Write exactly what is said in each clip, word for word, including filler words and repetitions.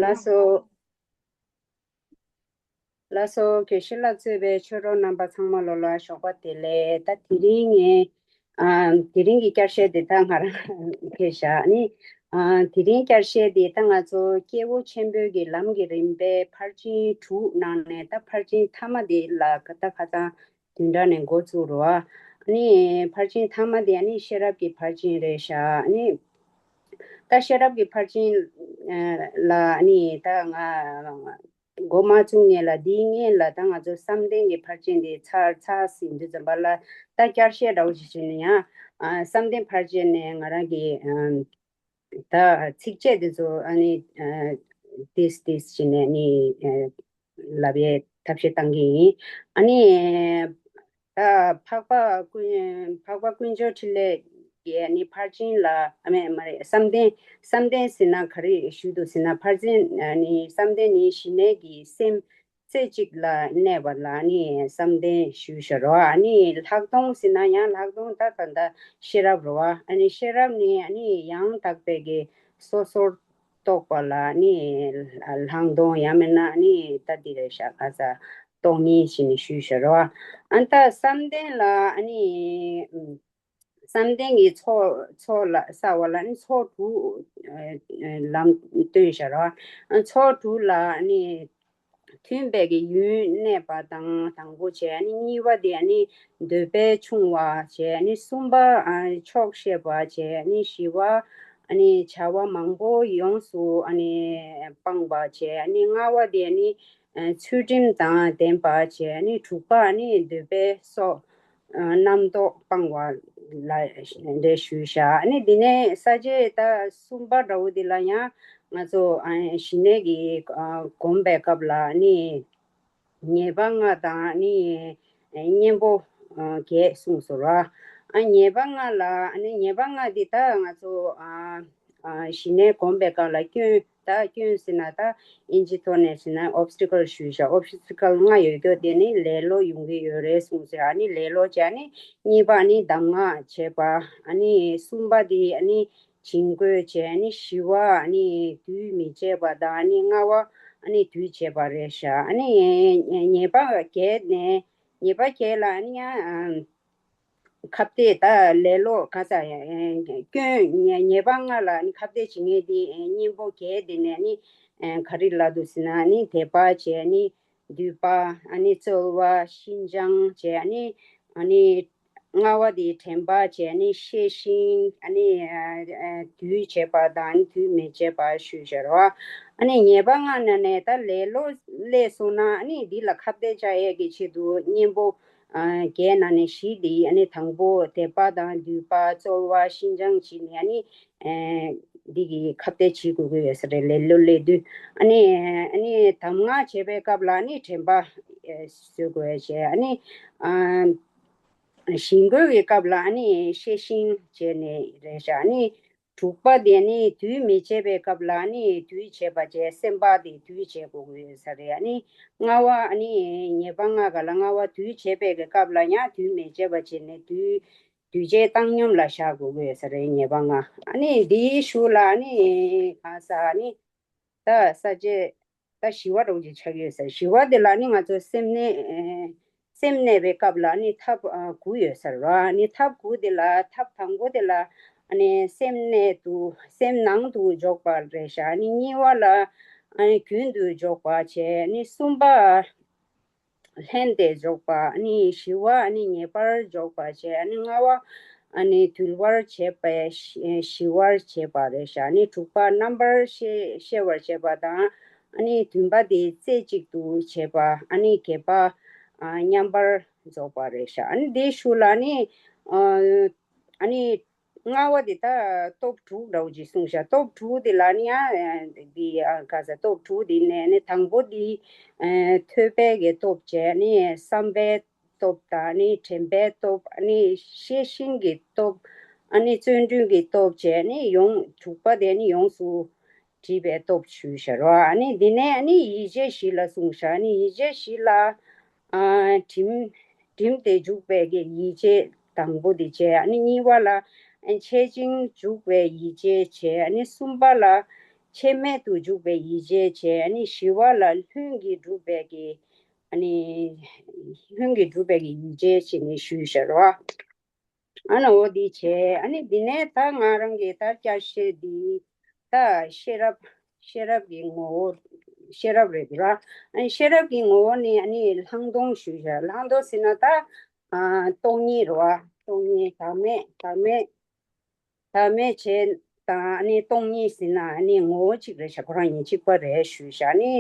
ལགས་སོ། ལགས་སོ། དགེ་བཤེས་ལགས་གཙོས་པའི་ཆོས་གྲོགས་རྣམ་པ་ཚང་མ་ལོ་ལ་ཞོགས་པ་བདེ་ལེགས། ད་དེ་རིང་ངས་ཨ་དེ་རིང་གི་བསྐྱར་བཤད་དེ་ད་ང་རང་ཕེབས་བཞག་ནི། ཨ་དེ་རིང་བསྐྱར་བཤད་དེ་ད་ང་ཚོ་སྐྱེས་བུ་ཆེན་པོའི་གི་ལམ་གྱི་རིམ་པའི་ཕར་ཕྱིན་དྲུག་ནང་ནས་ད་ཕར་ཕྱིན་ཐ་མ་དེ་ལ་ད་ཁ་སང་བདུན་ཕྲག་ནས་འགོ་བཙུགས་རོ། ཨ་ནི་ཕར་ཕྱིན་ཐ་མ་དེ་ཨ་ནི་ཤེས་རབ་ཀྱི་ཕར་ཕྱིན་རེད་ཤག་ཨ་ནི་ད་ཤེས་རབ་ཀྱི་ཕར་ཕྱིན་ཨ་ལ་ཨ་ནི་ད་ང་འགོ་མ་བཙུགས་སྔོན་ལ་འདིའི་སྔོན་ལ་ད་ང་ཚོ་བསམ་གཏན་གྱི་ཕར་ཕྱིན་དེ་ཚར་ཚར་ཟིན་དུས་ཙམ་པ་ལ་ད་བསྐྱར་བཤད་འདྲ་བོ་ཞིག་བྱས་ན་ཡང་ཨ་བསམ་གཏན་ཕར་ཕྱིན་ནས་ང་རང་གི་ཨ་ད་ཚིགས་བཅད་དེ་ཚོ་ཨ་ནི་ཨ་ཏིས་ཏིས་བྱས་ནས་ནི་ཨ་ལབ་ཡའི་ཐབས་ཤེས་བཏང་གི་ཡིན། ཨ་ནི་ད་འཕགས་པ་ཀུན་འཕགས་པ་དཀོན་མཆོག་འཕྲིན་ལས་ཀྱི་ཨ་ནི་ཕར་ཕྱིན་ལ་ཨ་མེ་མ་རེད། བསམ་གཏན་བསམ་གཏན་ཟེར་ན་ག་རེ་ཞུས་འདུག་ཟེར་ན། ཕར་ཕྱིན་ཨ་ནི་བསམ་གཏན་ནི་ཞི་གནས་ཀྱི་སེམས་རྩེ་གཅིག་ལ་གནས་པ་ལ་ནི་བསམ་གཏན་ཞུས་ཤག་རོ། ཨ་ནི་ལྷག་མཐོང་ཟེར་ན་ཡང་ལྷག་མཐོང་ད་ད་ད་ཤེས་རབ་རོ། ཨ་ནི་ཤེས་རབ་ནི་ཨ་ནི་ཡང་དག་པའི་གི་སོ་སོར་རྟོག་པ་ལ་ནི་ལྷག་མཐོང་ཡང་མིན་ན་ནི་ད་འདི་རེད་ཤག་ཁ་ས་སྟོང་ཉིད་ཞེས་ནི་ཞུས་ཤག་རོ། ཨ་ད་བསམ་གཏན་ལ་ཨ་ནི་བསམ་གཏན་གྱི་ཚོགས་ཚོགས་ལ་བསགས་པ་ལ་ནི་ཚོགས་དྲུག་ཨ་ཨ་ལམ་སྟོན་ཤག་རོ། ཨ་ཚོགས་དྲུག་ལ་ནི་མཐུན་པའི་གི་ཡུན་གནས་པ་དང་དང་པོ་བྱས། ཨ་ནི་གཉིས་པ་དེ་ཨ་ནི་འདོད་པས་ཕྱུང་བ་བྱས། ཨ་ནི་གསུམ་པ་ཨ་ཆོག་ཤེས་པ་བྱས། ཨ་ནི་བཞི་པ་ཨ་ནི་བྱ་བ་མང་པོ་ཡོངས་སུ་ཨ་ནི་སྤངས་པ་བྱས། ཨ་ནི་ལྔ་པ་དེ་ཨ་ནི་ཨ་ཚུལ་ཁྲིམས་དང་ལྡན་པ་བྱས། ཨ་ནི་དྲུག་པ་ཨ་ནི་འདོད་པའི་སོགས་ཨ་རྣམ་རྟོག་སྤང་བ་ལ་རེ་ཞུས་ཤག་ཨ་ནི་འདི་ནས་ས་བཅད་ད་གསུམ་པ་འདྲ་བོ་འདི་ལ་ཡང་ང་ཚོ་ཨ་ཞི་གནས་ཀྱི་ཨ་སྒོམ་པའི་སྐབས་ལ་ཨ་ནི་ཉེས་པ་ལྔ་དང་ཨ་ནི་གཉེན་པོ་ཨ་བརྒྱད་གསུངས་སོ་ར། ཨ་ཉེས་པ་ལྔ་ལ་ཨ་ནི་ཉེས་པ་ལྔ་འདི་ད་ང་ཚོ་ཨ་ཨ་ཞི་གནས་སྒོམ་པའི་སྐབས་ལ་སྐྱོན། ད་སྐྱོན་ཟེར་ན་ད་ཨིན་ཇི་ཐོག་ནས་ཟེར་ན་ཨོབ་སི་ཊི་ཀལ་ཞུས་ཤག་ཨོབ་སི་ཊི་ཀལ་ལྔ་ཡོད་རྒྱུ་དེ་ནི་ལེ་ལོ་ཡོང་གི་ཡོད་རེད་གསུངས་ཟེར། ཨ་ནི་ལེ་ལོ་བྱས། ཨ་ནི་གཉིས་པ་ཨ་ནི་གདམས་ངག་བྱས་པ། ཨ་ནི་གསུམ་པ་དེ་ཨ་ནི་བྱིང་རྒོད་བྱས། ཨ་ནི་བཞི་པ་ཨ་ནི་དུས་མི་བྱེད་པ་དང་། ཨ་ནི་ལྔ་པ་ཨ་ནི་དུས་བྱེད་པ་རེད་ཤག་ཨ་ནི་ཉེས་པ་བརྒྱད་ནས་ཉེས་པ་བརྒྱད་ལ་ཨ་ནི་ཡང་ཁ་གཏད་ད་ལེ་ལོ་ག་ས་ཡ་སྐྱོན་ཉེས་པ་ལྔ་ལ་ནི་ཁ་གཏད་བྱེད་མཁན་དེ་གཉེན་པོ་བརྒྱད་དེ་ནས་ནི་ག་རེ་ལབ་འདུག་ཟེར་ན་ནི་དད་པ་བྱས། ནི་འདུན་པ་ཨ་ནི་རྩོལ་བ་ཤིན་སྦྱངས་བྱས། ནི་ཨ་ནི་ལྔ་པ་དེ་དྲན་པ་བྱས། ནི་ཤེས་བཞིན་ཨ་ནི་དུས་བྱེད་པ་དང་དུས་མི་བྱེད་པ་ཞུས་བཞག་རོ། ཨ་ནི་ཉེས་པ་ལྔ་ནང་ནས་ད་ལེ་ལོ་སླེབས་སོང་ན་ཨ་ནི་འདི་ལ་ཁ་གཏད་བཅག་ཡས་ཀྱི་ཆེད་དུ་གཉེན་པོ་ཨ་བརྒྱད་ནང་ནས་བཞི་འདི་ཨ་ནི་དང་པོ་དད་པ་དང་འདུན་པ་རྩོལ་བ་ཤིན་སྦྱངས་བྱས་ནས་ཨ་ནི་ཨ་འདི་གི་ཁ་གཏད་བྱེད་དགོས་ཀྱི་ཡོད་ས་རེད། ལེ་ལོ་སླེབས་དུས་ཨ་ནི་ཨ་ནི་གདམས་ངག་བྱེད་པའི་སྐབས་ལ་ཨ་ནི་དྲན་པ་ཨ་བཟོ་དགོས་བྱས། ཨ་ནི་ཨ་བཞིན་རྒོལ་གྱི་སྐབས་ལ་ཨ་ནི་ཤེས་བཞིན་བྱས་ནས་རེད་ཤག་ཨ་ནི་དྲུག་པ་དེ་ནི་དུས་མི་བྱེད་པའི་སྐབས་ལ་ནི་དུས་བྱེད་པ་བྱས། སེམས་པ་དེ་དུས་བྱེད་དགོས་ཀྱི་ཡོད་ས་རེད། ཨ་ནི་ལྔ་པ་ཨ་ནི་ཉེས་པ་ལྔ་ག་ལ་ལྔ་པ་དུས་བྱེད་པའི་གི་སྐབས་ལ་ཡང་དུས་མི་བྱེད་པ་བྱས་ནས་དུས་དུས་བྱེད་བཏང་སྙོམས་ལ་བཞག་དགོས་ཀྱི་ཡོད་ས་རེད། ཉེས་པ་ལྔ། ཨ་ནི་འདིའི་གཞུག་ལ་ཨ་ནི་གང་ཟག་ཨ་ནི་ད་ས་བཅད་ད་བཞི་པ་རོགས་ཀྱི་ཆགས་ཡོད་ཟེར། བཞི་པ་དེ་ལ་ནི་ང་ཚོ་སེམས་གནས་ཨེ་སེམས་གནས་པའི་སྐབས་ལ་ནི་ཐབས་ཨ་དགུ་ཡོད་ཟེར་བ། ནི་ཐབས་དགུ་དེ་ལ་ཐབས་དང་པོ་དེ་ལ་ཨ་ནི་སེམས་གནས་དུ་སེམས་ནང་དུ་འཇོག་པ་རེད་ཤག་ནི་གཉིས་པ་ལ་ཨ་ནི་རྒྱུན་དུ་འཇོག་པ་བྱས། ནི་གསུམ་པ་ལྷན་དེ་འཇོག་པ། ཨ་ནི་བཞི་པ་ཨ་ནི་ངེས་པར་འཇོག་པ་བྱས། ཨ་ནི་ལྔ་པ་ཨ་ནི་དུལ་བར་བྱེད་པའི་ཞི་ཞི་བར་བྱེད་པ་རེད་ཤག་ཨ་ནི་དྲུག་པ་རྣམ་པར་ཤེས་ཤེས་པར་བྱེད་པ་དང་། ཨ་ནི་བདུན་པ་དེ་རྩེ་གཅིག་ཏུ་བྱེད་པ། ཨ་ནི་བརྒྱད་པ་ཨ་མཉམ་པར་རྫོགས་པ་རེད་ཤག་ཨ་ནི་དེའི་གཞུག་ལ་ནི་ཨ་ཨ་ནི་ལྔ་པ་དེ་ད་སྟོབས་དྲུག་འདྲ་བོ་ཅིག་གསུངས་ཤག་སྟོབས་དྲུག་དེ་ལ་ནི་ཡང་འདི་ཨ་ག་ས་སྟོབས་དྲུག་དེ་ནས་ནི་དང་པོ་དེ་ཨ་ཐོས་པའི་གི་སྟོབས་བྱས། ནི་བསམ་པའི་སྟོབས་དང་ནི་དྲན་པའི་སྟོབས། ཨ་ནི་ཤེས་བཞིན་གྱི་སྟོབས། ཨ་ནི་བརྩོན་འགྲུས་ཀྱི་སྟོབས་བྱས། ནི་ཡོངས་དྲུག་པ་དེ་ནི་ཡོངས་སུ་འདྲིས་པའི་སྟོབས་ཞུས་ཤག་རོ། ཨ་ནི་འདི་ནས་ཨ་ནི་ཡིད་བྱེད་བཞི་ལ་གསུངས་ཤག་ཨ་ནི་ཡིད་བྱེད་བཞི་ལ་ཨ་དྲིམ་དྲིམ་དེ་འཇུག་པའི་གི་ཡིད་བྱེད་དང་པོ་དེ་བྱས། ཨ་ནི་གཉིས་པ་ལ་ཨ་འཆད་ཅིང་འཇུག་པའི་ཡིད་བྱེད་བྱས། ཨ་ནི་གསུམ་པ་ལ་ ཆད་མེད་དུ་འཇུག་པའི་ཡིད་བྱེད་བྱས། ཨ་ནི་ཞི་བ་ལ་ལྷུན་གྱིས་གྲུབ་པའི་གི། ཨ་ནི་ལྷུན་གྱིས་གྲུབ་པའི་གི་ཡིད་བྱེད་ཅིག་ནི་ཞུས་ཤག་རོ། ཨ་ནི་འོ་འདི་བྱས། ཨ་ནི་འདི་ནས་ད་ང་རང་གི་ད་བསྐྱར་བཤད་འདི་ད་ཤེས་རབ། ཤེས་རབ་ཀྱི་ངོ་བོ། ཤེས་རབ་རེད་འདུག་ར། ཨ་ནི་ཤེས་རབ་ཀྱི་ངོ་བོ་ནི་ཨ་ནི་ལྷག་མཐོང་ཞུས་ཤག་ལྷག་མཐོང་ཟེར་ན་ད་ཨ་སྟོང་ཉིད་རེད་བ། སྟོང་ཉིད། བདག་མེད། བདག་མེད། བདག་མེད་བྱས་དང་ཨ་ནི་སྟོང་ཉིད་ཟེར་ན་ཨ་ནི་ངོ་བོ་གཅིག་རེད་ཤག་ཁོ་རང་ཉིད་གཅིག་པ་རེད་ཞུས་ཤག་ཨ་ནི་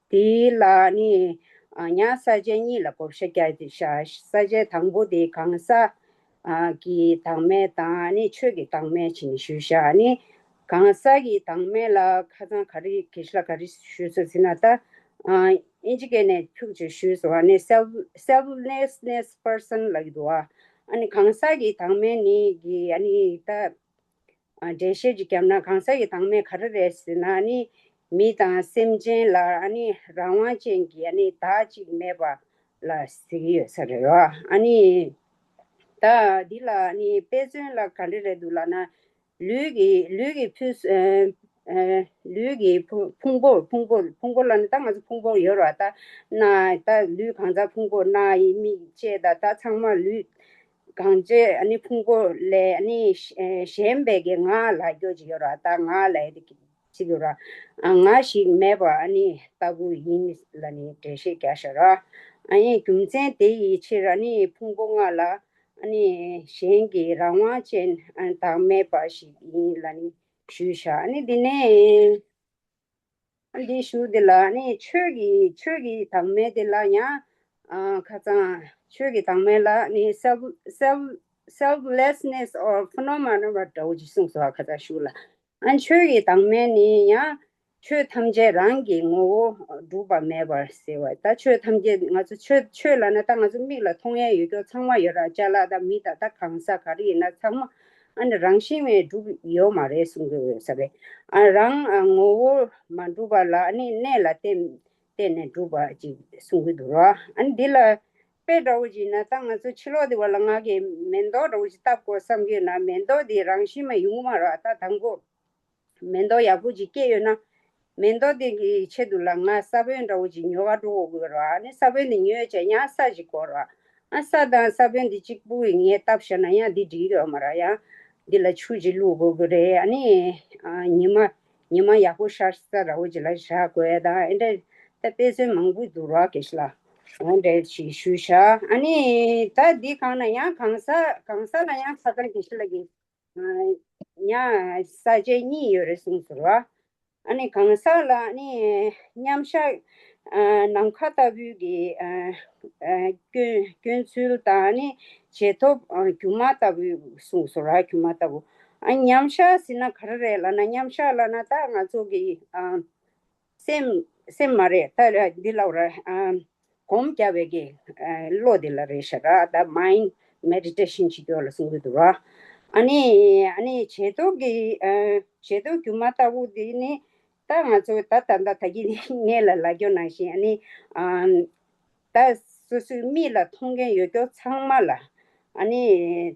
དེ་ལ་ཨ་ནི་ཨ་ཡང་ས་བཅད་གཉིས་ལ་བགོ་བཤའ་བརྒྱབ་ཤག་ས་བཅད་དང་པོ་དེ་གང་ཟག་ཨ་གི་བདག་མེད་དང་ཨ་ནི་ཆོས་ཀྱི་བདག་མེད་བྱས་ནས་ཞུས་ཤག་ཨ་ནི་གང་ཟག་གི་བདག་མེད་ལ་ཁ་སང་ག་རེ་དགེ་བཤེས་ལགས་ག་རེ་ཞུས་སོང་ཟེར་ན་ད། ཨ་ཨིན་ཇི་སྐད་ནས་ཁྱུག་ཅིག་ཞུས་སོང་། ཨ་ནི་self selflessness person ལབ་ཀྱི་འདུག་ཨ། ཨ་ནི་གང་ཟག་གི་བདག་མེད་ནི་གི་ཨ་ནི་ད་ཨ་འགྲེལ་བཤད་ཅིག་བརྒྱབ་ན་གང་ཟག་གི་བདག་མེད་ག་རེ་རེད་ཟེར་ན་ཨ་ནི་མི་དང་སེམས་ཅན་ལ་ཨ་ནི་རང་དབང་ཅན་གྱི་ཨ་ནི་བདག་ཅིག་མེད་པ་ལ་ཟེར་གྱི་ཡོད་ས་རེད་རོ། ཨ་ནི་ད་འདི་ལ་ཨ་ནི་དཔེ་མཚོན་ལ་ག་འདྲ་རེད་འདུག་ལབ་ན། ལུས་ཀྱི་ལུས་ཀྱི་ཕུང་ཨ་ཨ་ལུས་ཀྱི་ཕུང་ཕུང་པོ་ཕུང་པོ་ཕུང་པོ་ལབ་ན་ད་ང་ཚོ་ཕུང་པོ་ཡོད་རེད་བ། ད་རྣ་ད་ལུས་གང་ཚང་ཕུང་པོ། རྣ་ཡིན་མིག་ཅེས་ད་ད་ཚང་མ་ལུས་གང་ཅེས་ཨ་ནི་ཕུང་པོ་ལས་ཨ་ནི་ཨ་གཞན་པའི་གི་ང་ལབ་རྒྱུ་ཅིག་ཡོད་རེད་བ། ད་ང་ལབ་ཡ་དེ་ཅིག་ཡོད་རེད་བ། ཨ་ང་ཞིག་མེད་པ་ཨ་ནི་ལྟ་བུ་ཡིན་ལབ་ནི་འགྲེལ་བཤད་རྒྱག་ཤག་ར། ཨ་ནི་རྒྱུ་མཚན་དེ་ཡི་ཕྱིར་ཨ་ནི་ཕུང་པོ་ལྔ་ལ་ཨ་ནི་གཞན་གྱི་རང་དབང་ཅན་ཨ་བདག་མེད་པ་ཞིག་ཡིན་ལབ་ནི་ཞུས་ཤག་ཨ་ནི་འདི་ནས་ཨ་འདི་ཞུ་འདི་ལ་ཨ་ནི་ཆོས་ཀྱི་ཆོས་ཀྱི་བདག་མེད་འདི་ལ་ཡང་ཨ་ཁ་སང་ཆོས་ཀྱི་བདག་མེད་ལ་ཨ་ནི་self self selflessness or phenomena འདྲ་བོ་ཅིག་གསུངས་སོང་། ཁ་སང་ཞུ་ལ། ཨ་ཆོས་ཀྱི་བདག་མེད་ནི་ཡང་ཆོས་ཐམས་ཅད་རང་གི་ངོ་བོ་གྲུབ་པ་མེད་པར་ཟེར་བ། ད་ཆོས་ཐམས་ཅད་ང་ཚོ་ཆོས་ཆོས་ལབ་ན་ད་ང་ཚོ་མིག་ལ་མཐོང་ཡ་ཡོད་རྒྱུ་ཚང་མ་ཡོད་ར། ཅ་ལག་དང་མི་དང་ད་གང་ཟག་ག་རེ་ཡིན་ན་ཚང་མ་ཨ་ནི་རང་བཞིན་མེད་གྲུབ་ཡོད་མ་རེད་གསུང་གི་ཡོད་ས་རེད། ཨ་རང་ཨ་ངོ་བོ་མ་གྲུབ་པ་ལ་ཨ་ནི་གནས་ལ་བརྟེན་བརྟེན་ནས་གྲུབ་པ་ཅིག་གསུང་གི་འདུག་ར། ཨ་ནི་འདི་ལ་དཔེ་འདྲ་བོ་ཅིག་ན་ད་ང་ཚོ་ཕྱི་ལོགས་དེ་བ་ལ་ང་གི་མེ་ཏོག་འདྲ་བོ་ཅིག་བཏབ་དགོས་བསམ་གྱི་ཡོད་ན་མེ་ཏོག་དེ་རང་བཞིན་མ་ཡོང་གི་མ་རེད། ད་དང་པོ་མེ་ཏོག་ཡག་པོ་ཅིག་སྐྱེས་ཡོད་ན་མེ་ཏོག་དེ་གི་ཆེད་དུ་ལ་ང་ས་བོན་འདྲ་བོ་ཅིག་ཉོ་ག་འགྲོ་དགོས་ཀྱི་རེད། ཨ་ནི་ས་བོན་དེ་ཉོས་བྱས་ཡང་ས་ཅིག་དགོས་རེད། ཨ་ས་དང་ས་བོན་དེ་གཅིག་པུ་ངས་བཏབ་བཞག་ན་ཡང་འདི་འགྲིག་ཡོད་མ་རེད། ཡང་འདི་ལ་ཆུ་ཅིག་བླུགས་དགོས་ཀྱི་རེད། ཨ་ནི་ཨ་ཉི་མ་ཉི་མ་ཡག་པོ་ཤར་ས་འདྲ་བོ་ཅིག་ལ་བཞག་དགོས་ཡ་དང་ཨེ་འདྲ་ད་དཔེ་མཚོན་མང་པོ་འདུག་ར་དགེ་བཤེས་ལགས། འོ་འདྲ་ཞིག་ཞུས་ཤག་ཨ་ནི་ད་འདི་གང་ན་ཡང་གང་ཟག་གང་ཟག་ལ་ཡང་ཁ་སང་དགེ་བཤེས་ལགས་ཀྱིས་ཡང་ས་བཅད་གཉིས་ཡོད་རེད་གསུངས་སོང་ར། ཨ་ནི་གང་ཟག་ལ་ཨ་ནི་མཉམ་བཞག་ཨ་ནམ་མཁའ་ལྟ་བུའི་གི་ཨ་ཨ་སྐྱོན་སྐྱོན་ཚུལ་དང་ཨ་ནི་བྱེད་ཐབས་ཨ་སྒྱུ་མ་ལྟ་བུའི་གསུངས་སོང་ར། སྒྱུ་མ་ལྟ་བུ། ཨ་མཉམ་བཞག་ཟེར་ན་ག་རེ་རེད་ལབ་ན་མཉམ་བཞག་ལབ་ན་ད་ང་ཚོ་གི་ཨ་སེམས་སེམས་མ་རེད། ད་འདི་ལབ་ར་ཨ་སྒོམ་རྒྱག་པའི་གི་ཨ་བློ་དེ་ལ་རེད་ཤག་ར། ད་mind meditation བྱེད་རྒྱུ་ལ་གསུང་གི་འདུག་ར། ཨ་ནི་ཨ་ནི་བྱེད་ཐབས་ཀྱི་ཨ་བྱེད་ཐབས་སྒྱུ་མ་ལྟ་བུ་དེ་ནི་ད་ང་ཚོ་ད་ད་ད་ད་གི་ངས་ལ་ལབ་རྒྱུ་ནང་བཞིན་ཨ་ནི་ཨ་ད་སོ་སོའི་མིག་ལ་མཐོང་མཁན་ཡོད་རྒྱུ་ཚང་མ་ལ་ཨ་ནི་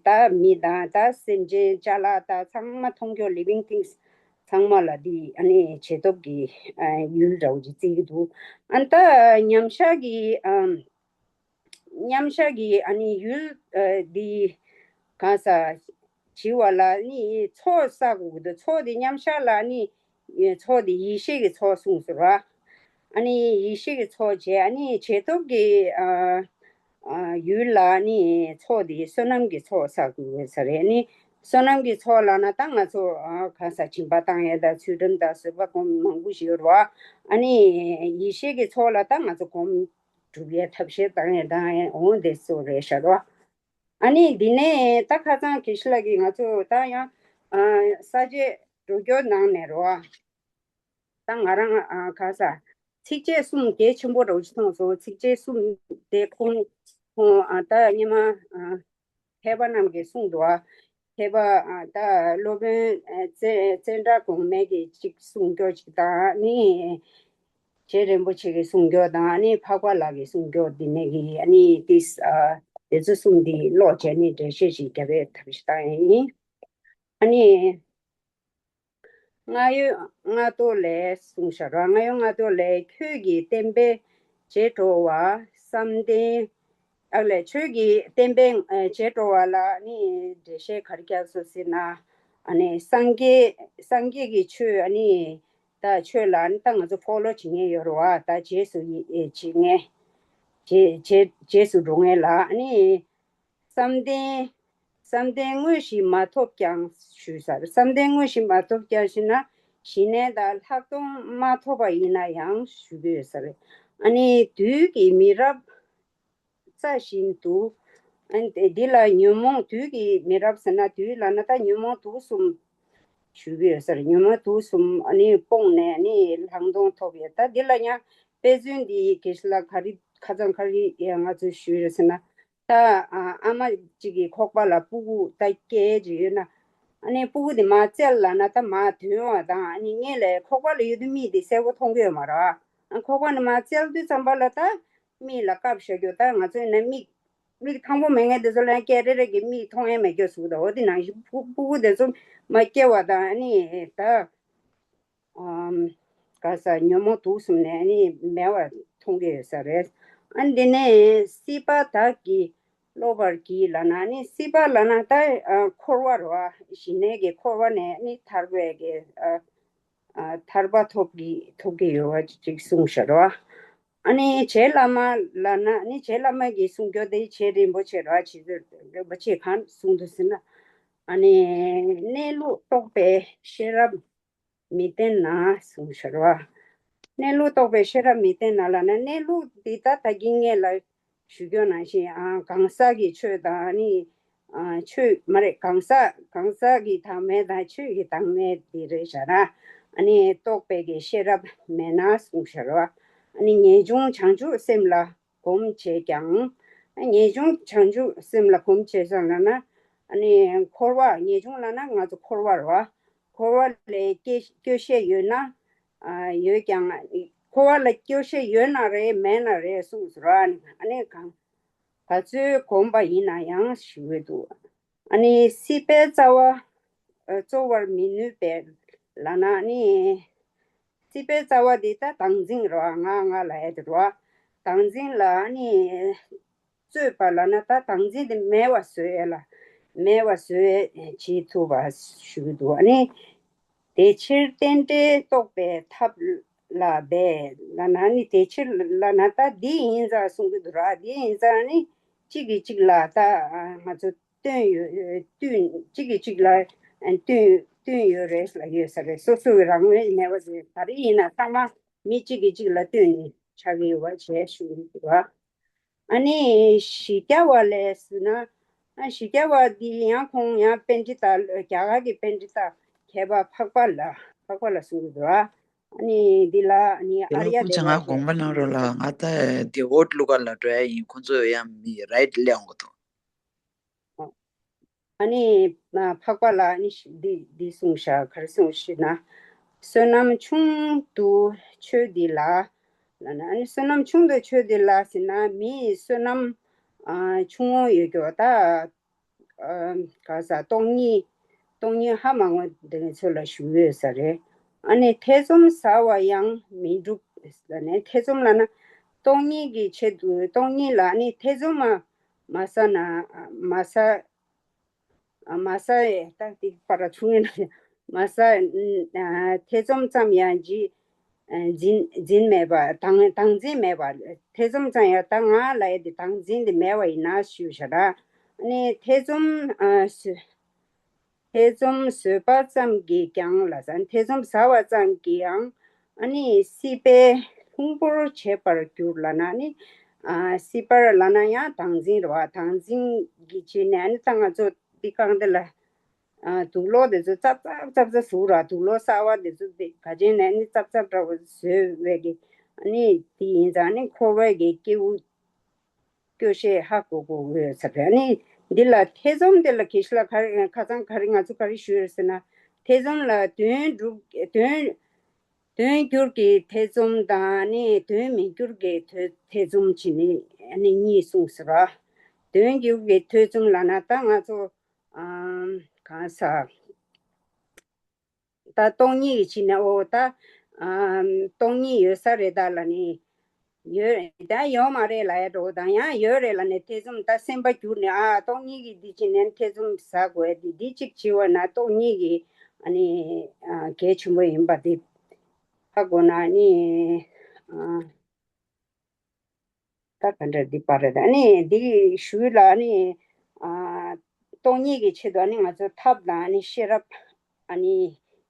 ད་མི་དང་ད་སེམས་ཅན་ཅ་ལག་ད་ཚང་མ་མཐོང་རྒྱུ་living things ཚང་མ་ལ་འདི་ཨ་ནི་བྱེད་ཐབས་ཀྱི་ཨ་ཡུལ་འདྲ་བོ་ཅིག་བརྩི་གི་འདུག་ཨ་ནི་ད་མཉམ་བཞག་གི་ཨ་མཉམ་བཞག་གི་ཨ་ནི་ཡུལ་ཨ་འདི་གང་ས་བྱི་བ་ལ་ནི་ཚོགས་བསགས་དགོས་ཀྱི་འདུག་ཚོགས་འདི་མཉམ་བཞག་ལ་ནི་ཚོགས་འདི་ཡེ་ཤེས་ཀྱི་ཚོགས་གསུངས་སོ་ར། ཨ་ནི་ཡེ་ཤེས་ཀྱི་ཚོགས་བྱས་ཨ་ནི་བྱེད་ཐབས་ཀྱི་ཨ་ཨ་ཡུལ་ལ་ནི་ཚོགས་འདི་བསོད་ནམས་ཀྱི་ཚོགས་བསགས་དགོས་ས་རེད། ཨ་ནི་བསོད་ནམས་ཀྱི་ཚོགས་ལ་ན་ད་ང་ཚོ་ཨ་གང་ས་སྦྱིན་པ་བཏང་ཡས་དང་ཚུལ་ཁྲིམས་དང་བཟོད་པ་སྒོམ་མང་པོ་ཞིག་ཡོད་རེད་བ། ཨ་ནི་ཡེ་ཤེས་ཀྱི་ཚོགས་ལ་ད་ང་ཚོ་སྒོམ་སྒྲུབ་ཡས་ཐབས་ཤེས་བཏང་ཡས་དང་འོང་དེ་ཚོ་རེད་ཤག་རོ། ཨ་ནི་འདི་ནས་ད་ཁ་སང་དགེ་བཤེས་ལགས་ཀྱིས་ང་ཚོ་ད་ཡང་ཨ་ས་བཅད་འགྲོ་སྐྱོར་ནང་ནས་རོ། ད་ང་རང་ཨ་ག་ས་ཚིགས་བཅད་གསུམ་གལ་ཆེན་པོ་འདྲ་བོ་ཅིག་མཐོང་སོང་། ཚིགས་བཅད་གསུམ་དེ་ཁོང་ཁོང་ཨ་ད་སྔོན་མ་ཨ་མཁས་པ་རྣམས་ཀྱིས་གསུངས་འདུག་ཨ། མཁས་པ་ཨ་ད་སློབ་དཔོན་ཨ་ཙེ་ཙནྡྲ་གོང་མ་གིས་ཅིག་གསུང་སྐྱོར་ཅིག་དང་ནི། རྗེ་རིན་པོ་ཆེ་གིས་གསུང་སྐྱོར་དང་ནི་འཕགས་པ་ལགས་ཀྱིས་གསུང་སྐྱོར་འདི་ནས་ཀྱི་ཨ་ནི་ཏིས་ཨ་དེ་ཚོ་གསུམ་འདི་ཀློག་བྱས་ནས་འགྲེལ་བཤད་ཅིག་རྒྱབ་པའི་ཐབས་ཤེས་བཏང་ཡ་ཡིན། ཨ་ནི། རྔ་ཡབ་རྔ་ཏོ་ལས་གསུངས་ཤག་ར། རྔ་ཡབ་རྔ་ཏོ་ལས། ཁྱོད་ཀྱི་བསྟན་པའི་རྗེས་འགྲོ་བ་བསམ་གཏན། ཨ་ལས། ཁྱོད་ཀྱི་བསྟན་པའི་ཨ་རྗེས་འགྲོ་བ་ལ་ནི་འགྲེལ་བཤད་ག་རེ་རྒྱག་སོང་ཟེར་ན། ཨ་ནི་སངས་རྒྱས་སངས་རྒྱས་ཀྱི་ཆོས། ཨ་ནི་ད་ཆོས་ལ་ནི་ད་ང་ཚོ་ཕོ་ལོ་བྱེད་མཁན་ཡོད་རེད་བ། ད་རྗེས་སུ་ཡི་ཨེ་བྱེད་མཁན། རྗེས་རྗེས་རྗེས་སུ་འགྲོ་མཁན་ལ་ཨ་ནི། བསམ་གཏན། བསམ་གཏན་དངོས་གཞི་མ་ཐོབ་ཀྱང་ཞུས་ཟེར། བསམ་གཏན་དངོས་གཞི་མ་ཐོབ་ཀྱང་ཞུས་ན། ཞི་གནས་དང་ལྷག་མཐོང་མ་ཐོབ་པ་ཡིན་ན་ཡང་ཞུ་གི་ཡོད་ཟེར། ཨ་ནི་དུས་ཀྱི་མི་རབས་རྩ་བཞིན་དུ། ཨ་ནི་འདི་ལ་ཉོན་མོངས། དུས་ཀྱི་མི་རབས་ཟེར་ན། དུས་ལབ་ན་ད་ཉོན་མོངས་དུག་གསུམ་ཞུ་གི་ཡོད་ཟེར། ཉོན་མོངས་དུག་གསུམ་ཨ་ནི་སྤོང་ནས་ཨ་ནི་ལྷག་མཐོང་ཐོབ་ཡོད། ད་འདི་ལ་ཡང་དཔེ་མཚོན་འདི་གལ་སྲིད་ལ་ག་རེ་ཁ་སང་ག་རེ་ང་ཚོས་ཞུས་རེད་ཟེར་ན། ད་ཨ་ཨ་མ་གཅིག་གིས་ཁོག་པ་ལ་སྤུ་གུ་ད་སྐྱེས་ཅིག་ཡོད་ན། ཨ་ནི་སྤུ་གུ་དེ་མར་བཙལ་ལབ་ན་ད་མར་དོན་བ་དང་། ཨ་ནི་སྔོན་ལ་ཁོག་པ་ལ་ཡོད་དུས་མིག་དེ་གསལ་པོ་མཐོང་གི་ཡོད་མ་རེད་བ། ཨ་ཁོག་པ་ནས་མར་བཙལ་དུས་ཙམ་པ་ལ་ད་མིག་ལ་བཀབ་བཞག་རྒྱུ། ད་ང་ཚོ་ཡིན་ན་མིག་མིག་ཐང་པོ་མེད་མཁན་དེ་ཚོ་ལ་ཡང་སྐད་རེ་རེ་གི་མིག་མཐོང་ཡས་མེད་རྒྱུ་བཟོ་གི་འདུག་འོ་དེ་ནང་བཞིན་སྤུ་སྤུ་གུ་དེ་ཚོ་མར་སྐྱེ་བ་དང་། ཨ་ནི་ད་ཨམ་ག་ས་ཉོན་མོངས་དུག་གསུམ་ནས་ཨ་ནི་མེད་པ་མཐོང་གི་ཡོད་ས་རེད། ཨ་འདི་ནས་སྲིད་པ་བདག་གིས་སློབ་པར་བགྱིད་ལབ་ན། ཨ་ནི་སྲིད་པ་ལབ་ན་ད་ཨ་འཁོར་བ་རེད་བ། ཞི་གནས་ཀྱི་འཁོར་བ་ནས་ཨ་ནི་ཐར་བའི་གི་ཨ་ཨ་ཐར་པ་ཐོབ་ཀྱི་ཐོབ་ཀྱི་ཡོད་པ་ཅིག་གསུངས་ཤག་ར། ཨ་ནི་རྗེ་བླ་མ་ལབ་ན། ཨ་ནི་རྗེ་བླ་མ་གིས་གསུང་རྒྱུ་དེ་རྗེ་རིན་པོ་ཆེ་ར། རྗེ་བཙུན་རིན་པོ་ཆེ་གང་གསུང་འདུག་ཟེར་ན། ཨ་ནི་གནས་ལུགས་རྟོགས་པའི་ཤེས་རབ་མི་བརྟན་ན་གསུངས་ཤག་ར། གནས་ལུགས་རྟོགས་པའི་ཤེས་རབ་མི་བརྟན་ན་ལབ་ན། གནས་ལུགས་འདི་ད་ད་གིན་ངས་ལ་ཞུ་རྒྱུ་ནང་བཞིན། ཨ་གང་ཟག་གི་ཆོས་དང་ནི། ཨ་ཆོས་མ་རེད། གང་ཟག་གང་ཟག་གི་བདག་མེད་དང་ཆོས་ཀྱི་བདག་མེད་འདི་རེད་བཞག་ན། ཨ་ནི་རྟོགས་པའི་གི་ཤེས་རབ་མེད་ན་གསུངས་བཞག་ར། ཨ་ནི་ངེས་འབྱུང་བྱང་ཆུབ་སེམས་ལ་གོམས་བྱས་ཀྱང་། ངེས་འབྱུང་བྱང་ཆུབ་སེམས་ལ་གོམས་བྱས་ཀྱང་ལབ་ན། ཨ་ནི་འཁོར་བ། ངེས་འབྱུང་ལབ་ན་ང་ཚོ་འཁོར་བ་རེད་བ། འཁོར་བ་ལས་སྐྱེ་སྐྱོ་ཤས་ཡོད་ན། ཨ་ཡོད་ཀྱང་། འཁོར་བ་ལ་སྐྱོ་ཤས་ཡོད་ན་རེད། མེད་ན་རེད་གསུངས་སོ་ར། ཨ་ནི་གང་ག་ཚོད་གོམས་པ་ཡིན་ན་ཡང་ཞུ་གི་འདུག་ཨ་ནི་སྲིད་པའི་རྩ་བ་ཨ་རྩོལ་བར་མི་ནུས་པས་ལབ་ན། ཨ་ནི་སྲིད་པའི་རྩ་བ་འདི་ད་བདག་འཛིན་རེད་བ། ང་ང་ལབ་ཡ་དེ་རེད་བ། བདག་འཛིན་ལ་ཨ་ནི་རྩོད་པ་ལབ་ན། ད་བདག་འཛིན་དེ་མེད་པ་བཟོ་ཡས་ལ། མེད་པ་བཟོ་ཡས་བྱེད་ཐུབ་པ་ཞུ་གི་འདུག་ཨ་ནི་དེ་ཕྱིར་རྟེན་འབྲེལ་རྟོགས་པའི་ཐབས་ལ་འབད་ལབ་ན། ཨ་ནི་དེ་ཕྱིར་ལབ་ན་ད་འདི་ཡིན་ཙང་གསུང་གི་འདུག་ར། འདི་ཡིན་ཙང་ཨ་ནི་གཅིག་གིས་གཅིག་ལ་ད་ང་ཚོ་བསྟུན་ཡོད། བསྟུན། གཅིག་གིས་གཅིག་ལ་བསྟུན་བསྟུན་ཡོད་རེད་ལབ་ཡོད་ས་རེད། སོ་སོ་གི་རང་མོས་མེད་པ་ཞིག་ག་རེ་ཡིན་ན་ཚང་མ་མི་གཅིག་གིས་གཅིག་ལ་བསྟུན་ནས་ཆགས་ཀྱི་ཡོད་པ་བྱས་ཞུ་གི་འདུག་བ། ཨ་ནི་བཞི་བརྒྱ་པ་ལས་ཟེར་ན། ཨ་བཞི་བརྒྱ་པ་འདི་ཡང་ཁོང་ཡང་པཎྜི་ཏ། རྒྱ་གར་གྱི་པཎྜི་ཏ་མཁས་པ་འཕགས་པ་ལ། འཕགས་པ་ལ་གསུང་གི་འདུག་བ། ཨ་ནི་འདི་ལ་ཨ་ནི་དེ་ལ་ཨཱརྱ་སྐུ་མཁྱེན་ང་དགོངས་པ་གནང་རོགས་ལ། ང་ད་དེ་འོག་ལུག་ག་ལ་འགྲོ་ཡ་ཡིན། ཁོང་ཚོ་ཡང་མི་རའིཊ་སླེབས་ཡོང་གི་འདུག་ཨ་ནི་ཨ་འཕགས་པ་ལ་ཨ་ནི་འདི་འདི་གསུངས་ཤག་ག་རེ་གསུངས་ཤེ་ན། བསོད་ནམས་ཆུང་དུ་ཆོས་འདི་ལ་ལབ་ན། ཨ་ནི་བསོད་ནམས་ཆུང་དུ་ཆོས་འདི་ལ་ཟེར་ན། མི་ཡི་བསོད་ནམས་ཨ་ཆུང་ངུ་ཡོད་རྒྱུ་ད། ཨ་ག་ས་སྟོང་ཉིད། སྟོང་ཉིད་ཧ་མ་གོ་དེ་ཚོ་ལ་ཞུ་ཡོད་ས་རེད། ཨ་ནི་ཐེ་ཚོམ་ཟ་བ་ཡང་མི་འགྲུབ་ཟེར་ནས། ཐེ་ཚོམ་ལབ་ན་སྟོང་ཉིད་ཀྱི་ཆེད་དུ། སྟོང་ཉིད་ལ་ཨ་ནི་ཐེ་ཚོམ་མ་མ་ཟ་ན། མ་ཟ། མ་ཟ་ཡས་ད་ཏིག་པར་ཆུང་ངེ་ན་མ་ཟ། ཐེ་ཚོམ་ཙམ་ཡང་ཅི། འཛིན་འཛིན་མེད་པ། དང་དང་འཛིན་མེད་པ། ཐེ་ཚོམ་ཙམ་ཡང་། ད་ང་ལ་ཡ་དེ་དང་འཛིན་དེ་མེད་པ་ཡིན་ན་ཞུ་བཞག་ར། ཨ་ནི་ཐེ་ཚོམ་ཨ་ཐེ་ཚོམ་ཟོས་པ་ཙམ་གྱིས་ཀྱང་ལབ་ས། ཐེ་ཚོམ་ཟ་བ་ཙམ་གྱིས་ཡང་ཨ་ནི་སྲིད་པའི་ལྷུན་པོར་བྱེད་པར་འགྱུར་ལབ་ན། ཨ་ནི་ཨ་སྲིད་པར་ལབ་ན་ཡང་དང་འཛིན་རེད་བ། དང་འཛིན་གྱི་བྱས་ནས། ཨ་ནི་ད་ང་ཚོ་འདི་རྐང་འདི་ལ་ཨ་དུག་ལོག་དེ་ཚོ་ཙབ་ཙབ་ཙབ་ཙབ་ཟུག་ར། དུག་ལོག་གསར་བ་དེ་ཚོ་དེ་ག་བྱས་ནས་ཨ་ནི་ཙབ་ཙབ་འདྲ་བོ་བཟོས་པའི་གི། ཨ་ནི་དེ་ཡིན་ཙང་ཨ་ནི་འཁོར་བའི་གི་སྐྱེ་བོ་སྐྱོ་ཤས་ཧ་གོ་གོ་ཡོད་ས་རེད། ཨ་ནི་འདི་ལ་ཐེ་ཚོམ་དེ་ལ་གེ་ཤི་ལ་ག་རེ་ཁ་སང་ག་རེ་ང་ཚོ་ག་རེ་ཞུས་ཡོད་ཟེར་ན། ཐེ་ཚོམ་ལ་དོན་སྒྲུབ། དོན་དོན་འགྱུར་གྱི་ཐེ་ཚོམ་དང་། ཨ་ནི་དོན་མི་འགྱུར་གྱི་ཐེ་ཐེ་ཚོམ་བྱས་ནས་ཨ་ནི་གཉིས་གསུངས་ཟེར་བ། དོན་འགྱུར་གྱི་ཐེ་ཚོམ་ལབ་ན་ད་ང་ཚོ་ཨམ་གང་ཟག་ད་སྟོང་ཉིད་ཀྱི་ཕྱི་ནས་ཨོ་ད་ཨ་སྟོང་ཉིད་ཡོད་ས་རེད་ད་ལབ་ནས། ཡོད་ད་ཡོད་མ་རེད་ལབ་ཡ་འགྲོ་དང་ཡང་ཡོད་རེད་ལབ་ནས་ཐེ་ཚོམ་ད་སེམས་པ་བསྒྱུར་ནས་ཨ་སྟོང་ཉིད་ཀྱི་འདི་ཅི་ནས་ཐེ་ཚོམ་ཟ་དགོས་འདི་འདི་གཅིག་བྱི་བ་ན་སྟོང་ཉིད་ཀྱི་ཨ་ནི་ཨ་གལ་ཆེན་པོ་ཡིན་པ་འདི་ཧ་གོ་ན་ནི་ཨ། ད་ག་འདྲ་འདི་པར་རེད་ཨ་ནི་འདི་ཞུས་ལ་ཨ་ནི་ཨ་སྟོང་ཉིད་ཀྱི་ཆེད་དུ་ཨ་ནི་ང་ཚོ་ཐབས་དང་ཨ་ནི་ཤེས་རབ་ཨ་ནི་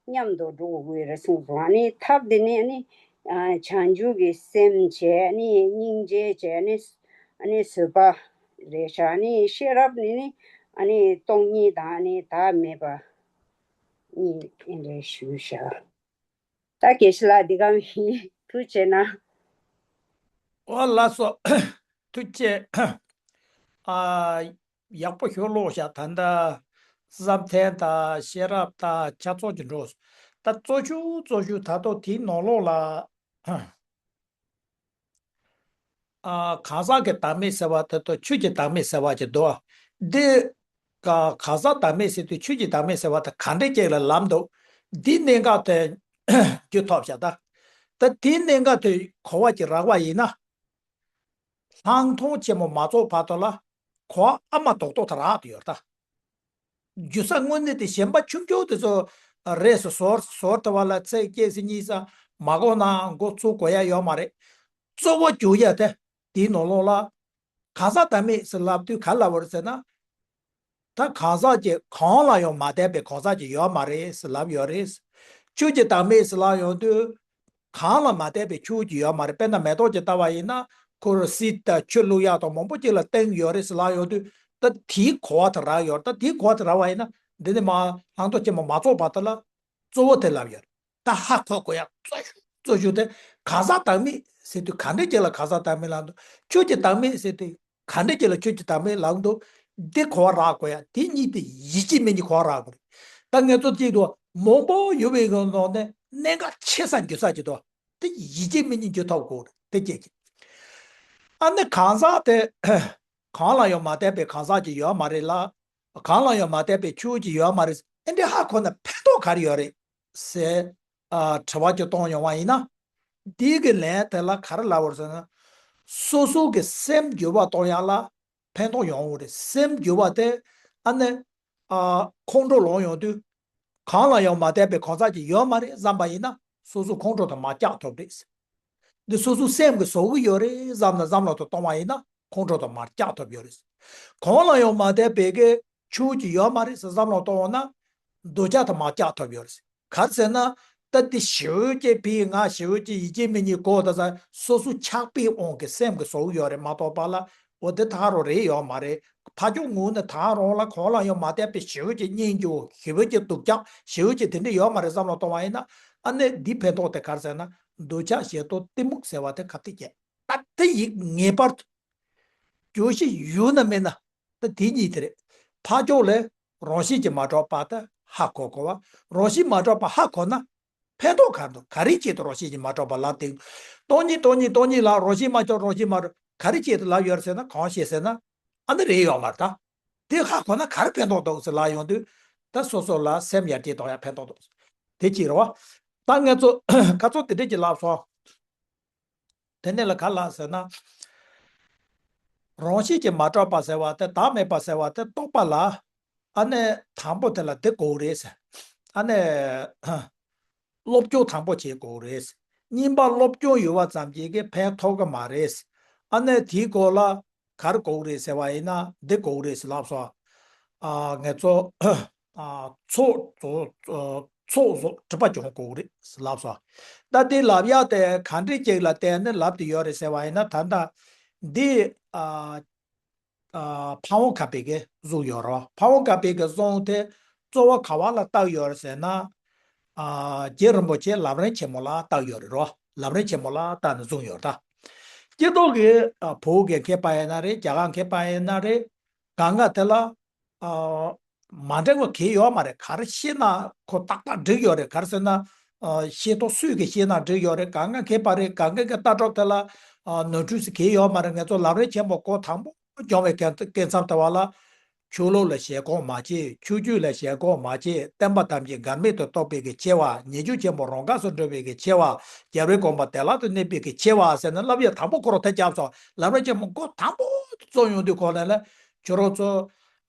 མཉམ་དུ་འགྲོ་དགོས་རེད་གསུངས་སོང་། ཨ་ནི་ཐབས་འདི་ནི་ཨ་ནི་ཨ་བྱང་ཆུབ་ཀྱི་སེམས་བྱས་ཨ་ནི་སྙིང་རྗེ་བྱས་ཨ་ནི་ཨ་ནི་བཟོད་པ་རེད་ཤག་ཨ་ནི་ཤེས་རབ་ནི་ནི་ཨ་ནི་སྟོང་ཉིད་དང་ཨ་ནི་བདག་མེད་པ་གཉིས་ཨེ་འདྲ་ཞུས་ཤག་ད་དགེ་བཤེས་ལགས་འདི་ག་མིན་ཐུགས་རྗེ་གནང་། ཨོ་ལགས་སོ། ཐུགས་རྗེ་ཆེ། ཨ། ཡག་པོ་ཞུ་ལོག་ཤག་ད་ལྟ་བསམ་གཏན་དང་ཤེས་རབ་དང་ཆ་ཚང་གི་འགྲོ། ད་གཙོ་ཆུ་གཙོ་ཆུ་ད་ལྟ་དེའི་ནང་ལོགས་ལ། ཨ། གང་ཟག་གི་བདག་མེད་ཟེར་བ་དེ་དང་ཆོས་ཀྱི་བདག་མེད་ཟེར་བ་ཅིག་འདུག་འདི་ག་གང་ཟག་བདག་མེད་ཟེར་དུས་ཆོས་ཀྱི་བདག་མེད་ཟེར་བ་དེ་ག་འདྲས་ཅིག་ལ་ལབ་འདུག་འདི་གནད་འགག་དེ་རྒྱུ་ཐོབ་བཞག་ད། ད་དེའི་གནད་འགག་དེ་གོ་བ་ཅིག་རག་པ་ཡིན་ན། ལྷག་མཐོང་ཆེན་མོ་མ་རྫོགས་བར་དུ་ལ་གོ་བ་ཨ་མ་རྡོག་རྡོག་དེ་རག་ཏུ་ཡོད་ད། རྒྱུ་ས་དངོས་གནས་དེ་ཞེན་པ་ཆུང་ཆུང་དེ་ཚོ་རེས་སུ་ཟོར་ཟོར་ཐུབ་པ་ལ་ཚེ་སྐྱེལ་སྲིད་གཉིས་ས་མ་གོ་ན་འགོ་ཚུགས་དགོས་ཡ་ཡོད་མ་རེད། གཙོ་བོ་རྒྱུ་ཡ་དེ་དེའི་ནང་ལོགས་ལ་གང་ཟག་བདག་མེད་ཟེར་ལབ་དུས་ག་ལབ་པ་རེད་ཟེར་ན། ད་གང་ཟག་ཅིག་གང་ལ་ཡང་མ་བརྟེན་པའི་གང་ཟག་ཅིག་ཡོད་མ་རེད་ཟེར་ལབ་ཡོད་རེད། ཆོས་ཀྱི་བདག་མེད་ཟེར་ལབ་ཡོང་དུས། གང་ལ་མ་བརྟེན་པའི་ཆོས་ཅིག་ཡོད་མ་རེད། དཔེར་ན་མེ་ཏོག་ཅིག་ལྟ་བ་ཡིན་ན་ཁོ་རུ་སིད་དང་ཆུ་བླུག་ཡག་དང་མང་པོ་ཅིག་ལ་བརྟེན་ཡོད་རེད་ཟེར་ལབ་ཡོང་དུས་ད་དེའི་གོ་བ་དེ་རག་ཡོད་རེད། ད་དེའི་གོ་བ་དེ་རག་པ་ཡིན་ན་འདི་ནི་མ་ལྷག་མཐོང་ཆེན་མོ་མ་རྫོགས་བར་དུ་ལ་གཙོ་བོ་དེ་ལབ་ཡོད་རེད། ད་ཧ་གོ་དགོས་ཡག་གཙོ་ཤོས་གཙོ་ཤོས་དེ་གང་ཟག་བདག་མེད་ཟེར་དུས་ག་འདྲས་ཅིག་ལ་གང་ཟག་བདག་མེད་ལབ་འདུག་ཆོས་ཀྱི་བདག་མེད་ཟེར་དུས་ག་འདྲས་ཅིག་ལ་ཆོས་ཀྱི་བདག་མེད་ལབ་འདུག་འདི་གོ་བ་རག་དགོས་ཡག་དེ་གཉིས་དེ་ཡིད་ཆེས་མེད་ནི་གོ་བ་རག་དགོས་རེད། ད་ངེད་ཚོ་གཅིག་ཏུ་མང་པོ་ཡོད་པའི་ནང་ནས་གནད་འགག་ཆེ་ས་འགྱུར་ས་ཅིག་ཏུ་དེ་ཡིད་ཆེས་མེད་ནི་འགྱུར་ཐུབ་དགོས་རེད་དེ་སྐད་ཀྱི། ཨ་ནི་གང་ཟག་དེ་གང་ལ་ཡང་མ་བརྟེན་པའི་གང་ཟག་ཅིག་ཡོད་མ་རེད་ལ། གང་ལ་ཡང་མ་བརྟེན་པའི་ཆོས་ཅིག་ཡོད་མ་རེད། ཨེ་འདྲས་ཧ་གོ་ན་ཕན་ཐོགས་ག་རེ་ཡོད་རེད་ཟེར། ཨ། དྲི་བ་ཅིག་གཏོང་ཡོང་བ་ཡིན་ན། འདི་གི་ལན་དེ་ལ་ག་རེ་ལབ་དགོས་ཟེར་ན། སོ་སོ་གི་སེམས་འགྱུར་བ་གཏོང་ཡག་ལ་ཕན་ཐོགས་ཡོང་གི་རེད། སེམས་འགྱུར་བ་དེ་ཨ་ནི། ཨ། ཁོང་ཁྲོ་ལངས་ཡོང་དུས། གང་ལ་ཡང་མ་བརྟེན་པའི་གང་ཟག་ཅིག་ཡོད་མ་རེད་བསམ་པ་ཡིན་ན་སོ་སོ་ཁོང་ཁྲོ་དེ་མར་བཀྱག་ཐུབ་རེད། འདི་སོ་སོ་སེམས་ཀྱིས་བཟོ་གི་ཡོད་རེད་བསམ་ནས་བསམ་བློ་དེ་གཏོང་བ་ཡིན་ན་ཁོང་ཁྲོ་དེ་མར་བཀྱག་ཐུབ་ཡོད་རེད། གང་ལ་ཡང་མ་བརྟེན་པའི་གི་ཆོས་ཅིག་ཡོད་མ་རེད་ཟེར་བསམ་བློ་གཏོང་འོང་ན། འདོད་ཆགས་དེ་མར་བཀྱག་ཐུབ་ཡོད་རེད། ག་རེ་ཟེར་ན། ད་དེ་ཞི་བའི་ཅིག་ཕི་ང་ཞི་བའི་ཅིག་ཡིད་ཆེས་མེད་ནི་གོ་ད་ས་སོ་སོ་ཆགས་པའི་དབང་གིས་སེམས་ཀྱིས་བཟོ་གི་ཡོད་རེད་མ་གཏོགས་པ་ལ་འོ་དེ་ད་ག་རང་རེད་ཡོད་མ་རེད། ཕ་ཆོས་ངོས་ནས་ད་ག་རང་ལ་གང་ལ་ཡང་མ་བརྟེན་པའི་ཞི་བའི་ཅིག་སྙིང་རྗེ་ཞི་བའི་ཅིག་སྡུག་ཅག་ཞི་བའི་ཅིག་དེ་འདྲ་ཡོད་མ་རེད་བསམ་བློ་གཏོང་བ་ཡིན་ན། ཨ་ནི་འདི་ཕན་ཐོགས་དེ་ག་རེ་ཟེར་ན་འདོད་ཆགས་ཞེ་སྡང་གཏི་མུག་ཟེར་བ་དེ་ག་དེ་སྐྱེ། ད་དེ་ཡིག་ངེས་པར་དུ་བརྗོད་གཞི་ཡོད་ན་མེད་ན། ད་དེ་གཉིས་དེ་རེད། ཕ་ཆོས་ལས་རང་བཞིན་གྱིས་མ་གྲུབ་པ་དེ་ཧ་གོ་དགོས་པ། རང་བཞིན་མ་གྲུབ་པ་ཧ་གོ་ན་ཕན་ཐོགས་ག་འདུག་ག་རེ་ཆེད་དུ་རང་བཞིན་གྱིས་མ་གྲུབ་པ་ལབ་དེ། སྟོང་ཉིད་སྟོང་ཉིད་སྟོང་ཉིད་ལ་རང་བཞིན་མ་གྲུབ་རང་བཞིན་མ་གྲུབ་ག་རེ་ཆེད་དུ་ལབ་ཡོད་རེད་ཟེར་ན་གང་ཤེས་ཟེར་ན། ཨ་ནི་རེད་ཡོད་མ་རེད་ད། དེ་ཧ་གོ་ན་ག་རེ་ཕན་ཐོགས་འདུག་ཟེར་ལབ་ཡོང་དུས། ད་སོ་སོ་ལ་སེམས་ཡར་རྒྱས་གཏོང་ཡ་ཕན་ཐོགས་འདུག་དེ་གཅིག་རེད་བ། ད་ངེད་ཚོ་ཁ་ཚོ་དེ་འདྲས་ཀྱི་ལབ་སོང་། དེ་ནས་ལ་ག་ལ་ཟེར་ན། རང་བཞིན་གྱིས་མ་གྲུབ་པ་ཟེར་བ་དེ་བདག་མེད་པ་ཟེར་བ་དེ་རྟོགས་པ་ལ། ཨ་ནི་དང་པོ་དེ་ལ་དེ་དགོས་རེད་ཟེར། ཨ་ནི། སློབ་སྦྱོང་དང་པོ་བྱེད་དགོས་རེད་ཟེར། གཉིས་པ་སློབ་སྦྱོང་ཡོད་པ་ཙམ་གྱིས་གི་ཕན་ཐོགས་ཀྱི་མ་རེད་ཟེར། ཨ་ནི་དེའི་སྐོར་ལ་ག་རེ་དགོས་རེད་ཟེར་བ་ཡིན་ན་འདི་དགོས་རེད་ཟེར་ལབ་སོང་། ཨ་ངེད་ཚོ་ཨ་ཚོགས་ཚོགས་ཚོགས་བཟོ་སྒྲིག་པ་སྦྱོང་དགོས་རེད་ལབ་སོང་། ད་དེ་ལབ་ཡག་དེ་ག་འདྲས་ཅིག་ལ་བརྟེན་ནས་ལབ་དེ་ཡོད་རེད་ཟེར་བ་ཡིན་ན་ད་ལྟ་འདི་ཨ་ཨ་ཕ་བོང་ཁ་པའི་གི་གཟུགས་ཡོད་རོ། ཕ་བོང་ཁ་པའི་གི་གཟུགས་དེ་གཙོ་བོ་ག་བ་ལ་བཏགས་ཡོད་རེད་ཟེར་ན། ཨ་རྗེ་རིན་པོ་ཆེ་ལམ་རིམ་ཆེན་མོ་ལ་བཏགས་ཡོད་རེད་རོ། ལམ་རིམ་ཆེན་མོ་ལ་བཏགས་ནས་བཟུང་ཡོད་རེད་ད། སྤྱི་ཚོགས་ཀྱི་ཨ་བོད་ཀྱི་མཁས་པ་ཡིན་ན་རེད། རྒྱ་གར་མཁས་པ་ཡིན་ན་རེད། གང་ག་དེ་ལ་ཨ་མ་འགྲིག་པ་གང་ཡོད་མ་རེད། ག་རེ་བཤད་ན་ཁོ་ཏག་ཏག་འགྲིག་ཡོད་རེད། ག་རེ་ཟེར་ན་ཨ་ཤེས་རྟོགས་སུས་ཀྱིས་བཤད་ན་འགྲིག་ཡོད་རེད། གང་ག་མཁས་པ་རེད། གང་ག་གི་ལྟ་གྲུབ་དེ་ལ་ཨ་ནོར་འཁྲུལ་ཟེར་གང་ཡོད་མ་རེད། ང་ཚོ་ལམ་རིམ་ཆེན་མོ་སྐོར་དང་པོ་སྦྱོང་བའི་སྐབས་སྐབས་མཚམས་དེ་བ་ལ་ ཆོས་ལུགས་ལ་ཞེན་ཁོག་མ་བྱེད། ཆོས་བརྒྱུད་ལ་ཞེན་ཁོག་མ་བྱེད། བསྟན་པ་ཐམས་ཅད་འགལ་མེད་དུ་རྟོགས་པའི་གི་ཆེ་བ། ཉེས་སྤྱོད་ཆེན་པོ་རང་འགགས་སུ་འགྲོ་བའི་གི་ཆེ་བ། རྒྱལ་བའི་དགོངས་པ་བདེ་བླག་ཏུ་གནས་པའི་གི་ཆེ་བ་ཟེར་ནས་ལབ་ཡ་དང་པོ་ཁོ་རང་དེ་རྒྱབ་སོང་། ལམ་རིམ་ཆེན་མོ་འགོ་དང་པོ་རྩོམ་ཡོང་དུས་ཁོ་ནས་ལ་ཁྱོད་རང་ཚོ་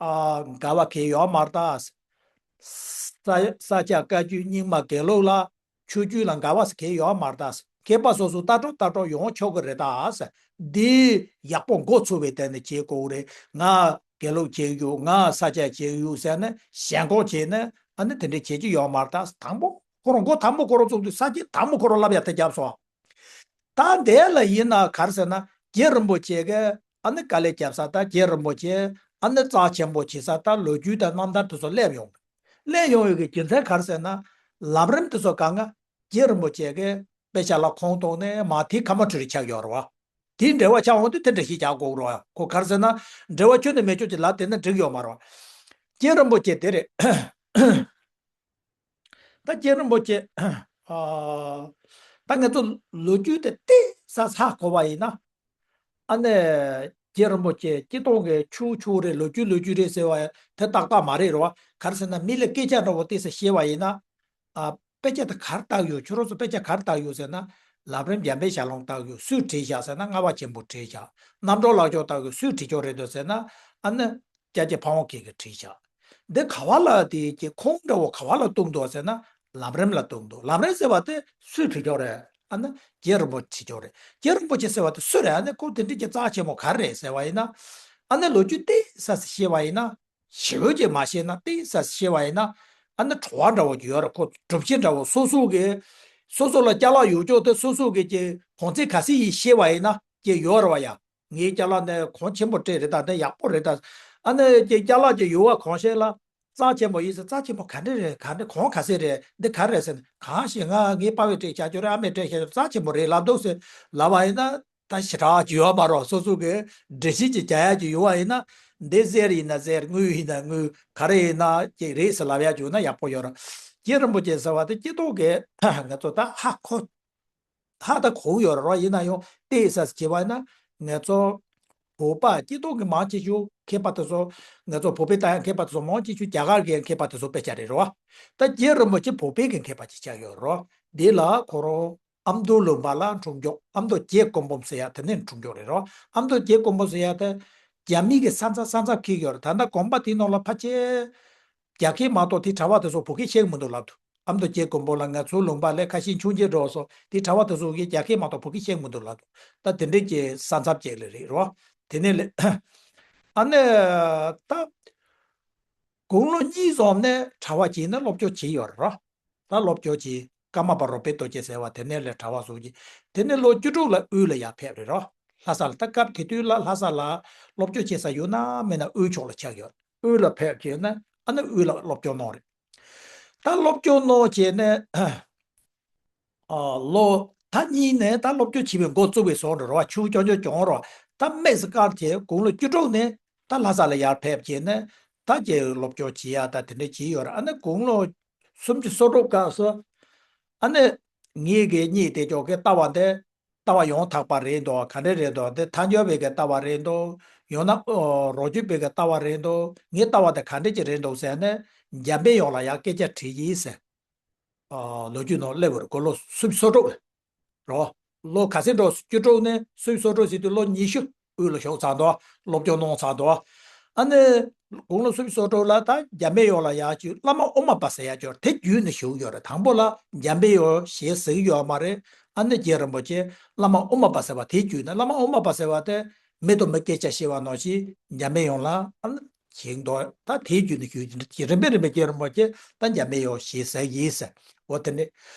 ཨ་འགལ་བ་གང་ཡོད་མ་རེད་ད། ས་ས་སྐྱ་བཀའ་བརྒྱུད་རྙིང་མ་དགེ་ལུགས་ལ། ཆོས་བརྒྱུད་ལ་འགལ་བ་ཟེར་གང་ཡོད་མ་རེད་ད། མཁས་པ་སོ་སོ་ལྟ་གྲུབ་ལྟ་གྲུབ་ཡོང་ཆོག་གི་རེད་ད། འདི་ཡག་པོ་མགོ་ཚོས་པའི་སྟེང་ནས་བྱེད་དགོས་རེད། ང་དགེ་ལུགས་བྱེད་ཀྱི་ཡོད། ང་ས་སྐྱ་བྱེད་ཀྱི་ཡོད་ཟེར་ནས་ཞེན་ཁོག་བྱས་ནས་ཨ་ནི་དེ་འདྲ་བྱེད་ཀྱི་ཡོད་མ་རེད་ད། དང་པོ་ཁོ་རང་མགོ་དང་པོ་ཁོ་རང་བཙུགས་དུས་ས་སྐྱ་དང་པོ་ཁོ་རང་ལབ་ཡ་དེ་རྒྱབ་སོང་། ད་འདས་ལ་ཡིན་ན་ག་རེ་ཟེར་ན་རྗེ་རིན་པོ་ཆེ་གིས་ཨ་ནི་དཀའ་ལས་བརྒྱབ་ས་ད་རྗེ་རིན་པོ་ཆེ་ཨ་ནི་རྩ་ཆེན་པོ་བྱེད་ས་ད་ལོ་རྒྱུས་དང་རྣམ་ཐར་དེ་ཚོ་སླེབས་ཡོང་། སླེབས་ཡོང་བའི་གི་རྒྱུ་མཚན་ག་རེ་ཟེར་ན། ལམ་རིམ་དེ་ཚོ་གང་ག་རྗེ་རིན་པོ་ཆེ་གིས་དཔེ་ཆ་ལ་ཁུངས་གཏུགས་ནས་མར་དེ་ཁ་མ་ཁྲིད་རེ་ཆགས་ཡོད་རེད་བ། དེའི་འགྲེལ་བ་ཆགས་འོང་དུས་དེ་འདྲ་ཞིག་རྒྱག་དགོས་རེད་བ། ཁོ་ག་རེ་ཟེར་ན་འགྲེལ་བ་ཁྱོན་ནས་མེད་ཆོག་ཅིག་ལབ་དེ་ན་འགྲིག་ཡོད་མ་རེད་བ། རྗེ་རིན་པོ་ཆེ་དེ་རེད། ད་རྗེ་རིན་པོ་ཆེ། ཨ། ད་ང་ཚོ་ལོ་རྒྱུས་དེ་ཏོག་ཙམ་ཧ་གོ་བ་ཡིན་ན། ཨ་ནི། རྗེ་རིན་པོ་ཆེ་སྤྱིར་བཏང་གི་ཆོས་ཆོས་རེད། ལོ་རྒྱུས་ལོ་རྒྱུས་རེད་ཟེར་བ་དེ་ཏག་ཏག་མ་རེད་རོ། ག་རེ་ཟེར་ན་མི་ལ་སྐད་ཆ་འདྲ་བོ་ཏོག་ཙམ་བཤད་པ་ཡིན་ན། ཨ། དཔེ་ཆ་དེ་ག་རེ་བལྟས་ཡོད། ཁྱོད་རང་ཚོ་དཔེ་ཆ་ག་རེ་བལྟས་ཡོད་ཟེར་ན། ལམ་རིམ་འཇམ་དཔལ་ཞལ་ལུང་བལྟས་ཡོད། སུས་བྲིས་བཞག་ཟེར་ན་ལྔ་པ་ཆེན་པོས་བྲིས་བཞག་རྣམ་གྲོལ་ལག་ཆོག་བལྟས་ཡོད། སུས་བྲིས་ཆོག་རེད་འདུག་ཟེར་ན། ཨ་ནི། སྐྱབས་རྗེ་ཕ་བོང་ཁེ་གིས་བྲིས་བཞག་འདི་ག་བ་ལ་དེ་གི་ཁུངས་འདྲ་བོ་ག་བ་ལ་གཏུགས་འདུག་ཟེར་ན་ལམ་རིམ་ལ་གཏུགས་འདུག་ལམ་རིམ་ཟེར་བ་དེ་སུས་བྲིས་ཆོག་རེད། ཨ་ནི་རྗེ་རིན་པོ་ཆེས་བྲིས་ཆོག་རེད། རྗེ་རིན་པོ་ཆེ་ཟེར་བ་དེ་སུ་རེད། ཨ་ནི་ཁོ་དེ་འདྲ་གི་རྩ་ཆེན་པོ་ག་རེ་རེད་ཟེར་བ་ཡིན་ན། ཨ་ནི་ལོ་རྒྱུས་ཏོག་ཙམ་བཤད་པ་ཡིན་ན། ཞེ་པོ་ཅིག་མ་བཤད་ན་ཏོག་ཙམ་བཤད་པ་ཡིན་ན། ཨ་ནི་བྲོ་བ་འདྲ་བོ་ཅིག་ཡོད་རེད། ཁོ་སྒྲུབ་བྱེད་འདྲ་བོ་སོ་སོ་གི། སོ་སོ་ལ་ཅ་ལག་ཡོད་ཅོག་དེ་སོ་སོ་གི་ཅིག་གོང་ཚད་ག་ཚད་ཡིན་ཤེས་པ་ཡིན་ན་ཅིག་ཡོད་རེད་བ་ཡ། ངའི་ཅ་ལག་འདི་གོང་ཆེན་པོ་སྤྲད་རེད་ད། འདི་ཡག་པོ་རེད་ད། ཨ་ནི་ཅིག་ཅ་ལག་ཅིག་ཡོད་པ་གང་ཤེས་ལ། རྩ་ཆེན་པོ་ཡིན་ཟེར། རྩ་ཆེན་པོ་ག་འདྲ་རེད། ག་འདྲ་གོང་ག་ཚད་རེད། འདི་ག་རེ་རེད་ཟེར་ན། གང་ཤེས། ང་ངའི་པ་ཕས་སྤྲད་བཞག་ཅོག་རེད། ཨ་མས་སྤྲད་བཞག་ཅོག་རྩ་ཆེན་པོ་རེད་ལབ་འདུག་ཟེར་ལབ་པ་ཡིན་ན། ད་ཞེ་དྲག་ཅིག་ཡོད་མ་རེད། སོ་སོ་གི་འགྲེལ་བཤད་ཅིག་རྒྱག་ཡ་ཅིག་ཡོད་པ་ཡིན་ན། འདི་གསེར་ཡིན་ན་གསེར། དངུལ་ཡིན་ན་དངུལ། ག་རེ་ཡིན་ན་ཅིག་རེད་ཟེར་ལབ་ཡ་ཅིག་ཡོད་ན་ཡག་པོ་ཡོད་རེད། རྗེ་རིན་པོ་ཆེ་ཟེར་བ་དེ་སྤྱིར་བཏང་གི་ང་ཚོ་ད་ཧ་གོ་ཧ་ད་གོ་ཡོད་རེད་བ། ཡིན་ན་ཡང་ཏོག་ཙམ་བྱས་པ་ཡིན་ན་ང་ཚོ་བོད་པ་སྤྱིར་བཏང་གི་མང་ཆེ་ཤོས་མཁས་པ་དེ་ཚོ། ང་ཚོ་བོད་པའི་ད་ཡང་མཁས་པ་དེ་ཚོ་མང་ཆེ་ཤོས་རྒྱ་གར་གྱི་མཁས་པ་དེ་ཚོ་དཔེ་ཆ་རེད་རོ། ད་རྗེ་རིན་པོ་ཆེ་བོད་པའི་གི་མཁས་པ་ཅིག་ཆགས་ཡོད་རོ། འདི་ལ་ཁོ་རང་ཨ་མདོ་ལུང་པ་ལ་འཁྲུངས་ཀྱོག་ཨ་མདོ་རྒྱལ་ཀུན་འབུམ་ཟེར་ཡ་དེ་ནས་འཁྲུངས་ཀྱོག་རེད་རོ། ཨ་མདོ་རྒྱལ་ཀུན་འབུམ་ཟེར་ཡ་དེ་རྒྱ་མི་གི་ས་མཚམས་ས་མཚམས་འཁེལ་ཡོད་རེད། ད་ལྟ་དགོན་པ་དེའི་ནང་ལ་ཕལ་ཆེར་རྒྱ་སྐད་མ་གཏོགས་དེ་གྲྭ་པ་དེ་ཚོ་བོད་སྐད་ཤེས་ཀྱི་མི་འདུག་ལབ་འདུག་ཨ་མདོ་རྒྱལ་ཀུན་འབུམ་ལ་ང་ཚོའི་ལུང་པ་ལས་ཁ་ཤས་ཆུང་ཆུང་འགྲོ་སོང་། དེ་གྲྭ་པ་དེ་ཚོ་གིས་རྒྱ་སྐད་མ་གཏོགས་བོད་སྐད་ཤེས་ཀྱི་མི་འདུག་ལབ་འདུག་ད་དེ་འདྲས་ཀྱི་ས་མཚམས་ཅིག་ལ་རེད་རོ། དེ་ནས་ལས་ཨ་ནི་ད་དགུང་ལོ་གཉིས་ཙམ་ནས་གྲྭ་པ་བྱས་ནས་སློབ་སྦྱོང་བྱས་ཡོད་རེད་རོ། ད་སློབ་སྦྱོང་བྱས། ཀརྨ་པ་རོལ་པའི་རྡོ་རྗེ་ཟེར་བ་དེ་ནས་ལས་གྲྭ་པ་བཟོ་གི། དེ་ནས་ལོ་བཅུ་དྲུག་ལ་དབུས་ལ་ཡར་ཕེབས་རེད་རོ། ལྷ་ས་ལ། ད་སྐབས་དེ་དུས་ལ་ལྷ་ས་ལ་སློབ་སྦྱོང་བྱེད་ས་ཡོད་ན་མེད་ན་དབུས་ཕྱོགས་ལ་ཆགས་ཡོད། དབུས་ལ་ཕེབས་བྱས་ནས་ཨ་ནི་དབུས་ལ་སློབ་སྦྱོང་གནང་རེད། ད་སློབ་སྦྱོང་གནང་བྱས་ནས་ཨ་ལོ་ད་གཉིས་ནས་ད་སློབ་སྦྱོང་བྱེད་པའི་འགོ་བཙུགས་པའི་བཟོ་འདྲ་རོ། ཆུ་རྐྱང་རྐྱང་གྱོང་རོ། ད་སྨད་ས་སྐར་བྱས་དགུང་ལོ་བཅུ་དྲུག་ནས་ད་ལྷ་ས་ལ་ཡར་ཕེབས་བྱས་ནས་ད་ཀྱི་སློབ་སྦྱོང་བྱེད་ཡ་ད་དེ་འདྲ་བྱས་ཡོད་རེད། ཨ་ནི་དགུང་ལོ་སུམ་ཅུ་སོ་དྲུག་སྐབས་སུ་ཨ་ནི་ངེད་ཀྱི་གཉིས་དེ་ཅོག་གི་ལྟ་བ་འདི་ལྟ་བ་ཡང་དག་པ་རེད་འདུག་ག་འདྲ་རེད་འདུག་འདི་ཐལ་འགྱུར་བའི་གི་ལྟ་བ་རེད་འདུག་ཡང་ན་ཨོ་རོ་བཅུད་པའི་གི་ལྟ་བ་རེད་འདུག་ངའི་ལྟ་བ་དེ་ག་འདྲ་ཅིག་རེད་འདུག་ཟེར་ནས་འཇམ་དཔལ་དབྱངས་ལ་ཡང་སྐད་ཆ་དྲིས་ཡིན་ཟེར། ཨོ་ལོ་རྒྱུས་ནང་སླེབས་པ་རེད། དགུང་ལོ་སུམ་ཅུ་སོ་དྲུག་རོ། ལོ་ག་ཚོད་འགྲོ། བཅུ་དྲུག་ནས་སུམ་ཅུ་སོ་དྲུག་ཟེར་དུས་ལོ་ཉི་ཤུ་དབུས་ལ་བཞུགས་ཚར་འདུག་སློབ་སྦྱོང་གནང་ཚར་འདུག་ཨ་ནི་དགུང་ལོ་སུམ་ཅུ་སོ་དྲུག་ལ་ད་འཇམ་དཔལ་དབྱངས་ལ་ཡར་ཅིག་བླ་མ་དབུ་མ་པ་ཟེར་ཡ་ཅིག་ཡོད་རེད། དེ་བརྒྱུད་ནས་བཞུགས་ཡོད་རེད། དང་པོ་ལ་འཇམ་དཔལ་དབྱངས་ཞེས་ཟེར་གྱི་ཡོད་མ་རེད། ཨ་ནི་རྗེ་རིན་པོ་ཆེ་བླ་མ་དབུ་མ་པ་ཟེར་བ་དེ་བརྒྱུད་ནས། བླ་མ་དབུ་མ་པ་ཟེར་བ་དེ་མི་དང་མི་སྐད་ཆ་བཤད་པ་ནང་བཞིན་འཇམ་དཔལ་དབྱངས་ལ་ཨ་ནི་བྱིང་དོ། ད་དེའི་རྒྱུད་ནས་ཞུས་ཀྱི་རིམ་པས་རིམ་པས་རྗེ་རིན་པོ་ཆེ་ད་འཇམ་དཔལ་དབྱངས་ཞེས་ཟེར་ཡིན་ཟེར། འོ་དེ་ནས་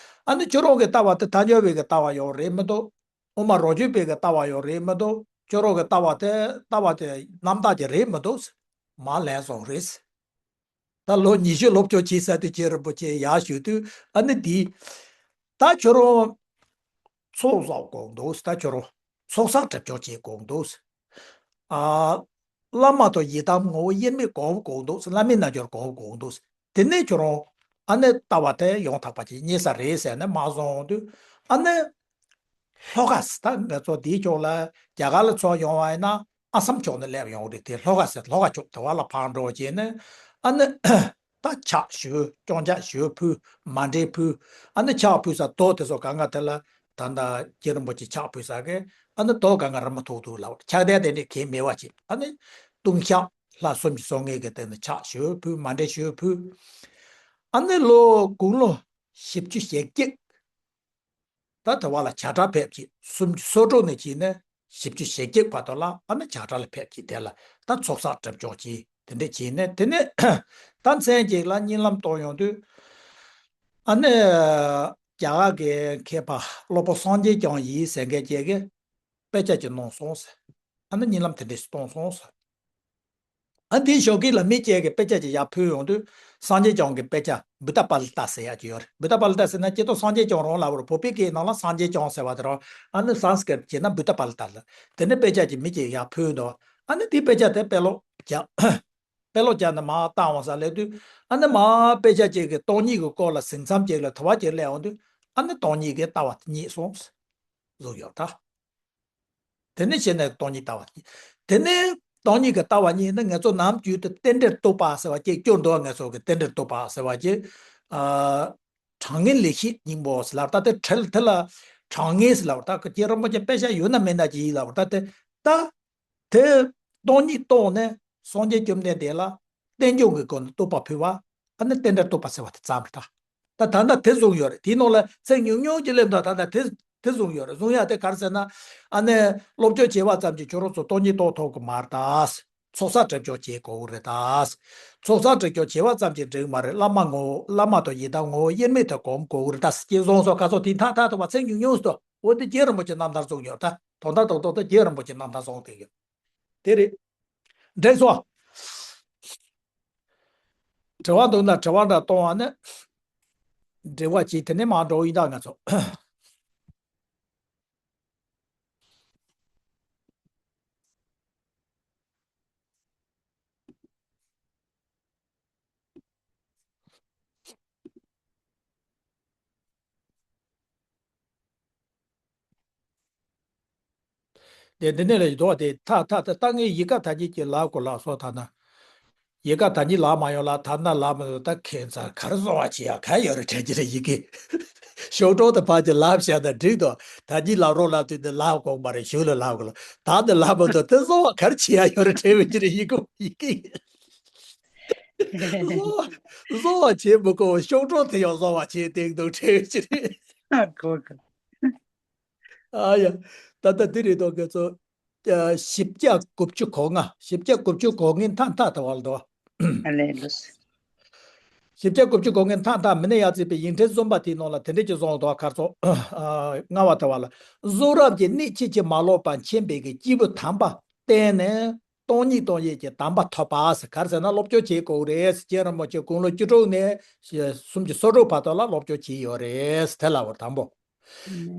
ཨ་ནི་ཁྱོད་རང་གི་ལྟ་བ་དེ་ཐལ་འགྱུར་བའི་གི་ལྟ་བ་ཡང་རེད་མི་འདུག་དབུ་མ་རང་རྒྱུད་པའི་གི་ལྟ་བ་ཡང་རེད་མི་འདུག་ཁྱོད་རང་གི་ལྟ་བ་དེ་ལྟ་བ་དེ་རྣམ་དག་ཅིག་རེད་མི་འདུག་ཟེར། མར་ལན་སོང་རེད་ཟེར། ད་ལོ་ཉི་ཤུ་སློབ་སྦྱོང་བྱས་ཚར་དུས་རྗེ་རིན་པོ་ཆེ་ཡར་ཞུ་དུས་ཨ་ནི་འདི། ད་ཁྱོད་རང་ཚོགས་བསགས་དགོས་འདུག་ད་ཁྱོད་རང་ཚོགས་བསགས་གྲབས་གཅོག་བྱེད་དགོས་འདུག་ཨ། བླ་མ་དང་ཡི་དམ་ངོ་བོ་དབྱེར་མེད་གོ་དགོས་འདུག་བླ་མའི་རྣལ་འབྱོར་གོ་དགོས་འདུག་དེ་ནས་ཁྱོད་རང་ཨ་ནི་ལྟ་བ་དེ་ཡང་དག་པ་ཅིག་རྙེད་ས་རེད་ཟེར་ནས་མར་སོང་དུས་ཨ་ནི། ལྷོ་ཁ་ཟེར། ད་ང་ཚོ་འདིའི་ཕྱོགས་ལ་རྒྱ་གར་ལ་ཚུར་ཡོང་བ་ཡིན་ན། ཨ་སམ་ཕྱོགས་ནས་སླེབས་ཡོང་རེད། དེ་ལྷོ་ཁ་ཟེར་ལྷོ་ཁ་ཕྱོགས་དེ་བ་ལ་ཕར་འགྲོ་བྱས་ནས་ཨ་ནི། ད་ཕྱག་ཞུ་སྐྱོང་ཕྱག་ཞུ་ཕུལ་མཎྜལ་ཕུལ། ཨ་ནི་ཕྱག་ཕུལ་ས་དོ་དེ་ཚོ་གང་ག་དེ་ལ་ད་ལྟ་རྗེ་རིན་པོ་ཆེ་ཕྱག་ཕུལ་ས་གི་ཨ་ནི་དོ་གང་ག་ར་མ་ཐུག་ཐུག་ལ་ཕྱག་རྟེན་དེ་འདྲས་གས་མེད་པ་ཅིག་ཨ་ནི་ལྟུང་བཤགས་ལྷ་སུམ་ཅུ་སོ་ལྔའི་གི་སྟེང་ནས་ཕྱག་ཞུ་ཕུལ་མཎྜལ་ཞུ་ཕུལ། ཨ་ནི་ལོ་དགུང་ལོ་བཞི་བཅུ་ཞེ་གཅིག་ད་དེ་བ་ལ་བྱ་ཁྲ་ཕེབས་ཀྱི་སུམ་ཅུ་སོ་དྲུག་ནས་བྱས་ནས་བཞི་བཅུ་ཞེ་གཅིག་བར་དུ་ལ་ཨ་ནི་བྱ་ཁྲ་ལ་ཕེབས་ཀྱི་དེ་ལ་ད་ཚོགས་བསགས་གྲབས་གཅོག་གྱིས་དེ་འདྲས་བྱས་ནས་དེ་ནས་ད་མཚན་གཅིག་ལ་གཉིད་ལམ་གཏོང་ཡོང་དུས་ཨ་ནི་རྒྱ་གར་གྱི་མཁས་པ་སློབ་དཔོན་སངས་རྒྱས་བསྐྱངས་ཡིན་ཟེར་མཁན་ཅིག་གིས་དཔེ་ཆ་ཅིག་གནང་སོང་ཟེར། ཨ་ནི་གཉིད་ལམ་དེ་འདྲས་སུ་གཏོང་སོང་ཟེར། ཨ་དེའི་ཞོགས་ཀས་ལ་མི་གཅིག་གིས་དཔེ་ཆ་ཅིག་ཡར་ཕུལ་ཡོང་དུས་སངས་རྒྱས་བསྐྱངས་ཀྱི་དཔེ་ཆ་བུདྡྷ་པཱ་ལི་ཏ་ཟེར་ཡག་ཅིག་ཡོད་རེད། བུདྡྷ་པཱ་ལི་ཏ་ཟེར་ན་སྐྱེ་སྟོབས་སངས་རྒྱས་བསྐྱངས་རང་ལབ་པ་རེད། བོད་པའི་སྐད་ནང་ལ་སངས་རྒྱས་བསྐྱངས་ཟེར་བ་དེ་རང་ཨ་ནི་སཾ་སྐྲྀཏ་བྱས་ན་བུདྡྷ་པཱ་ལི་ཏ་ལ། དེ་ནས་དཔེ་ཆ་ཅིག་མི་གཅིག་ཡར་ཕུལ་འདུག་ཨ་ནི་དེའི་དཔེ་ཆ་དེ་དཔེ་ཀློག་རྒྱག་དཔེ་ཀློག་རྒྱག་ནས་མར་བཏང་འོང་ས་སླེབས་དུས་ཨ་ནི་མར་དཔེ་ཆ་ཅིག་གི་སྟོང་ཉིད་ཀྱི་སྐོར་ལ་ཟིན་མཚམས་ཅིག་ལ་དུ་བ་ཅིག་སླེབས་འོང་དུས་ཨ་ནི་སྟོང་ཉིད་ཀྱི་ལྟ་བ་རྙེད་སོང་ཟེར་བཟོ་ཡོད་ད། དེ་ནས་བྱས་ནས་སྟོང་ཉིད་ལྟ་བ་གཉིས། དེ་ནས་སྟོང་ཉིད་ཀྱི་ལྟ་བ་གཉིས་ནི་ང་ཚོ་ནམ་རྒྱུན་དུ་རྟེན་འབྲེལ་རྟོག་པ་ཟེར་བ་ཅིག་སྐྱོར་འདུག་ང་ཚོ་གི་རྟེན་འབྲེལ་རྟོག་པ་ཟེར་བ་ཅིག་ཨ། གྲངས་ངེས་ལེགས་བཤད་སྙིང་པོ་ཟེར་ལབ་ད་དེ་བྲལ་དེ་ལ་གྲངས་ངེས་ཟེར་ལབ་ད་ཀྱེ་རིན་པོ་ཆེ་དཔེ་ཆ་ཡོད་ན་མེད་ན་ཅིག་ཡིན་ལབ་ད་དེ་ད། དེ་སྟོང་ཉིད་རྟོགས་ནས་སངས་རྒྱས་བཅོམ་ལྡན་འདས་ལ་རྟེན་འབྱུང་གི་སྒོ་ནས་རྟོགས་པ་ཕུལ་བ་ཨ་ནི་རྟེན་འབྲེལ་རྟོག་པ་ཟེར་བ་དེ་ཙམ་རེད་ད། ད་ད་ལྟ་དེ་བཟུང་ཡོད་རེད། དེའི་ནང་ལ་ཚིག་ཉུང་ཉུང་ཅིག་སླེབས་འདུག་ད་ལྟ་དེ་དེ་བཟུང་ཡོད་རེད། བཟུང་ཡ་དེ་ག་རེ་ཟེར་ན་ཨ་ནི་སློབ་སྦྱོང་བྱས་པ་ཙམ་གྱིས་ཁྱོད་རང་ཚོ་སྟོང་ཉིད་རྟོགས་ཐུབ་ཀྱི་མ་རེད་ད། ཚོགས་བསགས་གྲབས་གཅོག་བྱེད་དགོས་རེད་ད། ཚོགས་བསགས་གྲབས་གཅོག་བྱས་པ་ཙམ་གྱིས་འགྲིག་མ་རེད། བླ་མ་ངོ་བོ་བླ་མ་དང་ཡི་དམ་ངོ་བོ་དབྱེར་མེད་དུ་སྒོམ་དགོས་རེད་ད། ཅེས་གསུངས་སོ་ག་ཚོད་དེ་མཐའ་མཐའ་ཐུག་པ་ཚིག་ཉུང་ཉུང་སུ་འདུག་འོ་དེ་རྗེ་རིན་པོ་ཆེ་རྣམ་ཐར་བཟུང་ཡོད་ད། དོན་དག་རྡོག་རྡོག་དེ་རྗེ་རིན་པོ་ཆེ་རྣམ་ཐར་བཟུང་དེ་ཡོད། དེ་རེད། འགྲིག་སོང་། དྲི་བ་འདུག་ན་དྲི་བ་འདྲ་གཏོང་བ་ནི། འགྲིག་པ་ཅིག་དེ་ནས་མར་འགྲོ་ཡིན་ད་ང་ཚོ། དེ་འདི་ནས་ལ་ཡི་དོགས་དེ་ཐ་ཐ་ད་ད་ངས་ཡི་ག་ད་གཉིས་ཀྱི་ལབ་དགོས་ལབ་སོང་ད་ན། ཡི་ག་ད་གཉིས་ལབ་མ་ཡོང་ལ་ད་ན་ལབ་མ་ཡོང་ད་ཁྱད་མཚར་ག་རེ་བཟོ་བ་བྱེད་ཡ་ག་ཡོད་རེད་དྲན་གྱི་རེད་ཡི་གེ། ཤོག་གྲོགས་དེ་ཕར་གྱི་ལབ་བྱས་ན་འགྲིག་དོ། ད་གཉིས་ལབ་རོགས་ལབ་དུས་འདི་ལབ་དགོས་མ་རེད་གཞུག་ལ་ལབ་དགོས་ལ་ད་འདི་ལབ་མ་ཐུབ་དེ་བཟོ་བ་ག་རེ་བྱེད་ཡ་ཡོད་རེད་དྲན་བའི་ཀྱི་རེད་ཡི་གེ་ཡི་གེ། བཟོ་བ་བྱེད་མི་དགོས་ཤོག་གྲོགས་དེ་ཡང་བཟོ་བ་བྱེད་བསྡད་འདུག་དྲན་བའི་ཀྱི་རེད། ཨ་གོ་གོ། ཨ་ཡ། ད་ལྟ་འདི་རེད་དོ་ཁྱེད་ཚོ། བཞི་བརྒྱ་དགུ་བཅུ་གོ་ལྔ། བཞི་བརྒྱ་དགུ་བཅུ་གོ་ལྔའི་མཐའ་མཐའ་དེ་བར་དུ། ཨ་ལས་ལོས། བཞི་བརྒྱ་དགུ་བཅུ་གོ་ལྔའི་མཐའ་མཐའ་མི་ནི་ཡ་ཙི་པའི་ཡིག་ཕྲེང་གསུམ་པ་དེའི་ནང་ལ་དེ་འདྲས་ཀྱི་བཟོ་འདུག་ཁར་ཚོ། ལྔ་བ་དེ་བར་ལ། གཟུགས་རབ་ཀྱི་གནད་ཕྱིན་ཅི་མ་ལོག་པ་མཁྱེན་པའི་གི་སྐྱེས་བུ་དམ་པ་བསྟེན་ནས་སྟོང་ཉིད་སྟོང་ཡེ་གི་གདམས་པ་ཐོབ་པ་ཟེར་ག་རེ་ཟེར་ན་སློབ་སྦྱོང་བྱེད་དགོས་རེད་ཟེར། རྗེ་རིན་པོ་ཆེ་དགུང་ལོ་བཅུ་དྲུག་ནས་སུམ་ཅུ་སོ་དྲུག་བར་དུ་ལ་སློབ་སྦྱོང་བྱས་ཡོད་རེད་ཟེར་དེ་ལབ་པ་དང་པོ།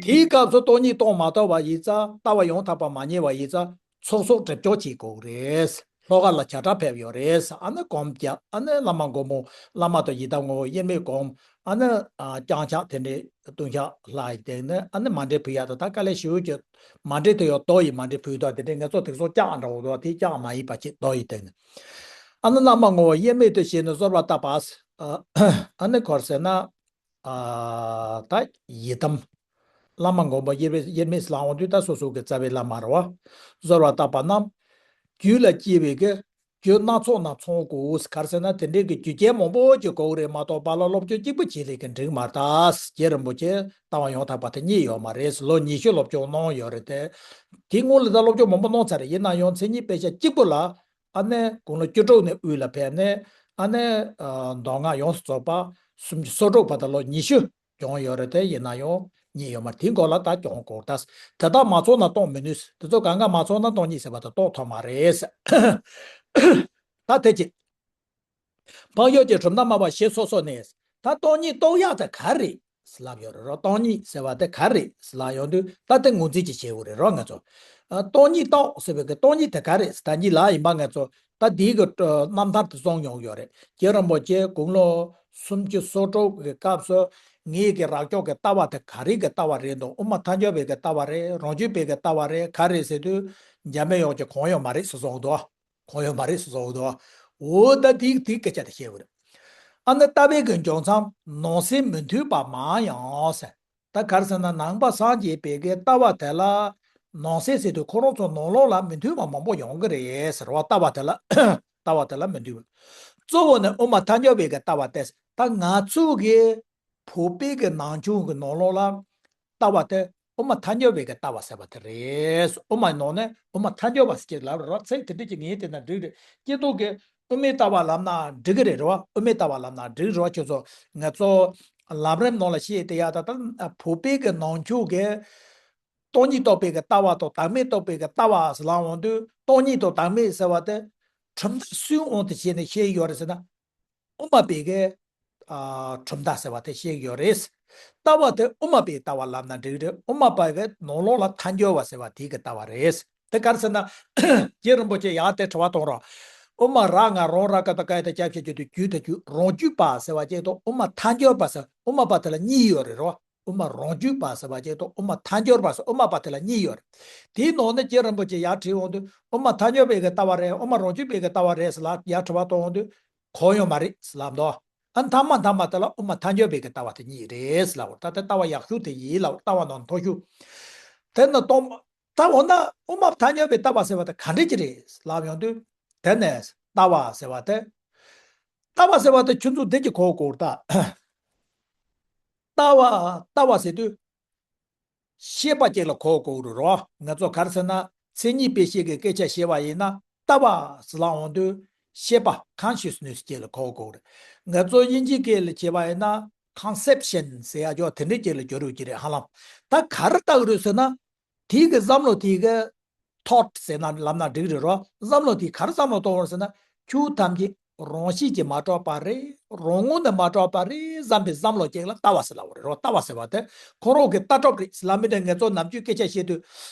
དེའི་སྐབས་སུ་སྟོང་ཉིད་རྟོགས་མ་ཐུབ་པ་ཡིན་ཙང་ལྟ་བ་ཡང་དག་པ་མ་རྙེད་པ་ཡིན་ཙང་ཚོགས་གསོག་སྒྲིབ་སྦྱོང་བྱེད་དགོས་རེད། ལྷོ་ཁ་ལ་བྱ་ཁྲ་ཕེབས་ཡོད་རེད། ཨ་ནི་སྒོམ་རྒྱག་ཨ་ནི་བླ་མ་མགོན་པོ་བླ་མ་དང་ཡི་དམ་ངོ་བོ་དབྱེར་མེད་སྒོམ། ཨ་ནི་བརྐྱང་ཕྱག་དེ་འདྲའི་ལྟུང་བཤགས་ལྷ་ཡི་སྟེང་ནས་ཨ་ནི་མཎྜལ་ཕུལ་ཡག་དང་ད་དཀའ་ལས་ཞེ་པོ་ཅིག་མཎྜལ་དེ་ཡང་རྡོ་ཡི་མཎྜལ་ཕུལ་དང་དེ་འདྲའི་ང་ཚོ་དེང་སང་ལྕགས་འདྲ་བོ་འདུག་དེ་ལྕགས་མ་ཡིན་པ་ཅིག་རྡོ་ཡི་སྟེང་ནས། ཨ་ནི་བླ་མ་ངོ་བོ་དབྱེར་མེད་དུ་བཞེད་ནས་གསོལ་བ་བཏབ་པ། ཨ་ནི་ག་རེ་ཟེར་ན། ཨ། ད་ཡི་དམ། བླ་མ་མགོན་པོ་དབྱེར་མེད་དབྱེར་མེད་ལ་འོང་དུས་ད་སོ་སོ་གི་རྩ་བའི་བླ་མ་རེད་བ། གསོལ་བ་བཏབ་པ་རྣམས། རྒྱུད་ལ་སྐྱེ་བའི་གི། རྒྱུད་སྣ་ཚོགས་ན་ཚང་དགོས་ག་རེ་ཟེར་ན་དེ་འདྲའི་གི་རྒྱུ་རྐྱེན་མང་པོ་ཅིག་དགོས་རེད་མ་གཏོགས་པ་ལ་སློབ་སྦྱོང་གཅིག་པུ་བྱས་ལས་ཀྱི་འགྲིག་མ་རེད་ད། རྗེ་རིན་པོ་ཆེ་ལྟ་བ་ཡང་དག་པ་དེ་རྙེད་ཡོད་མ་རེད། ལོ་ཉི་ཤུ་སློབ་སྦྱོང་གནང་ཡོད་རེད་དེ། དེའི་སྔོན་ལ་ད་སློབ་སྦྱོང་མང་པོ་གནང་ཚར་རེད། ཡིན་ན་ཡང་མཚན་ཉིད་དཔེ་ཆ་གཅིག་པུ་ལ། ཨ་ནི་དགུང་ལོ་བཅུ་དྲུག་ནས་དབུས་ལ་ཕེབས་ནས་ཨ་ནི་མདོ་སྔགས་ཡོངས་སུ་རྫོགས་པ་སུམ་ཅུ་སོ་དྲུག་བར་དུ་ལོ་ཉི་ཤུ་སྦྱོང་ཡོད་རེད་དེ། ཡིན་ན་ཡང་རྙེད་ཡོད་མ་རེད། དེའི་མགོ་ལ་ད་སྦྱོང་དགོས་ད། དེ་དག་མ་ཚང་ན་རྟོགས་མི་ནུས། དེ་ཚོ་གང་ག་མ་ཚང་ན་སྟོང་ཉིད་ཟེར་བ་དེ་རྟོགས་ཐུབ་མ་རེད། ད་དེ་ཅི། འཕགས་ཡུལ་གྱི་གྲུབ་མཐའ་སྨྲ་བ་ཞེས་སོ་སོ་ནས། ད་སྟོང་ཉིད་རྟོགས་ཡག་དེ་ག་རེད་ཟེར་ལབ་ཡོད་རེད་རོ། སྟོང་ཉིད་ཟེར་བ་དེ་ག་རེད་ཟེར་ལབ་ཡོང་དུས་ད་དེ་ངོས་འཛིན་ཅིག་བྱེད་དགོས་རེད་རོ་ང་ཚོ། ཨ། སྟོང་ཉིད་རྟོགས་ཟེར་བའི་གི་སྟོང་ཉིད་དེ་ག་རེད་ཟེར་ད་གཉིས་ལ་ཡིན་པ་ང་ཚོ་ད་འདིའི་གི་རྣམ་ཐར་དེ་གསུངས་མྱོང་ཡོད་རེད། རྗེ་རིན་པོ་ཆེ་དགུང་ལོ་སུམ་ཅུ་སོ་དྲུག་གི་སྐབས་སུ། ངེད་ཀྱི་རགས་ཀྱོག་གི་ལྟ་བ་དེ་ག་རེ་གི་ལྟ་བ་རེད་འདུག་དབུ་མ་ཐལ་འགྱུར་བའི་གི་ལྟ་བ་རེད། རང་རྒྱུད་པའི་གི་ལྟ་བ་རེད། ག་རེ་ཟེར་དུས་འཇམ་པའི་དབྱངས་ཀྱིས་གང་ཡང་མ་རེད་ཟེར་གསུངས་འདུག་གང་ཡང་མ་རེད་ཟེར་གསུངས་འདུག་འོ་ད་དེ་དེ་སྐད་ཆ་དེ་བཤད་དགོས་རེད། ཨ་ནི་ལྟ་བའི་གི་འཇོག་མཚམས་ནང་གསེས་མི་མཐུན་པ་མང་ཡང་ཟེར། ད་ག་རེ་ཟེར་ན་ནང་པ་སངས་རྒྱས་པའི་གི་ལྟ་བ་དེ་ལ་ནང་གསེས་ཟེར་དུས་ཁོ་རང་ཚོ་ནང་ལོགས་ལ་མི་མཐུན་པ་མང་པོ་ཡོང་གི་རེད་ཟེར་བ། ལྟ་བ་དེ་ལ་ལྟ་བ་དེ་ལ་མི་མཐུན་པ། གཙོ་བོ་ནི་དབུ་མ་ཐལ་འགྱུར་བའི་གི་ལྟ་བ་སྟེ། ད་ང་ཚོ་གི་བོད་པའི་གི་ནང་ཆོས་ཀྱི་ནང་ལོགས་ལ་ལྟ་བ་དེ་དབུ་མ་ཐལ་འགྱུར་བའི་གི་ལྟ་བ་ཟེར་བ་དེ་རེད། དབུ་མ་ནང་ནས་དབུ་མ་ཐལ་འགྱུར་བ་ཟེར་གྱི་ལབ་རེད་རོ། ཚིག་དེ་འདྲ་ཅིག་ངས་བལྟས་ན་འགྲིག་རེད། སྤྱི་ཚོགས་ཀྱི་དབུ་མའི་ལྟ་བ་ལབ་ན་འགྲིག་གི་རེད་རོ། དབུ་མའི་ལྟ་བ་ལབ་ན་འགྲིག་རོ། ཁྱོད་ཚོ་ང་ཚོ་ལམ་རིམ་ནང་ལ་བཤད་དེ་ཡ་ད་ལྟ་བོད་པའི་གི་ནང་ཆོས་ཀྱི་སྟོང་ཉིད་རྟོགས་པའི་གི་ལྟ་བ་དང་བདག་མེད་རྟོགས་པའི་གི་ལྟ་བ་ཟེར་ལབ་འོང་དུས། སྟོང་ཉིད་དང་བདག་མེད་ཟེར་བ་དེ་གྲུབ་མཐའ་སུའི་དབང་དུ་བྱས་ནས་བཤད་ཡོད་རེད་ཟེར་ན། དབུ་མ་པའི་གི་ཨ་གྲུབ་མཐའ་ཟེར་བ་དེ་བཤད་ཀྱི་ཡོད་རེད། ལྟ་བ་དེ་དབུ་མ་པའི་ལྟ་བ་ལབ་ན་འགྲིག་རེད། དབུ་མ་པ་གི་ནང་ལོགས་ལ་ཐལ་འགྱུར་བ་ཟེར་བ་དེ་གི་ལྟ་བ་རེད། དེ་ག་རེ་ཟེར་ན། རྗེ་རིན་པོ་ཆེ་ཡར་དེ་དྲི་བ་གཏོང་རོགས། དབུ་མ་ར་ང་རང་ར་ཀ་ད་ཀ་ཡ་ད་ཀྱ་བྱེད་རྒྱུ་དུ་རྒྱུད་ད་རྒྱུད་རང་རྒྱུད་པ་ཟེར་བ་ཅིག་དང་དབུ་མ་ཐལ་འགྱུར་བ་ཟེར། དབུ་མ་པ་དེ་ལ་གཉིས་ཡོད་རེད་རོ། དབུ་མ་རང་རྒྱུད་པ་ཟེར་བ་ཅིག་དང་དབུ་མ་ཐལ་འགྱུར་བ་ཟེར། དབུ་མ་པ་དེ་ལ་གཉིས་ཡོད་རེད། དེའི་ནང་ནས་རྗེ་རིན་པོ་ཆེ་ཡར་དྲིས་འོང་དུས་དབུ་མ་ཐལ་འགྱུར་བའི་གི་ལྟ་བ་རེད། དབུ་མ་རང་རྒྱུད་པའི་གི་ལྟ་བ་རེད་ཟེར་ལ་ཡར་དྲི་བ་གཏོང་འོང་དུས། གང་ཡང་མ་རེད་ཟེར་ལབ་འདུག་ཨ་མཐའ་མ་མཐའ་མ་དེ་ལ་དབུ་མ་ཐལ་འགྱུར་བའི་གི་ལྟ་བ་དེ་གཉིས་རེད་ཟེར་ལབ། ད་ལྟ་ལྟ་བ་ཡག་ཤོས་དེ་ཡིན་ལབ། ལྟ་བ་ནང་མཐོ་ཤོས། དེ་ནི་སྟོང་། ད་འོ་ན་དབུ་མ་ཐལ་འགྱུར་བའི་ལྟ་བ་ཟེར་བ་དེ་ག་འདྲ་ཅིག་རེད་ལབ་ཡོང་དུས། དེ་ནས་ལྟ་བ་ཟེར་བ་དེ། ལྟ་བ་ཟེར་བ་དེ་ཁྱོད་ཚོ་འདི་གི་གོ་དགོས་ད། ལྟ་བ་ལྟ་བ་ཟེར་དུས། ཤེས་པ་ཅིག་ལ་གོ་དགོས་རེད་རོ། ང་ཚོ་ག་རེ་ཟེར་ན་མཚན་ཉིད་དཔེ་བཤད་ཀྱི་སྐད་ཆ་བཤད་པ་ཡིན་ན་ལྟ་བ་ཟེར་ལབ་འོང་དུས་ཤེས་པ་consciousness་ཅིག་ལ་གོ་དགོས་རེད། ང་ཚོ་དབྱིན་ཇིའི་སྐད་ལ་བྱས་པ་ཡིན་ན་conception ཟེར་ཡ་ཅོག་དེ་འདྲ་ཅིག་ལ་འགྱུར་རོགས་ཀྱི་རེད་ཧ་ལམ། ད་ག་རེ་ལྟ་གི་རེད་ཟེར་ན། དེའི་གི་བསམ་བློ་དེའི་གི་thought ཟེར་ན་ལབ་ན་འགྲིག་རེད་རོ། བསམ་བློ་དེ་ག་རེ་བསམ་བློ་གཏོང་བར་ཟེར་ན། ཆོས་ཐམས་ཅད་རང་བཞིན་གྱིས་མ་གྲུབ་པ་རེད། རང་ངོས་ནས་མ་གྲུབ་པ་རེད་བསམ་པའི་བསམ་བློ་ཅིག་ལ་ལྟ་བ་ཟེར་ལབ་པ་རེད་རོ། ལྟ་བ་ཟེར་བ་དེ་ཁོ་རང་གི་ལྟ་གྲུབ་རེད་ཟེར་ལབ་མི་དེ། ང་ཚོ་ནམ་རྒྱུན་སྐད་ཆ་བཤད་དུས།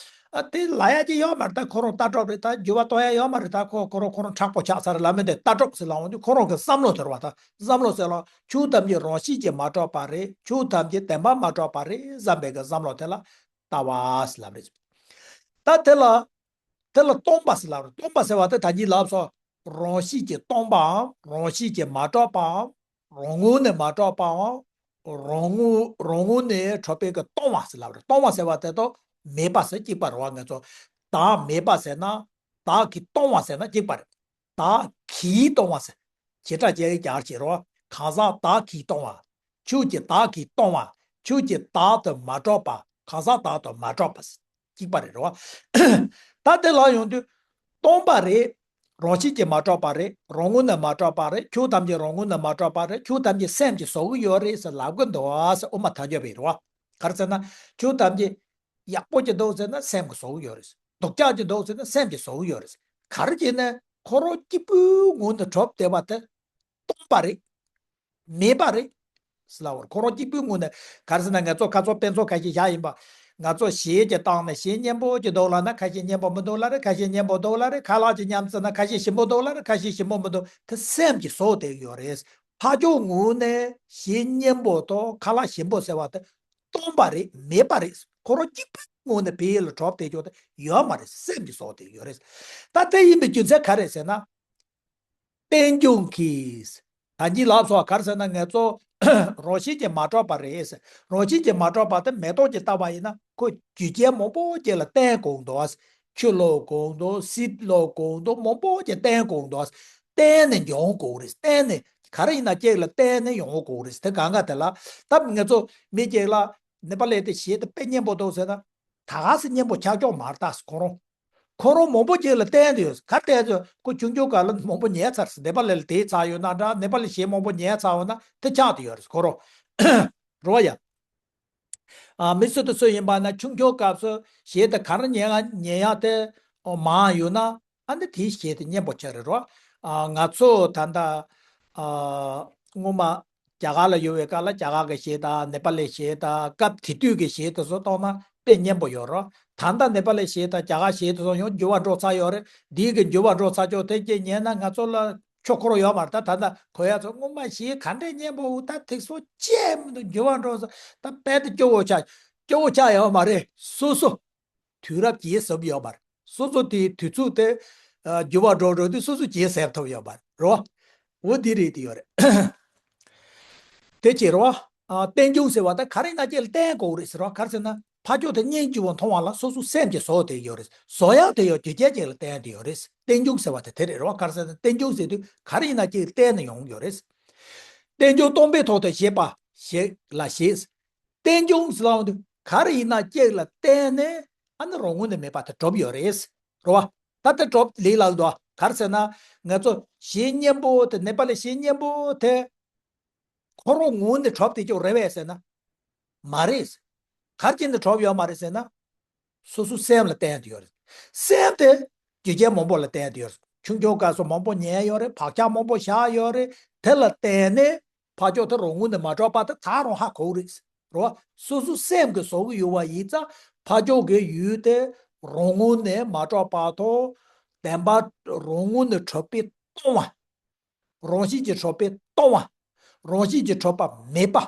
ཨ་དེ་ལབ་ཡ་ཅིག་ཡོད་མ་རེད། ད་ཁོ་རང་ལྟ་གྲུབ་རེད། ད་འགྱུར་བ་གཏོང་ཡ་ཡོད་མ་རེད། ད་ཁོ་ཁོ་རང་ཁོ་རང་མཁྲེགས་པོ་ཆགས་ཚར་ལབ་མི་དེ། ལྟ་གྲུབ་ཟེར་ལབ་འོང་དུས་ཁོ་རང་གི་བསམ་བློ་དེ་རེད་བ། ད་བསམ་བློ་ཟེར་ལབ། ཆོས་ཐམས་ཅད་རང་བཞིན་གྱིས་མ་གྲུབ་པ་རེད། ཆོས་ཐམས་ཅད་བདེན་པར་མ་གྲུབ་པ་རེད་བསམ་པའི་གི་བསམ་བློ་དེ་ལ་ལྟ་བ་ཟེར་ལབ་རེད། ད་དེ་ལ། དེ་ལ་སྟོང་པ་ཟེར་ལབ་རེད། སྟོང་པ་ཟེར་བ་དེ་ད་གིན་ལབ་སོང་། རང་བཞིན་གྱིས་སྟོང་པའམ་རང་བཞིན་གྱིས་མ་གྲུབ་པའམ། རང་ངོས་ནས་མ་གྲུབ་པའམ། རང་ངོས་རང་ངོས་ནས་གྲུབ་པའི་གི་སྟོང་པ་ཟེར་ལབ་རེད། སྟོང་པ་ཟེར་བ་དེ་དང་མེད་པ་ཟེར་གཅིག་པ་རེད་བ། ང་ཚོ་བདག་མེད་པ་ཟེར་ན། བདག་གིས་སྟོང་པ་ཟེར་ན་གཅིག་པ་རེད། བདག་གིས་སྟོང་པ་ཟེར། བྱེ་བྲག་སྒྲ་གི་སྒྲ་བྱེད་རོ། གང་ཟག་བདག་གིས་སྟོང་པ། ཁྱོད་ཀྱིས་བདག་གིས་སྟོང་པ། ཁྱོད་ཀྱིས་བདག་ཏུ་མ་གྲུབ་པ། གང་ཟག་བདག་ཏུ་མ་གྲུབ་པ། གཅིག་པ་རེད་རོ། ད་དེ་ལ་ཡོང་དུས། སྟོང་པ་རེད། རང་བཞིན་གྱིས་མ་གྲུབ་པ་རེད། རང་ངོས་ནས་མ་གྲུབ་པ་རེད། ཆོས་ཐམས་ཅད་རང་ངོས་ནས་མ་གྲུབ་པ་རེད། ཆོས་ཐམས་ཅད་སེམས་ཀྱིས་བཟོ་གི་ཡོད་རེད་ཟེར་ལབ་གི་འདུག་ཟེར་དབུ་མ་ཐལ་འགྱུར་བས་རེད་བ། ག་རེ་ཟེར་ན། ཆོས་ཐམས་ཅད་ཡག་པོ་ཅིག་འདུག་ཟེར་ན་སེམས་ཀྱིས་བཟོ་གི་ཡོད་རེད། སྡུག་ཅག་ཅིག་འདུག་ཟེར་ན་སེམས་ཀྱིས་བཟོ་གི་ཡོད་རེད། ག་རེ་བྱས་ནས་ཁོ་རང་གཅིག་པུའི་ངོས་ནས་གྲུབ་བསྡད་པ་དེ་སྟོང་པ་རེད། མེད་པ་རེད། ཟེར་ལབ་པ་རེད། ཁོ་རང་གཅིག་པུའི་ངོས་ནས། ག་རེ་ཟེར་ན་ང་ཚོ་ཁ་ཚོ་དཔེ་མཚོན་ཁ་ཤས་བཞག་ཡིན་པ། ང་ཚོ་གཞས་ཀྱི་སྟེང་ནས་གཞས་སྙན་པོ་ཅིག་འདུག་ལབ་ན་ཁ་ཤས་སྙན་པོ་མི་འདུག་ལབ་རེད། ཁ་ཤས་སྙན་པོ་འདུག་ལབ་རེད། ཁ་ལག་ཅིག་མཉམ་བཙལ་ན་ཁ་ཤས་ཞིམ་པོ་འདུག་ལབ་རེད། ཁ་ཤས་ཞིམ་པོ་མི་འདུག་དེ་སེམས་ཀྱིས་བཟོ་བསྡད་ཡོད་རེད། ཕར་ཕྱོགས་ངོས་ནས་གཞས་སྙན་པོ་དང་ཁ་ལག་ཞིམ་པོ་ཟེར་བ་དེ་སྟོང་པ་རེད། མེད་པ་རེད། ཁོ་རང་གཅིག་པུའི་ངོས་ནས་བལ་ལ་གྲུབ་བསྡད་རྒྱུ་དེ་ཡོད་མ་རེད། སེམས་ཀྱིས་བཟོ་བསྡད་ཡོད་རེད། ད་དེ་ཡིན་པའི་རྒྱུ་མཚན་ག་རེ་ཟེར་ན། རྟེན་འབྱུང་གིས། ད་གིན་ལབ་སོང་བ། ག་རེ་ཟེར་ན་ང་ཚོ་རང་བཞིན་གྱིས་མ་གྲུབ་པ་རེད་ཟེར། རང་བཞིན་གྱིས་མ་གྲུབ་པ་དེ་མེ་ཏོག་གི་ལྟ་བ་ཡིན་ན་ཁོ་རྒྱུ་རྐྱེན་མང་པོ་ཅིག་ལ་བརྟེན་དགོས་འདུག་ཆུ་ལོག་དགོས་འདུག་སྲིད་ལོག་དགོས་འདུག་མང་པོ་ཅིག་བརྟེན་དགོས་འདུག་བརྟེན་ནས་འབྱུང་དགོས་རེད། བརྟེན་ནས་ག་རེ་ཡིན་ན་གཅིག་ལ་བརྟེན་ནས་ཡོང་དགོས་རེད། དེ་གང་ག་དེ་ལ་ད་ང་ཚོ་མི་གཅིག་ལ་ནེ་པ་ལི་དེ་གཞས་དེ་དཔེ་སྙན་པོ་འདུག་ཟེར་ན། ད་ག་སེ་སྙན་པོ་ཆགས་ཀྱོག་མ་རེད་ད་ཟེར་ཁོ་རང་། ཁོ་རང་མང་པོ་ཅིག་ལ་བརྟེན་དུ་ཡོད། ག་བརྟེན་དུ་ཁོ་ཆུང་ཆུང་སྐབས་ལ་མང་པོ་ཉན་ཚར་ཟེར། ནེ་པ་ལི་ལ་དེ་ཚར་ཡོད་ན་འདྲ། ནེ་པ་ལི་གཞས་མང་པོ་ཉན་ཚར་ཡོད་ན་དེ་ཆགས་དུ་ཡོད་རེད་ཁོ་རང་། རོ་ཡ། ཨ་མི་སུ་དང་སུ་ཡིན་པ་ན་ཆུང་ཆུང་སྐབས་སུ་གཞས་དེ་ག་རེ་ཉན་ཡ་ཉན་ཡ་དེ་མང་ཡོད་ན་ཨ་ནི་དེའི་གཞས་དེ་སྙན་པོ་ཆགས་རེད་རོ། ཨ་ང་ཚོ་ད་ལྟ་ཨ་སྔོན་མ། རྒྱ་གར་ལ་ཡོད་པའི་སྐབས་ལ་རྒྱ་གར་གྱི་གཞས་དང་ནེ་པ་ལི་གཞས་དང་སྐབས་དེ་དུས་ཀྱི་གཞས་དེ་ཚོ་བཏང་ན་དཔེ་སྙན་པོ་ཡོད་རོ། ད་ལྟ་ནེ་པ་ལི་གཞས་དང་རྒྱ་གར་གཞས་དེ་ཚོ་ཡང་འགྱུར་བ་འགྲོ་ཚར་ཡོད་རེད། འདིའི་གི་འགྱུར་བ་འགྲོ་ཚར་ཆོག་དེ་སྐད་ཉན་ན་ང་ཚོ་ལ་ ཆོག་ཁོ་རང་ཡོད་མ་རེད། ད་ད་ལྟ་གོ་ཡ་ཚོ་སྔོན་མ་ཞིག་ག་འདྲས་སྙན་པོ་འུ་ད་ཐིག་སོ་ཅེ་མི་འདུག་འགྱུར་བ་འགྲོ་སོང་། ད་དཔེ་དེ་སྐྱོ་བོ་ཆགས། སྐྱོ་བོ་ཆགས་ཡོད་མ་རེད། སོ་སོ་དུས་རབས་ཀྱིས་ཟབ་ཡོད་མ་རེད། སོ་སོ་དེའི་དུས་ཚོད་དེ་འགྱུར་བ་འགྲོ་འགྲོ་དུས་སོ་སོ་ཀྱིས་ཟབ་ཐུབ་ཡོད་མ་རེད་རོ། འོ་དེ་རེད་དེ་ཡོད་རེད། དེ་ཕྱིར་རོ། ཨ། རྟེན་འབྱུང་ཟེར་བ་ད་ག་རེ་ཡིན་ན་ཅིག་ལ་བརྟེན་དགོས་རེད་ཟེར་བ། ག་རེ་ཟེར་ན་ཕ་ཕྱོགས་དེ་སྙིང་རྗེ་བོ་མཐོང་བ་ལ་སོ་སོ་སེམས་ཀྱིས་བཟོ་དེ་ཡོད་རེད། བཟོ་ཡག་དེ་ཡང་རྒྱུ་རྐྱེན་ཅིག་ལ་བརྟེན་དེ་ཡོད་རེད། རྟེན་འབྱུང་ཟེར་བ་དེ་དེ་རེད་རོ། ག་རེ་ཟེར་ན་རྟེན་འབྱུང་ཟེར་དུས་ག་རེ་ཡིན་ན་ཅིག་ལ་བརྟེན་ནས་ཡོང་ཡོད་རེད། རྟེན་འབྱུང་སྟོང་པའི་ཐོག་ཏུ་བཤད་པ་ཞིག་ལ་བཤད། རྟེན་འབྱུང་ཟེར་ལབ་དུས་ག་རེ་ཡིན་ན་ཅིག་ལ་བརྟེན་ནས་ཨ་ནི་རང་ངོས་ནས་མེད་པ་དེ་གྲུབ་ཡོད་རེད། རེད་བ། ད་ལྟ་གྲུབ་ལེགས་ལགས་འདུག་ག་རེ་ཟེར་ན་ང་ཚོ་གཞས་སྙན་པོ་དེ་ནེ་པ་ལི་གཞས་སྙན་པོ་དེ་ཁོ་རང་ངོས་ནས་གྲུབ་དེ་ཅོག་རེད་བས་ཟེར་ན། མ་རེད། ག་རེ་བྱས་ནས་གྲུབ་ཡོད་མ་རེད་ཟེར་ན། སོ་སོ་སེམས་ལ་བརྟེན་དེ་ཡོད་རེད། སེམས་དེ་རྒྱུ་རྐྱེན་མང་པོ་ལ་བརྟེན་དེ་ཡོད་རེད། ཆུང་ཆུང་སྐབས་སུ་མང་པོ་ཉན་ཡོད་རེད། བག་ཆགས་མང་པོ་བཞག་ཡོད་རེད། དེ་ལ་བརྟེན་ནས་ཕ་ཕྱོགས་དེ་རང་ངོས་ནས་མ་གྲུབ་པ་དེ་ད་རང་ཧ་གོ་རེད། རོ། སོ་སོ་སེམས་ཀྱིས་བཟོ་གི་ཡོད་པ་ཡིན་ཙང་ཕ་ཕྱོགས་ཀྱི་ཡུལ་དེ་རང་ངོས་ནས་མ་གྲུབ་པ་དང་། བདེན་པ་རང་ངོས་ནས་གྲུབ་པས་སྟོང་བ། རང་བཞིན་གྱིས་གྲུབ་པས་སྟོང་བ། རང་བཞིན་གྱིས་གྲུབ་པ་མེད་པ།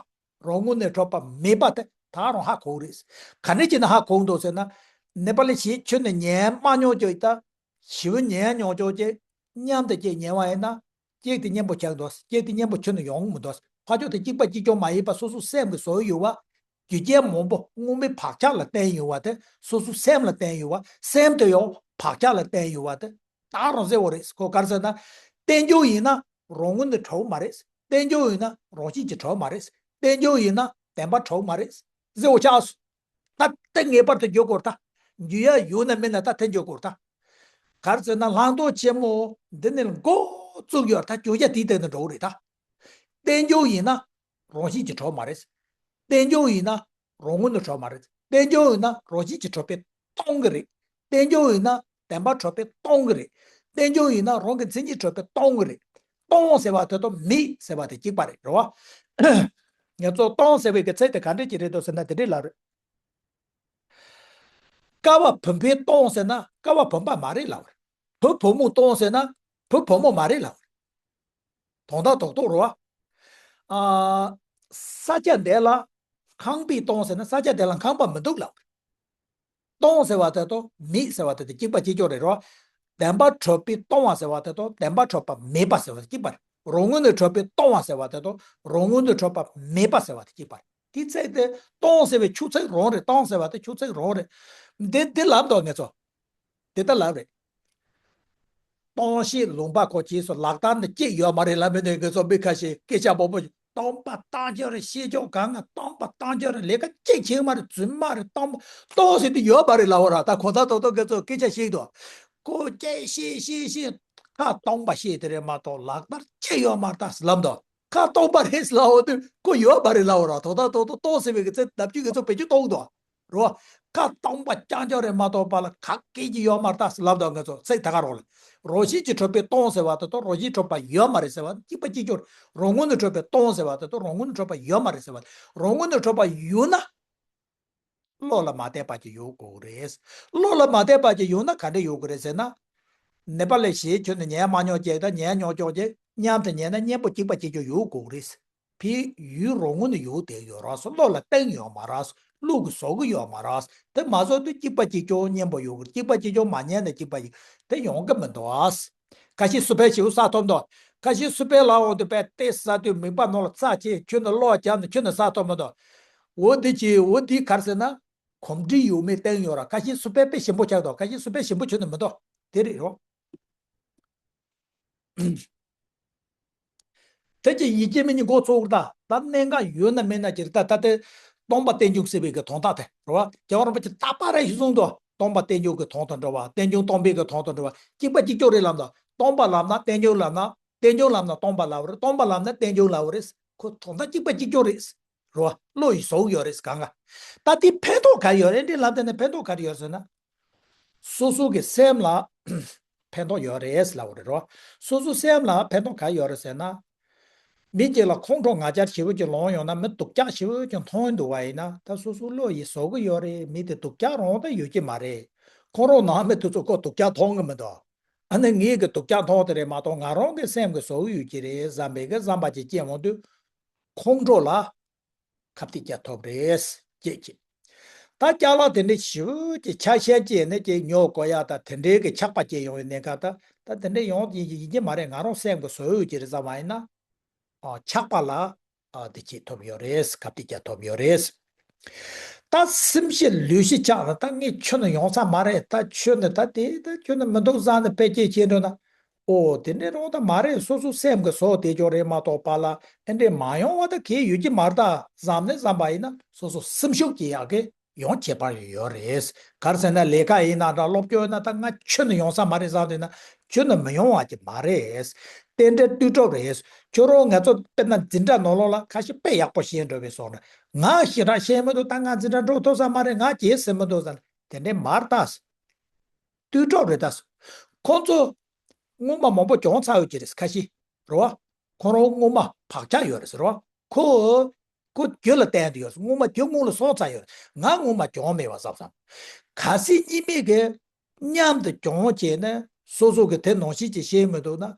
རང་ངོས་ནས་གྲུབ་པ་མེད་པ་དེ་ད་རང་ཧ་གོ་རེད། ག་ནས་བྱས་ན་ཧ་གོ་འདུག་ཟེར་ན། ནེ་པ་ལི་གཞས་ཁྱོན་ནས་ཉན་མ་མྱོང་ཀྱང་ད། ཞེ་པོ་ཉན་མྱོང་ཆོག་ཅེས་མཉམ་དུ་ཅིག་ཉན་པ་ཡིན་ན། གཅིག་དེ་སྙན་པོ་ཆགས་འདུག་གཅིག་དེ་སྙན་པོ་ཁྱོན་ནས་ཡོང་མི་འདུག་ཕ་ཕྱོགས་དེ་གཅིག་པ་གཅིག་རྐྱང་མ་ཡིན་པ་སོ་སོ་སེམས་ཀྱིས་བཟོ་ཡོད་པ། རྒྱུ་རྐྱེན་མང་པོ་སྔོན་མའི་བག་ཆགས་ལ་བརྟེན་ཡོད་པ་དེ་སོ་སོ་སེམས་ལ་བརྟེན་ཡོད་པ། སེམས་དེ་ཡང་བག་ཆགས་ལ་བརྟེན་ཡོད་པ་དེ་ད་རང་གསལ་བོ་རེད། ཁོ་ག་རེ་ཟེར་ན། རྟེན་འབྱུང་ཡིན་ན་རང་ངོས་ནས་གྲུབ་མ་རེད། རྟེན་འབྱུང་ཡིན་ན་རང་བཞིན་གྱིས་གྲུབ་མ་རེད། རྟེན་འབྱུང་ཡིན་ན་བདེན་པ་གྲུབ་མ་རེད། གསལ་བོ་ཆགས་སོང་། ད་དེ་ངེས་པར་དུ་འགྱུར་དགོས་རེད་ད། འགྱུར་ཡ་ཡོད་ན་མེད་ན་ད་དེ་འགྱུར་དགོས་རེད་ད། ག་རེ་ཟེར་ན་ལྷག་མཐོང་ཆེན་མོ་འདི་ནས་འགོ་བཙུགས་ཡོད་རེད་ད། བྱུང་བྱ་དེའི་སྟེང་ནས་འགྲོ་གི་རེད་ད། རྟེན་འབྱུང་ཡིན་ན་རང་བཞིན་གྱིས་གྲུབ་མ་རེད། རྟེན་འབྱུང་ཡིན་ན་རང་ངོས་ནས་གྲུབ་མ་རེད། རྟེན་འབྱུང་ཡིན་ན་རང་བཞིན་གྱིས་གྲུབ་པས་སྟོང་གི་རེད། རྟེན་འབྱུང་ཡིན་ན་བདེན་པ་གྲུབ་པས་སྟོང་གི་རེད། རྟེན་འབྱུང་ཡིན་ན་རང་གི་མཚན་ཉིད་གྲུབ་པས་སྟོང་གི་རེད། སྟོང་ཟེར་བ་དེ་དང་མེད་ཟེར་བ་དེ་གཅིག་པ་རེད། རེད་བ། ང་ཚོ་སྟོང་ཟེར་བའི་གི་ཚིག་དེ་ག་འདྲས་ཀྱི་རེད་འདུག་ཟེར་ན་དེ་འདྲས་ལབ་རེད། ཀ་བ་བུམ་པས་སྟོང་ཟེར་ན་ཀ་བ་བུམ་པ་མ་རེད་ལབ་རེད། བུ་བུ་མོ་སྟོང་ཟེར་ན་བུ་བུ་མོ་མ་རེད་ལབ་རེད། དོན་དག་རྡོག་རྡོག་རེད་བ། ཨ། ས་ཆ་འདི་ལ་ཁང་པས་སྟོང་ཟེར་ན་ས་ཆ་འདི་ལ་ཁང་པ་མི་འདུག་ལབ་རེད། སྟོང་ཟེར་བ་དེ་དང་མེད་ཟེར་བ་དེ་དང་གཅིག་པ་གཅིག་རྐྱང་རེད་རོ། བདེན་པ་གྲུབ་པས་སྟོང་བ་ཟེར་བ་དེ་དང་བདེན་པ་གྲུབ་པ་མེད་པ་ཟེར་བ་དེ་གཅིག་པ་རེད། རང་ངོས་ནས་གྲུབ་པས་སྟོང་བ་ཟེར་བ་དེ་དང་རང་ངོས་ནས་གྲུབ་པ་མེད་པ་ཟེར་བ་དེ་གཅིག་པ་རེད། དེའི་ཚིག་དེ་སྟོང་ཟེར་བའི་ཆུ་ཚིག་རང་རེད། སྟོང་ཟེར་བ་དེ་ཆུ་ཚིག་རང་རེད། འདི་འདི་ལབ་འདུག་ངེད་ཚོ། དེ་ལྟར་ལབ་རེད། སྟོང་བཤད་ལུང་པ་ཁོ་རྗེས་སུ་ལག་བསྟར་ནི་གཅིག་ཡོད་མ་རེད་ལབ་མི་འདུག་ངེད་ཚོ་མི་ཁ་ཤས་སྐད་ཆ་སྦོམ་པོ་ཞིག་སྟོང་པ་སྟོང་རྐྱང་རེད། བཤད་ཕྱོགས་གང་ང་སྟོང་པ་སྟོང་རྐྱང་རེད། ལས་ཀ་གཅིག་བྱེད་མ་རེད། རྫུན་མ་རེད། སྟོང་པ་སྟོང་ཟེར་དུས་ཡོད་མ་རེད་ལབ་པ་ར། ད་གོ་ཐག་ཐོག་ཐོག་ངེད་ཚོ་སྐད་ཆ་བཤད་འདུག་ཁོ་སྐད་བཤད་བཤད་བཤད་ཁ་སྟོང་པ་བཤད་དེ་རེད་མ་གཏོགས་ལག་བསྟར་གཅིག་ཡོད་མ་རེད་ད་ལབ་འདུག་ཁ་སྟོང་པ་རེད་ལབ་པ་དུས་ཁོ་ཡོད་མ་རེད་ལབ་པ་ར། ཐོག་ཐག་ཐོག་ཐོག་སྟོང་ཟེར་བའི་གི་ཚིག་ལབ་རྒྱུ་ངེད་ཚོ་བེད་སྤྱོད་གཏོང་འདུག་རོ། ཁ་སྟོང་པ་རྐྱང་རྐྱང་རེད་མ་གཏོགས་པ་ལ་ཁ་སྐད་ཀྱི་ཡོད་མ་རེད་ད་ལབ་དང་ངེད་ཚོ་ཚིག་ད་ག་རོགས་ལ། རང་བཞིན་གྱིས་གྲུབ་པས་སྟོང་ཟེར་བ་དེ་དང་རང་བཞིན་གྲུབ་པ་ཡོད་མ་རེད་ཟེར་བ་གཅིག་པ་གཅིག་རྐྱང་། རང་ངོས་ནས་གྲུབ་པས་སྟོང་ཟེར་བ་དེ་དང་རང་ངོས་ནས་གྲུབ་པ་ཡོད་མ་རེད་ཟེར་བ། རང་ངོས་ནས་གྲུབ་པ་ཡོད་ན་བློ་ལ་མ་བརྟེན་པ་ཅིག་ཡོད་དགོས་རེད། བློ་ལ་མ་བརྟེན་པ་ཅིག་ཡོད་ན་ག་འདྲ་ཡོད་དགོས་རེད་ཟེར་ན། ནེ་པ་ལི་གཞས་ཁྱོན་ནས་ཉན་མ་མྱོང་ཅིག་དང་ཉན་མྱོང་ཅོག་ཅིག་མཉམ་དུ་ཉན་ན་སྙན་པོ་གཅིག་པ་གཅིག་རྐྱང་ཡོད་དགོས་རེད། ཕའི་ཡུལ་རང་ངོས་ནས་ཡོད་བསྡད་ཡོད་ར་སོ། བློ་ལ་བརྟེན་ཡོད་མ་ར་སོ། བློ་གིས་བཟོ་གི་ཡོད་མ་ར་སོ། དེ་མ་བཟོ་དུས་གཅིག་པ་གཅིག་རྐྱང་སྙན་པོ་ཡོད་གི། གཅིག་པ་གཅིག་རྐྱང་མ་ཉན་ན་གཅིག་པ་ཡིན་དེ་ཡོང་གི་མི་འདུག་ཨ། ཁ་ཤས་སུ་ཕལ་ཞིག་ས་ཐོབ་འདུག་ཁ་ཤས་སུ་ཕལ་ལ་འོང་དུས་པས་ཏེ་ས་དུས་མིད་པ་ནང་ལ་ཚ་ཆེ་ཁྱོན་ནས་གློག་བརྒྱབ་ནས་ཁྱོན་ནས་ས་ཐོབ་མི་འདུག་འོ་འདི་ཅི་འོ་འདི་གར་ཟེར་ན་གོམས་འདྲིས་ཡོད་མེད་བསྟན་ཡོད་ར། ཁ་ཤས་སུ་ཕལ་དཔེ་ཞིམ་པོ་ཆགས་འདུག་ཁ་ཤས་སུ་ཕལ་ཞིམ་པོ་ཁྱོན་ནས་མི་འདུག་དེ་རེད་རོ། དེ་ཅི་ཡིད་ཀྱི་མི་ཉིད་མགོ་ཚོས་ད། ད་གནད་འགག་ཡོད་ན་མེད་ན་ཅི་རེད། ད་ད་དེ་སྟོང་པ་རྟེན་འབྱུང་ཟེར་བའི་གི་དོན་དག་དེ་རེད་བ། རྒྱལ་བ་རིན་པོ་ཆེ་རྟག་པར་རེ་ཞིག་གསུངས་འདུག་སྟོང་པ་རྟེན་འབྱུང་གི་དོན་དུ་འགྲོ་བ། རྟེན་འབྱུང་སྟོང་པའི་གི་དོན་དུ་འགྲོ་བ། གཅིག་པ་གཅིག་རྐྱང་རེད་ལབ་འདུག་སྟོང་པ་ལབ་ན་རྟེན་འབྱུང་ལབ་ན། རྟེན་འབྱུང་ལབ་ན་སྟོང་པ་ལབ་རེད། སྟོང་པ་ལབ་ན་རྟེན་འབྱུང་ལབ་རེད། ཁོ་དོན་དག་གཅིག་པ་གཅིག་རྐྱང་རེད། རེད་བ། བློ་ཡིས་བཟོ་གི་ཡོད་རེད་གང་ག་ད་དེ་ཕན་ཐོགས་ག་ཡོད་རེད། འདི་ལབ་དེ་ནས་ཕན་ཐོགས་ག་རེ་ཡོད་ཟེར་ན། སོ་སོ་གི་སེམས་ལ་ཕན་ཐོགས་ཡོད་རེད་ལབ་པ་རེད་རོ། སོ་སོ་སེམས་ལ་ཕན་ཐོགས་ག་ཡོད་རེད་ཟེར་ན། མི་གཅིག་ལ་ཁོང་ཁྲོ་ང་རྒྱལ་ཞེ་པོ་ཅིག་ལངས་ཡོང་ན་མི་སྡུག་ཅག་ཞེ་པོ་ཅིག་མཐོང་འདུག་པ་ཡིན་ན་ད་སོ་སོ་བློ་ཡིས་བཟོ་གི་ཡོད་རེད། མི་དེ་སྡུག་ཅག་རང་ད་ཡོད་ཀྱི་མ་རེད། ཁོང་རང་ནང་མི་དེ་ཚོ་ཁོ་སྡུག་ཅག་མཐོང་གི་མི་འདུག་ཨ་ནི་ངེད་ཀྱི་སྡུག་ཅག་མཐོང་དེ་རེད་མ་གཏོགས་ང་རང་གི་སེམས་ཀྱི་བཟོ་ཡོད་ཀྱི་རེད་བསམ་པའི་གི་བསམ་པ་ཅིག་སྐྱེ་འོང་དུས་ཁོང་ཁྲོ་ལ་ཁ་གཏད་བཅག་ཐུབ་རེད་ཅེས་བྱས། ད་ཅ་ལག་དེ་འདྲའི་ཞིབ་ཀྱི་ཆ་ཤས་ཅིག་ནི་ཅིག་ཉོ་དགོས་ཡ་ད་དེ་འདྲའི་གི་ཆགས་པ་སྐྱེ་ཡོང་བའི་གནས་སྐབས་ད་ད་དེ་འདྲའི་ཡོང་ཡིན་ཡིན་གྱི་མ་རེད། ང་རང་སེམས་ཀྱི་བཟོ་ཡོད་ཀྱི་རེད་བསམ་པ་ཡིན་ན། ཆགས་པ་ལ་དེ་བྱེད་ཐུབ་ཡོད་རེད། གབ་དེ་རྒྱག་ཐུབ་ཡོད་རེད། ད་སེམས་ཤེས་ལུས་ཤེས་ཆགས་ན་ད་ངས་ཁྱོན་ནས་ཡོང་ས་མ་རེད། ད་ཁྱོན་ནས་ད་དེ་ད་ཁྱོན་ནས་མི་འདུག་བསམ་ནས་ཕལ་སྐད་བྱེད་འགྲོ་ན། ཨོ་དེ་འདྲའི་རང་ད་མ་རེད། སོ་སོ་སེམས་ཀྱི་བཟོ་དེ་ཅོག་རེད་མ་གཏོགས་པ་ལ་ཨེ་འདྲའི་མ་ཡོང་བ་ད་གལ་ཡོད་ཀྱི་མ་རེད་ད་བསམ་ནས་བསམ་པ་ཡིན་ན་སོ་སོ་སེམས་ཤུགས་ཀྱི་ཡག་གི་ཡོང་ཁྱད་པར་ཡོད་རེད། ག་རེ་ཟེར་ན་ལས་ཀ་ཡིན་ན་འདྲ་སློབ་སྦྱོང་ཡིན་ན་ད་ང་ཁྱོན་ནས་ཡོང་ས་མ་རེད་བསམ་དེ་ན་ཁྱོན་ནས་མི་ཡོང་བ་ཅིག་མ་རེད། རྟེན་འབྲེལ་ལྟོས་གྲུབ་རེད། ཁྱོད་རང་ང་ཚོ་དཔེར་ན་འཛིན་གྲྭ་ནང་ལོགས་ལ་ཁ་ཤས་དཔེ་ཡག་པོ་ཤེས་འགྲོ་བའི་སོང་ན་ང་ཞེ་དྲག་ཤེས་མི་འདུག་ད་ང་འཛིན་གྲྭ་འགྲོ་ཐུབ་ས་མ་རེད། ང་གྱེས་ཟེར་མི་འདུག་ཟེར་ན་དེ་འདྲའི་མ་རེད་ད། ལྟོས་གྲུབ་རེད་ད། ཁོང་ཚོ་སྔོན་མ་མང་པོ་གྱོང་ཚར་ཡོད་ཀྱི་རེད་ཁ་ཤས་རེད་བ། ཁོ་རང་སྔོན་མ་བག་ཆགས་ཡོད་རེད་ཟེར་བ། ཁོ་ཁོ་རྒྱུ་ལ་བརྟེན་དུ་ཡོད། སྔོན་མ་རྒྱུ་སྔོན་ལ་སོང་ཚར་ཡོད། ང་སྔོན་མ་གྱོང་མེད་པ་བསམ་བསམ། གལ་སྲིད་གཉིས་མེད་ཀྱི་མཉམ་དུ་གྱོང་བྱས་ནས་སོ་སོ་གི་དེ་ནང་བཞིན་གྱི་ཤེས་མི་འདུག་ན།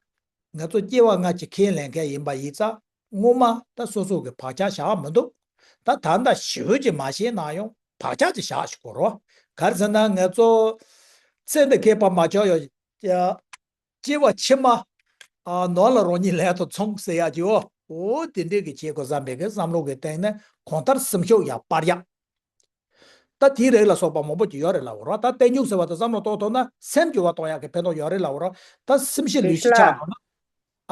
ང་ཚོ་སྐྱེ་བ་སྔ་ཕྱི་ཁས་ལེན་མཁན་ཡིན་པ་ཡིན་ཙང་སྔོན་མ་ད་སོ་སོ་གི་བག་ཆགས་བཞག་མི་འདུག་ད་ད་ལྟ་ཞེ་པོ་ཅིག་མ་ཤེས་ན་ཡང་བག་ཆགས་ཅིག་བཞག་ཞིག་དགོས་རོགས། ག་རེ་ཟེར་ན་ང་ཚོ་ཚེ་འདི་ཁེ་བ་མ་ཆོག་ཡོད། སྐྱེ་བ་ཕྱི་མ། ཨ་ནོར་ལ་རང་ཉིད་ལས་དང་མཚུངས་ཟེར་ཡག་ཅིག་ཨོ། ཨོ་དེ་འདྲས་ཀྱི་བྱེད་དགོས་བསམ་པའི་གི་བསམ་བློ་གི་སྟེང་ནས་གང་ལྟར་སེམས་ཤུགས་ཡར་སྤར་ཡག་ད་དེའི་རིགས་ལ་སོགས་པ་མང་པོ་ཅིག་ཡོད་རེད་ལབ་རོགས། ད་བརྟན་བཞུགས་ཟེར་བ་དང་བསམ་བློ་གཏོང་ཐུབ་ན་སེམས་འགྱུར་བ་གཏོང་ཡག་གི་ཕན་ཐོགས་ཡོད་རེད་ལབ་རོགས། ད་སེམས་ཤེས་ལུས་ཤེས་ཆགས་འདུག་ན།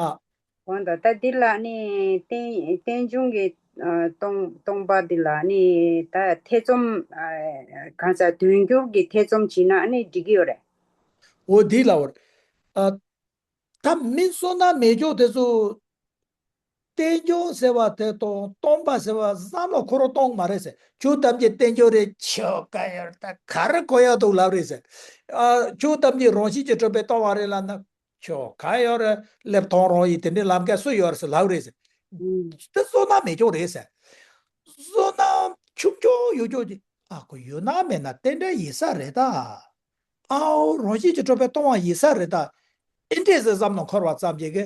ཨ། འོ་ད་ད་འདི་ལ་ནི་རྟེན་རྟེན་འབྱུང་གི་ཨ་སྟོང་སྟོང་པ་འདི་ལ་ནི་ད་ཐེ་ཚོམ་ཨ་གང་ཟག་དོན་འགྱུར་གྱི་ཐེ་ཚོམ་བྱེད་ན་ནི་འགྲིག་གི་ཡོད་རེད། འོ་འདི་ལབ་རོགས། ཨ། ད་མི་བསོད་ནམས་མེད་ཅོག་དེ་ཚོ་རྟེན་འབྱུང་ཟེར་བ་དེ་དང་སྟོང་པ་ཟེར་བ་བསམ་བློ་འཁོར་རོགས་གཏོང་མ་རེད་ཟེར། ཆོས་ཐམས་ཅད་རྟེན་འབྱུང་རེད། ཆོ་ག་ཡོད་ད་ག་རེ་གོ་ཡག་འདུག་ལབ་རེད་ཟེར། ཨ་ཆོས་ཐམས་ཅད་རང་བཞིན་གྱིས་གྲུབ་པས་སྟོང་བ་རེད་ལབ་ན་ཆོ་ག་ཡོད་རེད། ལེབ་མཐོང་རང་ཡིན་དེ་འདྲའི་ལམ་ཁ་སུ་ཡོད་རེད་ཟེར་ལབ་རེད་ཟེར། དེ་བསོད་ནམས་མེད་ཅོག་རེད་ཟེར། བསོད་ནམས་ཆུང་ཆུང་ཡོད་ཅོག་ཅིག་ཨ་ཁོ་ཡོད་ན་མེད་ན་རྟེན་འབྲེལ་ཡིན་ས་རེད་ད། ཨའོ་རང་བཞིན་གྱིས་གྲུབ་པས་སྟོང་བ་ཡིན་ས་རེད་ད། ཨེ་འདྲས་ཟེར་བསམ་ནས་འཁོར་བ་ཙམ་གྱིས་གི་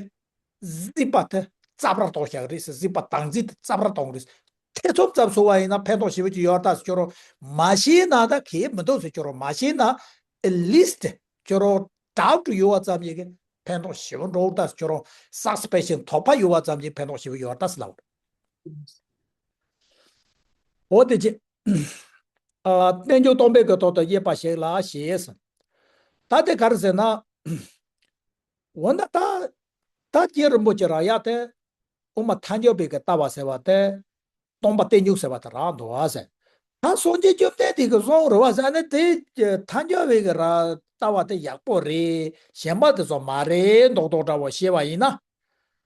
གཟིགས་པ་དེ་རྩ་བར་གཏོང་བཞག་རེད་ཟེར། གཟིགས་པ་དང་གཟིགས་དེ་རྩ་བར་གཏོང་རེད། ཐེ་ཚོམ་ཙམ་བཟོ་བ་ཡིན་ན་ཕན་ཐོགས་ཞེ་པོ་ཅིག་ཡོད་ད་ཟེར། ཁྱོད་རང་མ་ཤེས་ན་ད་གལ་མི་འདུག་ཟེར། ཁྱོད་རང་མ་ཤེས་ན་at least ཁྱོད་རང་ཌའུ་ཊི་ཡོད་པ་ཙམ་གྱིས་གི་ཕན་ཐོགས་ཞེ་པོ་འགྲོ་ད་ཟེར། ཁྱོད་རང་སག་སི་པེན་ཤན་དོགས་པ་ཡོད་པ་ཙམ་གྱིས་ཕན་ཐོགས་ཞེ་པོ་ཡོད་ད་ཟེར་ལབ། འོ་དེ་ཅི། ཨ་རྟེན་འབྱུང་སྟོང་པའི་གི་ཐོག་ཏུ་དབྱེ་བ་ཞིག་ལ་ཞེས། ད་དེ་ག་རེ་ཟེར་ན། འོ་ན་ད། ད་རྗེ་རིན་པོ་ཆེ་རང་ཡག་དེ། དབུ་མ་ཐལ་འགྱུར་བའི་གི་ལྟ་བ་ཟེར་བ་དེ། སྟོང་པ་རྟེན་འབྱུང་ཟེར་བ་དེ་རང་འདུག་བ་ཟེར། ད་སངས་རྒྱས་བཅོམ་ལྡན་འདས་ཀྱི་གསུང་རེད་བ་ཟེར་ནས་དེ་ཐལ་འགྱུར་བའི་གི་ར་ལྟ་བ་དེ་ཡག་པོ་རེད། གཞན་པ་དེ་ཚོ་མ་རེད་མདོག་མདོག་འདྲ་བོ་བཤད་པ་ཡིན་ན།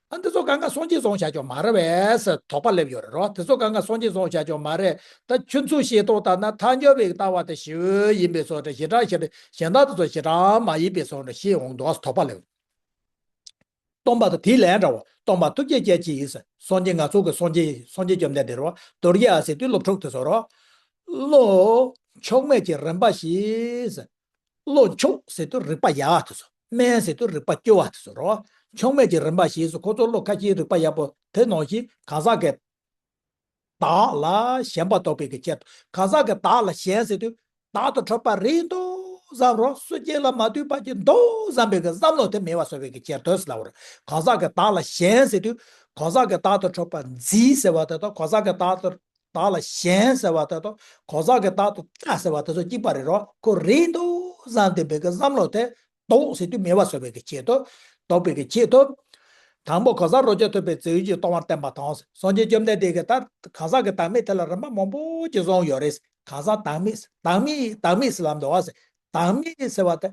ཨ་འདི་ཚོ་གང་ག་སངས་རྒྱས་གསུང་བྱ་ཆོག་མ་རེད་བས་ཟེར་དོགས་པ་སླེབས་ཡོད་རེད་རོ། དེ་ཚོ་གང་ག་སངས་རྒྱས་གསུང་བྱ་ཆོག་མ་རེད། ད་ཁྱོད་ཚོ་ཤེས་རྟོགས་ལྟར་ན་ཐལ་འགྱུར་བའི་ལྟ་བ་དེ་ཞི་བོ་ཡིན་པའི་ཚོ་དེ་ཞེ་དྲག་ཞེ་དྲག་གཞན་དག་དེ་ཚོ་ཞེ་དྲག་མ་ཡིན་པའི་ཚོ་དེ་ཤེས་འོང་འདུག་ཟེར་དོགས་པ་སླེབས། སྟོང་པ་དང་དེའི་ལན་འདྲ་བོ་སྟོང་པ་ཐུགས་རྗེ་སྐྱེ་མཆིས་ཡིན་ཟེར། སངས་རྒྱས་ང་ཚོ་གི་སངས་རྒྱས་སངས་རྒྱས་བཅོམ་ལྡན་འདས་རེད་བ། རྡོ་རྗེ་ཨ་སྱ་དེ་སློབ་ཕྲུག་དེ་ཚོ་རོ། བློ་ཕྱོགས་མེད་ཀྱི་རིམ་པ་ཞིག་ཟེར། བློ་ཕྱོགས་ཟེར་དུས་རིག་པ་ཡག་དེ་ཚོ། མེད་ཟེར་དུས་རིག་པ་སྐྱོ་བ་དེ་ཚོ་རོ། ཕྱོགས་མེད་ཀྱི་རིམ་པ་ཞེས་སུ་ཁོ་ཚོ་བློ་ཁ་ཤས་རིག་པ་ཡག་པོ་དེ་ནང་བཞིན་གང་ཟག་གི་བདག་ལ་ཞེན་པ་ལྡོག་པའི་གི་ཕྱིར་དུ། གང་ཟག་གི་བདག་ལ་ཞེན་ཟེར་དུས་བདག་ཏུ་གྲུབ་པ་རེད་འདུག་བསམ་རོ། སུ་གཅིག་ལ་མ་ལྟོས་པ་ཅིག་འདུག་བསམ་པའི་གི་བསམ་བློ་དེ་མེད་པ་བཟོ་བའི་གི་ཕྱིར་དུ་ལབ་རོ། གང་ཟག་གི་བདག་ལ་ཞེན་ཟེར་དུས་གང་ཟག་གི་བདག་ཏུ་གྲུབ་པ་མཛེས་ཟེར་བ་དེ་དང་གང་ཟག་གི་བདག་ཏུ་བདག་ལ་ཞེན་ཟེར་བ་དེ་དང་གང་ཟག་གི་བདག་ཏུ་ལྟ་ཟེར་བ་དེ་ཚོ་གཅིག་པ་རེད་རོ། ཁོ་རེད་འདུག་བསམ་བསྡད་པའི་གི་བསམ་བློ་དེ་ལྡོག་ཟེར་དུས་མེད་པ་བཟོ་བའི་གི་ཆེད་དུ། ལྡོག་པའི་གི་ཆེད་དུ། དང་པོ་གང་ཟག་རང་རྐྱ་ཐུབ་པའི་རྫས་ཡོད་ཀྱི་སྟོང་པར་བསྟན་པ་དང་། སངས་རྒྱས་བཅོམ་ལྡན་འདས་ཀྱིས་ད་གང་ཟག་གི་བདག་མེད་དེ་ལ་རིམ་པ་མང་པོ་ཅིག་གསུངས་ཡོད་རེད། གང་ཟག་བདག་མེད་བདག་མེད་བདག་མེད་ཟེར་ལབ་འདུག་བ་ཟེར། བདག་མེད་ཟེར་བ་དེ།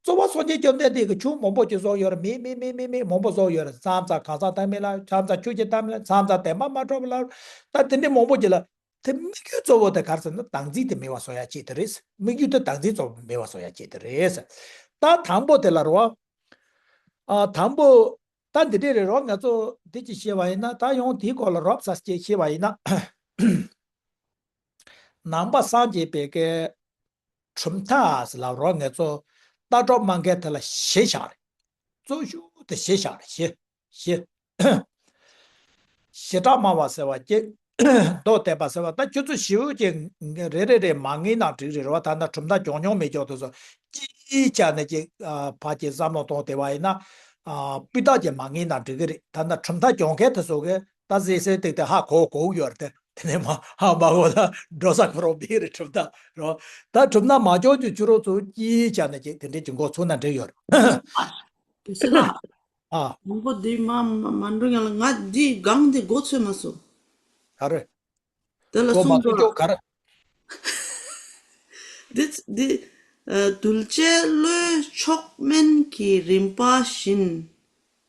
གཙོ་བོ་སངས་རྒྱས་བཅོམ་ལྡན་འདས་ཀྱིས་ཆོས་མང་པོ་ཅིག་གསུངས་ཡོད་རེད། མེད་མེད་མེད་མེད་མེད་མང་པོ་གསུངས་ཡོད་རེད། མཚམས་མཚམས་གང་ཟག་བདག་མེད་ལ། མཚམས་མཚམས་ཆོས་ཀྱི་བདག་མེད་ལ། མཚམས་མཚམས་བདེན་པ་མ་གྲུབ་ལ། ད་དེ་འདྲའི་མང་པོ་ཅིག་ལ། དེ་དམིགས་ཡུལ་གཙོ་བོ་དེ་ག་རེ་ཟེར་ན་བདག་འཛིན་དེ་མེད་པ་བཟོ་ཡ་ཆེད་དུ་རེད། དམིགས་ཡུལ་དེ་བདག་འཛིན་གཙོ་བོ་མེད་པ་བཟོ་ཡ་ཆེད་དུ་རེད། ད་དང་པོ་དེ་ལ་རོ། ཨ་དང་པོ། ད་འདི་འདྲས་རེད་རོ། ང་ཚོ་འདི་ཅིག་བཤད་པ་ཡིན་ན་ད་ཡང་དེའི་སྐོར་ལ་རོབ་ཙམ་ཅིག་བཤད་པ་ཡིན་ན། ནང་པ་སངས་རྒྱས་པའི་གི་གྲུབ་མཐའ་ཟེར་ལབ་རོ། ང་ཚོ་ ལྟ་གྲུབ་སྨྲ་མཁན་དེ་ལ་ཞེ་བཞག་རེད། གཙོ་ཤོས་དེ་ཞེ་བཞག་རེད། ཞེ། ཞེ། ཞེ་དྲག་སྨྲ་བ་ཟེར་བ་ཅིག་མདོ་སྡེ་པ་ཟེར་བ། ད་ཁྱོད་ཚོ་ཞེ་པོ་ཅིག་རེ་རེ་རེ་མ་ངེས་ན་འགྲིག་རེད་རེད་བ། ད་ལྟ་གྲུབ་མཐའ་གྱོང་མྱོང་མེད་ཀྱོག་དེ་ཚོ་ཅིག་བྱས་ནས་ཅིག་ཕ་ཅིག་བསམ་བློ་གཏོང་བསྡད་པ་ཡིན་ན། སྤུས་དག་ཅིག་མ་ངེས་ན་འགྲིག་གི་རེད། ད་ལྟ་གྲུབ་མཐའ་གྱོང་མཁན་དེ་ཚོ་གིས་ད་གཟིགས་གཟིགས་ཏིག་ཏིག་ཧ་གོ་གོ་ཡོད་རེད་དེ། དེ་ནས་མ་ཧ་མ་གོ་ན་འགྲོ་ས་ཁོ་རང་མེད་རེད། གྲུབ་མཐའ་རོ། ད་གྲུབ་མཐའ་མ་གྱོང་རྒྱུ་ཁྱོད་རང་ཚོ་ཅིག་བྱས་ནས་ཅིག་དེ་འདྲས་ཅིག་འགོ་ཚུགས་ན་འགྲིག་ཡོད་རེད། དེ་སེ་ལ། ཨ། མང་པོ་འདི་མ་མ་མ་འགྲོ་ཡང་ལ། ང་འདི་སྒང་འདི་མགོ་ཚོས་མ་སོང་། ག་རེ། དེ་ལ་མགོ་མ་གསུང་ཚོད་འགྲོ། ག་རེ། འདི་འདི་ཨ་གདུལ་བྱའི་བློའི་མཆོག་དམན་གྱི་རིམ་པ་བཞིན།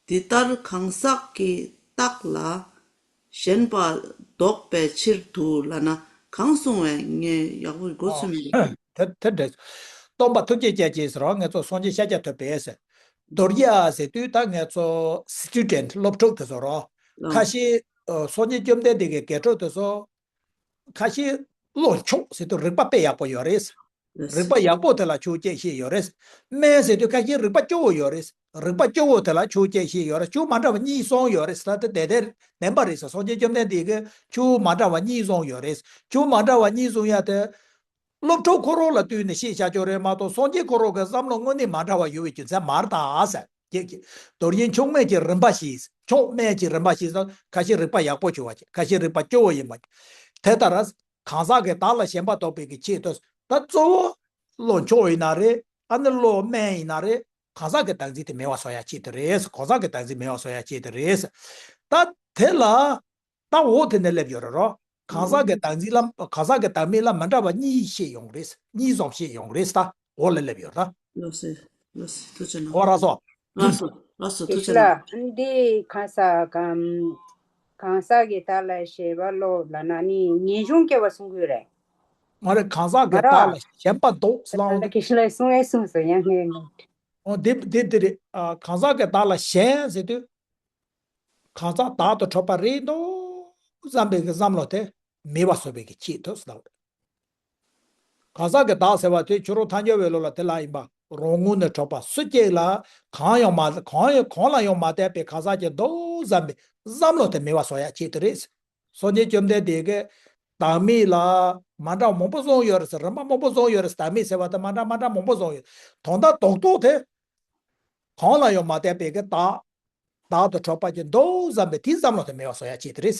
འདི་ལྟར་གང་ཟག་གི་རྟགས་ལ་ཞེན་པ་བཟློག་པའི་ཕྱིར་དུ་ལབ་ན་གང་གསུང་བས། ངས་ཡག་པོ་མགོ་ཚོས་མི་འདུག་དེ་དེ་འདྲ། སྟོན་པ་ཐུགས་རྗེ་ཅན་གྱིས་ཟེར་བ། ང་ཚོ་སངས་རྒྱས་ཤཱཀྱ་ཐུབ་པས་ཟེར། རྡོ་རྗེ་ཟེར་དུས་ད་ང་ཚོ་སི་ཊུ་ཌེན་ཊི་སློབ་ཕྲུག་དེ་ཚོ་རོ། ལགས། ཁ་ཤས་ཨ་སངས་རྒྱས་བཅོམ་ལྡན་འདས་ཀྱི་དགེ་ཕྲུག་དེ་ཚོ་ཁ་ཤས་བློ་མཆོག་ཟེར་དུས་རིག་པ་དཔེ་ཡག་པོ་ཡོད་རེད། ལགས། རིག་པ་ཡག་པོ་དེ་ལ་ཆོས་སྐད་བཤད་ཡོད་རེད། དམན་ཟེར་དུས་ཁ་ཤས་རིག་པ་སྐྱོ་བོ་ཡོད་རེད། རིག་པ་སྐྱོ་བོ་དེ་ལ་ཆོས་སྐད་བཤད་ཡོད་རེད། ཆོས་མ་འདྲ་བ་གཉིས་གསུངས་ཡོད་རེད། ད་དེ་དེ་དེ་བདེན་པ་རེད་ཟེར། སངས་རྒྱས་བཅོམ་ལྡན་འདས་ཀྱིས་ཆོས་མ་འདྲ་བ་གཉིས་གསུངས་ཡོད་རེད། ཆོས་མ་འདྲ་བ་གཉིས་གསུངས་ཡ་དེ། སློབ་ཕྲུག་ཁོ་རང་ལ་ལྟོས་ནས་བཤད་བྱ་ཆོག་རེད་མ་གཏོགས། སངས་རྒྱས་ཁོ་རང་གི་བསམ་བློ་དངོས་གནས་མ་འདྲ་བ་ཡོད་པའི་རྒྱུ་མཚན་མ་རེད་ད་ཟེར། ཀྱེ་ཀྱེ། རྡོ་རྗེ་མཆོག་དམན་གྱི་རིམ་པ་ཞིག་མཆོག་དམན་གྱི་རིམ་པ་ཞིག་ཟེར། ཁ་ཤས་རིག་པ་ཡག་པོ་བྱུང་བ་ཅིག་ཁ་ཤས་རིག་པ་སྐྱོ་བོ་ཡིན་པ་ཅིག་དེ་ལྟར་གང་ཟག་གི་བདག་ལ་ཞེན་པ་བཟློག་པའི་གི་ཆེད་དུ། ད་གཙོ་བོ་བློ་མཆོག་ཡིན་ན་རེད། ཨ་ནི་བློ་དམན་ཡིན་ན་རེད། གང་ཟག་གི་བདག་འཛིན་དེ་མེད་པ་བཟོ་ཡ་ཆེད་དུ་རེད། གང་ཟག་གི་བདག་འཛིན་མེད་པ་བཟོ་ཡ་ཆེད་དུ་རེད། ད་དེ་ལ། ད་འོ་དེ་ནས་སླེབས་ཡོད་རེད་རོ། གང་ཟག་གི་བདག་འཛིན་ལ། གང་ཟག་གི་བདག་མེད་ལ་མི་འདྲ་བ་གཉིས་བཤད་ཡོང་རེད། གཉིས་ཙམ་བཤད་ཡོང་རེད། ད་འོ་ལ་སླེབས་ཡོད་རེད། ལགས་སེ། ལགས་སེ། ཐུགས་རྗེ་གནང་། འོ་ར་སོ། ལགས་སོ། ལགས་སོ། ཐུགས་རྗེ་གནང་། ལགས། འདི་གང་ཟག་གམ། གང་ཟག་གི་བདག་ལ་ཞེན་པ་བློ་ལབ་ན་ནི་ངེས་འབྱུང་སྐྱེ་བ་གསུང་གི་ཡོད་རེད། མ་རེད། གང་ཟག་གི་བདག་ལ་ཞེན་པ་བཟློག་ཟེར་ལབ་འོང་དུས། ད་ལྟ་གི་ཤི་ལ་གསུང་ཨེ་གསུངས་སོ་ཡང་ངས་ངས། འོ་དེ་དེ་དེ་རེད། ཨ་གང་ཟག་གི་བདག་ལ་ཞེན་ཟེར་དུས། གང་ཟག་བདག་ཏུ་གྲུབ་པ་རེད་འདུག་བསམ་པའི་གི་བསམ་བློ་དེ་མེད་པ་བཟོ་བའི་གི་ཆེད་དུ་ཟེར་བ་རེད། གང་ཟག་གི་བདག་ཟེར་བ་དེ་ཕྱི་རོལ་ཐལ་འགྱུར་བའི་ལུགས་ལ་དེ་ལ་ཡིན་པ། རང་ངོས་ནས་གྲུབ་པ་སུ་གཅིག་ལ་གང་ཡང་མ། གང་ཡང་གང་ལ་ཡང་མ་བརྟེན་པའི་གང་ཟག་ཅིག་འདུག་བསམ་པའི་བསམ་བློ་དེ་མེད་པ་བཟོ་ཡ་ཆེད་དུ་རེད། སངས་རྒྱས་བཅོམ་ལྡན་འདས་ཀྱིས་བདག་མེད་ལ་མ་འདྲ་བ་མང་པོ་གསུངས་ཡོད་རེད་ཟེར། རིམ་པ་མང་པོ་གསུངས་ཡོད་རེད་ཟེར། བདག་མེད་ཟེར་བ་དེ་མ་འདྲ་མ་འདྲ་མང་པོ་གསུངས་ཡོད། དོན་དག་རྡོག་རྡོག་དེ། གང་ལ་ཡང་མ་བརྟེན་པའི་གི་བདག་བདག་ཏུ་གྲུབ་པ་ཅིག་འདུག་བསམ་པའི་དེའི་བསམ་བློ་དེ་མེད་པ་བཟོ་ཡ་ཆེད་དུ་རེད།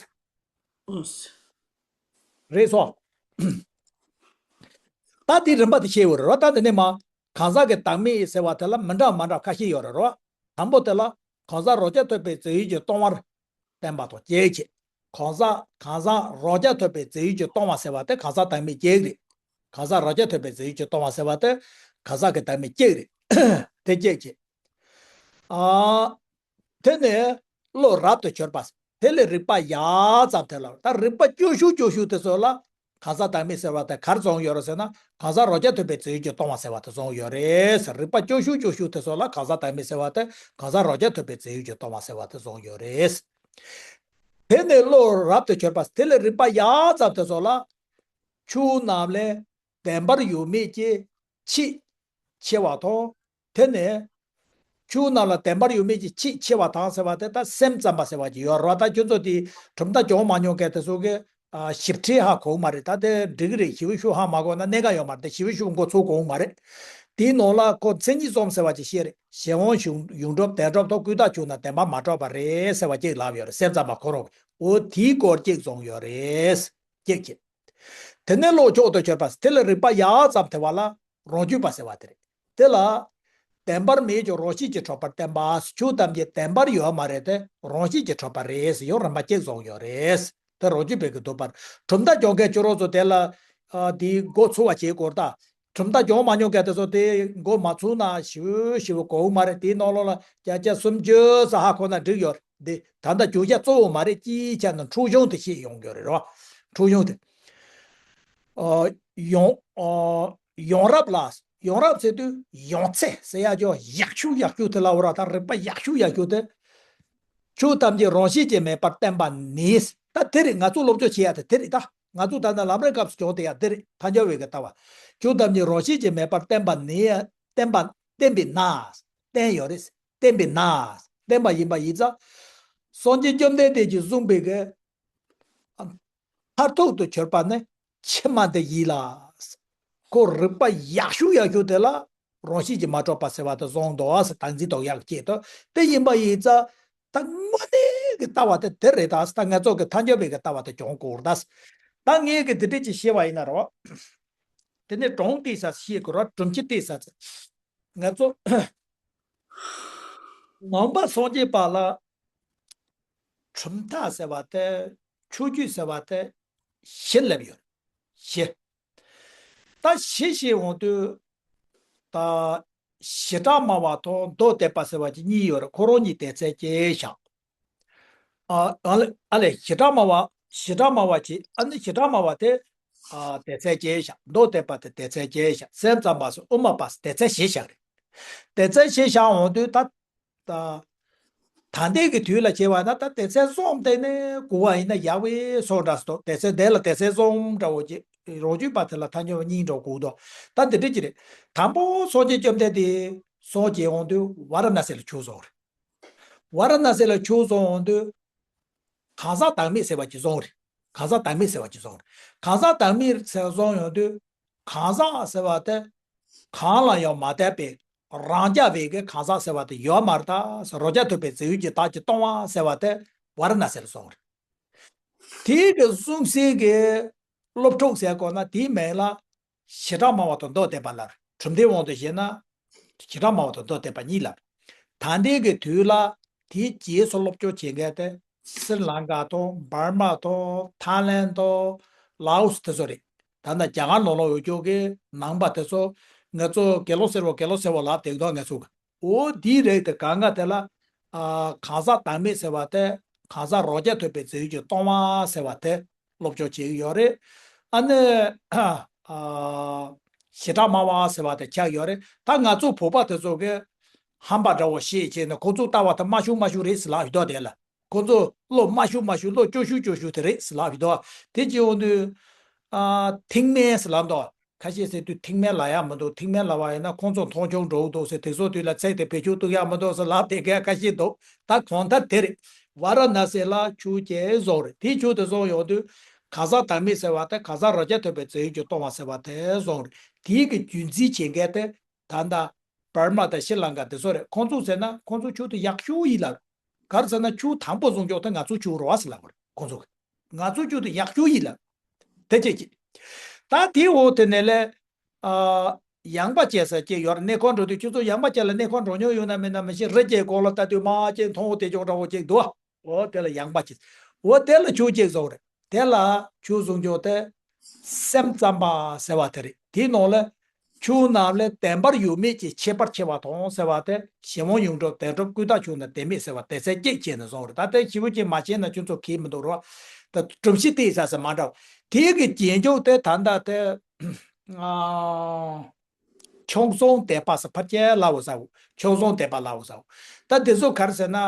ཨོ། རེད་སོ། ད་དེའི་རིམ་པ་དེ་ཤེས་དགོས་རེད་རོ། ད་དེ་ནས་མ། གང་ཟག་གི་བདག་མེད་ཟེར་བ་དེ་ལ་མི་འདྲ་མ་འདྲ་ཁ་ཤས་ཡོད་རེད་རོ། དང་པོ་དེ་ལ་གང་ཟག་རང་རྐྱ་ཐུབ་པའི་རྫས་ཡོད་ཀྱི་སྟོང་པར་བསྟན་པ་དང་གཅིག་བྱས། གང་ཟག་གང་ཟག་རང་རྐྱ་ཐུབ་པའི་རྫས་ཡོད་ཀྱི་སྟོང་པ་ཟེར་བ་དེ་གང་ཟག་བདག་མེད་གཅིག་རེད། གང་ཟག་རང་རྐྱ་ཐུབ་པའི་རྫས་ཡོད་ཀྱི་སྟོང་པ་ཟེར་བ་དེ་གང་ཟག་གི་བདག་མེད་གཅིག་རེད། དེ་གཅིག་བྱས། ཨ། དེ་ནས་བློ་རབ་ཏུ་གྱུར་པ། དེ་ལས་རིག་པ་ཡག་ཙམ་དེ་ལ། ད་རིག་པ་སྐྱོ་ཤོས་སྐྱོ་ཤོས་དེ་ཚོ་ལ་གང་ཟག་བདག་མེད་ཟེར་བ་དེ་ག་རེ་བཟུང་ཡོད་རེད་ཟེར་ན། གང་ཟག་རང་རྐྱ་ཐུབ་པའི་རྫས་ཡོད་ཀྱི་སྟོང་པ་ཟེར་བ་དེ་བཟུང་ཡོད་རེད། རིག་པ་སྐྱོ་ཤོས་སྐྱོ་ཤོས་དེ་ཚོ་ལ་གང་ཟག་བདག་མེད་ཟེར་བ་དེ་གང་ཟག་རང་རྐྱ་ཐུབ་པའི་རྫས་ཡོད་ཀྱི་སྟོང་པ་ཟེར་བ་དེ་བཟུང་ཡོད་རེད། དེ་ནས་བློ་རབ་ཏུ་གྱུར་པ། དེ་ལས་རིག་པ་ཡག་ཙམ་དེ་ཚོ་ལ། ཆོས་རྣམས་ལས་བདེན་པར་ཡོད་མེད་ཀྱི་ཕྱེད་ཕྱེ་བ་དང་། དེ་ནས་ཆོས་རྣམས་ལ་བདེན་པར་ཡོད་མེད་ཀྱི་ཕྱེད་ཕྱེ་བ་དང་ཟེར་བ་དེ་ད་སེམས་ཙམ་པ་ཟེར་བ་ཅིག་ཡོད་རེད་བ། ད་ཁྱོད་ཚོ་དེ་གྲུབ་མཐའ་སྦྱོང་མ་མྱོང་མཁན་དེ་ཚོ་གི་ཨ་ཞིབ་ཕྲ་ཧ་གོ་གི་མ་རེད། ད་དེ་འགྲིག་གི་རེད། ཞེ་པོ་ཞིག་ཧ་མ་གོ་ན་གནད་འགག་ཡོད་མ་རེད། དེ་ཞེ་པོ་ཞིག་མགོ་ཚོད་དགོས་གི་མ་རེད། དེའི་ནང་ལ་ཁོ་མཚན་ཉིད་རྩོམ་ཟེར་བ་ཅིག་བཤད་རེད། གཞན་དབང་ཡོངས་གྲུབ་བདེན་གྲུབ་ཐོབ། ཀུན་བཏགས་ཆོས་རྣམས་བདེན་པར་མ་གྲུབ་པ་རེད་ཟེར་བ་ཅིག་ལབ་ཡོད་རེད། སེམས་ཙམ་པ་ཁོ་རང་གིས། འོ་དེའི་སྐོར་ཅིག་བཟུང་ཡོད་རེད། ཅིག་བྱས། དེ་ནས་བློ་མཆོག་ཏུ་གྱུར་པ། དེ་ལས་རིག་པ་ཡག་ཙམ་དེ་བ་ལ་རང་རྒྱུད་པ་ཟེར་བ་དེ་རེད། དེ་ལ་བདེན་པར་མེད་ཀྱང་རང་བཞིན་གྱིས་གྲུབ་པར་བསྟན་པ། ཆོས་ཐམས་ཅད་བདེན་པར་ཡོད་མ་རེད་དེ། རང་བཞིན་གྱིས་གྲུབ་པ་རེད་ཟེར། ཡང་རིམ་པ་གཅིག་བཟུང་ཡོད་རེད། དེ་རང་རྒྱུད་པའི་གི་འདོད་པར། གྲུབ་མཐའ་སྦྱོང་མཁན་ཁྱོད་རང་ཚོ་དེ་ལ་ཨ་དེའི་མགོ་ཚོད་པ་བྱེད་དགོས་རེད་ད། གྲུབ་མཐའ་སྦྱོང་མ་མྱོང་མཁན་དེ་ཚོ་དེ་མགོ་མ་ཚོད་ན་ཞེ་པོ་ཞེ་པོ་གོ་གི་མ་རེད། དེའི་ནང་ལོགས་ལ་བརྒྱ་ཆ་སུམ་ཅུ་ཙམ་ཧ་གོ་ན་འགྲིག་ཡོད་རེད། འདི་ད་ལྟ་བརྗོད་བྱ་གཙོ་བོ་མ་རེད། སྤྱིའི་ཆ་ནས་འཁྲུལ་གཞུང་དེ་བཤད་ཡོང་གི་ཡོད་རེད་རོ། འཁྲུལ་གཞུང་དེ། ཨ་ཡོང་ཨ་ཡོང་རབས་ལ། ཡོང་རབས་ཟེར་དུས་ཡོང་ཚད་ཟེར་ཡག་ཅོ་ཡག་ཤོས་ཡག་ཤོས་དེ་ལ། འོ་ར་ད་རིག་པ་ཡག་ཤོས་ཡག་ཤོས་དེ། ཆོས་ཐམས་ཅད་རང་བཞིན་གྱིས་མེད་པར་བསྟན་པ་ནི། ད་དེ་རེད། ང་ཚོ་སློབ་སྦྱོང་བྱེད་ཡག་དེ་དེ་རེད་ད། ང་ཚོ་ད་ལྟ་ལམ་རིམ་སྐབས་སུ་སྦྱོང་བསྡད་ཡག་དེ་རེད། ཐལ་འགྱུར་བའི་གི་ལྟ་བ། ཆོས་ཐམས་ཅད་རང་བཞིན་གྱིས་མེད་པར་བསྟན་པ་ནི། བསྟན་པ། བསྟན་པའི་ནང་། བསྟན་ཡོད་རེད། བསྟན་པའི་ནང་བསྟན་པ་ཡིན་པ་ཡིན་ཙང་། སངས་རྒྱས་བཅོམ་ལྡན་འདས་ཀྱིས་གསུངས་པའི་གི་མཐར་ཐུག་ཏུ་གྱུར་པ་ནི་ཕྱི་མ་འདི་ཡིན་ལ། ཁོ་རིག་པ་ཡག་ཤོས་ཡག་ཤོས་དེ་ལ་རང་བཞིན་གྱིས་མ་གྲུབ་པ་ཟེར་བ་དེ་བཟུང་འདུག་ཟེར། བདག་འཛིན་དང་ཡག་སྐྱེས་དུ་དེ་ཡིན་པ་ཡིན་ཙང་། ད་དངོས་གནས་ཀྱི་ལྟ་བ་དེ་དེ་རེད་ད་ཟེར། ད་ང་ཚོ་གི་ཐལ་འགྱུར་བའི་གི་ལྟ་བ་དེ་གྱོང་གོ་ར་ད་ཟེར། ད་ངས་གི་འདི་འདྲས་ཅིག་བཤད་པ་ཡིན་ན་རོ། དེ་ནས་གྲངས་བལྟས་ས་ཤེས་དགོས་ར། སྒྲུབ་བྱེད་བལྟས་ས་ཚེ། ང་ཚོ་ནང་པ་སངས་རྒྱས་པ་ལ་གྲུབ་མཐའ་ཟེར་བ་དེ། ཆོས་བརྒྱུད་ཟེར་བ་དེ་བཞི་སླེབས་ཡོད། བཞི། ད་བཞི་ཞེས་འོང་དུས། ད་བྱེ་བྲག་སྨྲ་བ་དང་མདོ་སྡེ་པ་ཟེར་བ་གྱི་གཉིས་ཡོད་རེད། ཁོ་རང་གཉིས་དེ་ཚད་ཅེས་བཞག་ཨ་ཨ་ལེ་ཨ་ལེ། བྱེ་བྲག་སྨྲ་བ། བྱེ་བྲག་སྨྲ་བ་གྱི། ཨ་ནི་བྱེ་བྲག་སྨྲ་བ་དེ། ཨ་དེ་ཚད་ཅེས་བཞག་མདོ་སྡེ་པ་དེ་དེ་ཚད་ཅེས་བཞག་སེམས་ཙམ་པ་སོགས་དབུ་མ་པ་སོགས་དེ་ཚད་ཞེས་བཞག་རེད། དེ་ཚད་ཞེས་བཞག་འོང་དུས་ད། ད་ད་ལྟའི་གི་དུས་ལ་བྱས་པ་ན། ད་དེ་ཚད་བཟུང་བསྡད་ནས་གོ་བ་ཡིན་ན་ཡག་པའི་བཟོ་འདྲ་སོགས། དེ་ཚད་དེ་ལ་དེ་ཚད་བཟུང་འདྲ་བོ་ཅིག་རང་རྒྱུད་པ་དེ་ལ་ཐལ་འགྱུར་བ་གཉིས་འདྲ་བོ་གོ་འདུག་ད་འདི་འདྲ་ཅིག་རེད། དང་པོ་སངས་རྒྱས་བཅོམ་ལྡན་འདས་སངས་རྒྱས་འོང་དུས་ཝཱ་ར་ཎ་སི་ལ་ཆོས་བཟུང་རེད། ཝཱ་ར་ཎ་སི་ལ་ཆོས་བཟུང་འོང་དུས། གང་ཟག་བདག་མེད་ཟེར་བ་ཅིག་བཟུང་རེད། གང་ཟག་བདག་མེད་ཟེར་བ་ཅིག་བཟུང་རེད། གང་ཟག་བདག་མེད་ཟེར་བ་བཟུང་ཡོང་དུས། གང་ཟག་ཟེར་བ་དེ་གང་ལ་ཡང་མ་དད་པའི་རང་རྐྱ་བའི་གི་གང་ཟག་ཟེར་བ་དེ་ཡོད་མ་རེད་ད་ཟེར། རང་རྐྱ་ཐུབ་པའི་རྫས་ཡོད་ཀྱི་བདག་གིས་སྟོང་པ་ཟེར་བ་དེ་ཝཱ་ར་ཎ་སི་ལ་བཟུང་རེད། དེའི་གི་གསུང་སའི་གི་སློབ་ཕྲུག་ཟེར་དགོས་ན་དེའི་མིང་ལ་བྱེ་བྲག་སྨྲ་བ་དང་མདོ་སྡེ་པ་ལབ། གྲུབ་མཐའི་དབང་དུ་བྱས་ན་བྱེ་བྲག་སྨྲ་བ་དང་མདོ་སྡེ་པ་གཉིས་ལབ། ད་ལྟའི་གི་དུས་ལ་དེའི་རྗེས་སུ་སློབ་སྦྱོང་བྱེད་མཁན་དེ་སི་རི་ལང་ཀ་དང་འབར་མ་དང་ཐའི་ལན་དང་ལའོ་སི་དེ་ཚོ་རེད། ད་ལྟ་རྒྱ་གར་ནང་ལོགས་ཡོད་ཀྱོག་གི་ནང་པ་དེ་ཚོ། ང་ཚོ་དགེ་སློང་སེར་པོ་དགེ་སློང་སེར་པོ་ལབ་བསྡད་ཀྱོག་ང་ཚོ་གི། འོ་འདི་རེད་དེ། གང་ག་དེ་ལ་ཨ་གང་ཟག་བདག་མེད་ཟེར་བ་དེ། གང་ཟག་རང་རྐྱ་ཐུབ་པའི་རྫས་ཡོད་ཀྱིས་སྟོང་པ་ཟེར་བ་དེ་སློབ་སྦྱོང་བྱེད་ཀྱི་ཡོད་རེད། ཨ་ནི་ཨ་བྱེ་བྲག་སྨྲ་བ་ཟེར་བ་དེ་ཆགས་ཡོད་རེད། ད་ང་ཚོ་བོད་པ་དེ་ཚོ་གིས་ཧམ་པ་འདྲ་བོ་བཤད་བྱས་ནས་ཁོ་ཚོའི་ལྟ་བ་དེ་མ་ཞུ་མ་ཞུ་རེད་ཟེར་ལབ་ཡོད་དོ། དེ་ལ་ཁོ་ཚོ་བློ་མ་ཞུ་མ་ཞུ། བློ་སྐྱོ་ཤུགས་སྐྱོ་ཤུགས་དེ་རེད་ཟེར་ལབ་ཡོད་དོ། དེ་བྱས་འོང་དུས་ཨ་ཐེངས་མེད་ཟེར་ལབ་འདུག་ཁ་ཤས་ཟེར་དུས་ཐེངས་མེད་ལབ་ཡག་མི་འདུག་ཐེངས་མེད་ལབ་པ་ཡིན་ན་ཁོང་ཚོ་མཐོང་ཆུང་འགྲོ་གི་འདུག་ཟེར། དེ་ཚོ་དུས་ལ་ཚད་དེ་བེད་སྤྱོད་གཏོང་ཡག་མི་འདུག་ཟེར་ལབ་བསྡད་མཁན་ཁ་ཤས་འདུག་ད་གང་ལྟར་དེ་རེད། ཝཱ་ར་ཎ་སི་ལ་ཆོས་ཅིག་བཟུང་རེད། དེ་ཆོས་དེ་བཟུང་ཡོང་དུས་གང་ཟག་བདག་མེད་ཟེར་བ་དེ་གང་ཟག་རང་རྐྱ་ཐུབ་པའི་རྫས་ཡོད་ཀྱིས་སྟོང་པ་ཟེར་བ་དེ་བཟུང་རེད། དེའི་གི་རྒྱུད་འཛིན་བྱེད་མཁན་དེ་ད་ལྟ་འབར་མ་དང་ཤྲི་ལང་ཀ་དེ་ཚོ་རེད། ཁོང་ཚོ་ཟེར་ན་ཁོང་ཚོ་ཆོས་དེ་ཡག་ཤོས་ཡིན་ལབ། ག་རེ་ཟེར་ན་ཆོས་དང་པོ་བཟུང་ཀྱོག་དེ་ང་ཚོ་ཆོས་རེད་བ་ཟེར་ལབ་པ་རེད་ཁོང་ཚོ་གིས། ང་ཚོ་ཆོས་དེ་ཡག་ཤོས་ཡིན་ལབ། དེ་ཅིག་གིས། ད་དེའི་འོག་དེ་ནས་ལས། ཨ་ཡངས་པ་བྱས་ཟེར་གྱི་ཡོད་རེད། གནས་སྐོར་འགྲོ་དུས། ཁྱོད་ཚོ་ཡངས་པ་བྱས་ལ་གནས་སྐོར་འགྲོ་མྱོང་ཡོད་ན་མེད་ན་མི་ཤེས། རི་སྐྱེས་སྐོར་ལ་ལྟ་དུས་མ་གཅིག་མཐོང་བ་དེ་ཅོག་འདྲ་བོ་གཅིག་འདུག་འོ་དེ་ལ་ཡངས་པ་བྱས། འོ་དེ་ལ་ཆོས་གཅིག་བཟུང་རེད། དེ་ལ་ཆོས་བཟུང་ཀྱོག་དེ་སེམས་ཙམ་པ་ཟེར་བ་དེ་རེད། དེའི་ནང་ལ་ཆོས་རྣམས་ལས་བདེན་པར་ཡོད་མེད་ཀྱི་ཁྱད་པར་ཕྱེ་བ་དང་ཟེར་བ་དེ། གཞན་དབང་ཡོངས་གྲུབ་བདེན་གྲུབ་ཀུན་བཏགས་ཆོས་རྣམས་བདེན་མེད་ཟེར་བ་དེ་ཚད་གཅིག་བྱས་ནས་བཟུང་རེད། ད་དེ་ཞིབ་པོ་ཅིག་མ་བྱས་ན་ཁྱོད་ཚོ་གལ་མི་འདུག་རོ། ད་སྒྲུབ་བྱེད་བལྟས་ས་ཟེར་མ་འདྲ་བ། དེའི་གི་རྗེས་འཇུག་དེ་ད་ལྟ་དེ། ཨ་ཆུང་གསུམ་སྡེ་པ་ཟེར་ཕལ་ཆེར་ལབ་ཡོད་ས་བོ། ཆུང་གསུམ་སྡེ་པ་ལབ་ཡོད་ས་བོ། ད་དེ་ཚོ་ག་རེ་ཟེར་ན།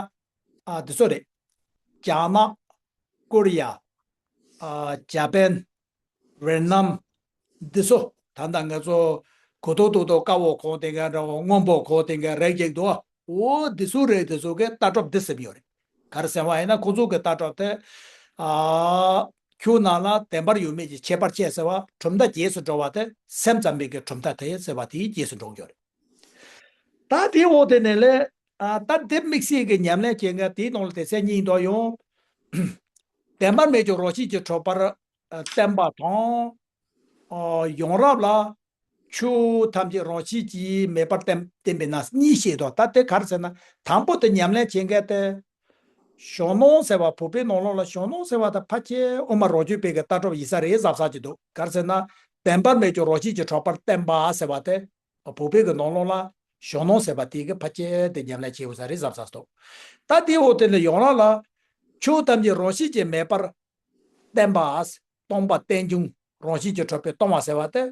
ཨ་དེ་ཚོ་རེད། རྒྱ་ནག་ཀོ་རི་ཡ། ཨ་ཇ་པན། ཝེ་ནམ། འདི་ཚོ་ད་ལྟ་ང་ཚོ་གོ་ཐོག་ཐོག་ཐོག་དཀར་པོ་གོན་བསྡད་མཁན་འདྲ་བོ། སྔོན་པོ་གོན་བསྡད་མཁན་རེ་གཅིག་འདུག་འོ་འདི་ཚོ་རེད། འདི་ཚོ་གི་ལྟ་གྲུབ་འདི་ཟིན་ཡོད་རེད། ག་རེ་ཟེར་བ་ཡིན་ན་ཁོ་ཚོ་གི་ལྟ་གྲུབ་དེ། ཨ་ཆོས་རྣམས་ལ་བདེན་པར་ཡོད་མེད་ཀྱི་ཁྱད་པར་ཕྱེ་ཟེར་བ། གྲུབ་མཐའ་རྗེས་སུ་འགྲོ་བ་དེ། སེམས་ཙམ་པའི་གི་གྲུབ་མཐའ་དེ་ཟེར་བ་དེའི་རྗེས་སུ་འགྲོ་ཡོད་རེད། ད་དེའི་འོག་དེ་ནས་ལས། ཨ་ད་དེ་དམིགས་བསལ་གྱི་ཉམས་ལེན་བྱེད་མཁན་དེའི་ནང་ལ་དེ་ཚད་གཉིས་འདུག་ཡོང་། བདེན་པར་མེད་ཀྱང་རང་བཞིན་གྱིས་གྲུབ་པར་བསྟན་པ་དང་། ཨ་ཡོངས་རབ་ལ་ཆོས་ཐམས་ཅད་རང་བཞིན་གྱིས་མེད་པར་བསྟན་བསྟན་པའི་ནང་གཉིས་བཤད་དོ། ད་དེ་ག་རེ་ཟེར་ན། དང་པོ་དེ་ཉམས་ལེན་བྱེད་མཁན་དེ། གཞོན་ནུ་ཟེར་བ། བོད་པའི་ནང་ལོགས་ལ་གཞོན་ནུ་ཟེར་བ་དེ་ཕལ་ཆེར་དབུ་མ་རང་རྒྱུད་པའི་གི་ལྟ་གྲུབ་ཡིན་ས་རེད་བསམ་ས་ཅིག་འདུག་ག་རེ་ཟེར་ན། བདེན་པར་མེད་ཀྱང་རང་བཞིན་གྱིས་གྲུབ་པར་བསྟན་པ་ཟེར་བ་དེ། བོད་པའི་གི་ནང་ལོགས་ལ་གཞོན་ནུ་ཟེར་བ་དེ་གི་ཕལ་ཆེར་དེ་ཉམས་ལེན་བྱེད་དགོས་ས་རེད་བསམ་ས་འདུག་ད་དེའི་འོག་དེ་ལ་ཡོངས་རབ་ལ་ཆོས་ཐམས་ཅད་རང་བཞིན་གྱིས་མེད་པར་བསྟན་པ། སྟོང་པ་རྟེན་འབྱུང་རང་བཞིན་གྱིས་གྲུབ་པས་སྟོང་པ་ཟེར་བ་དེ།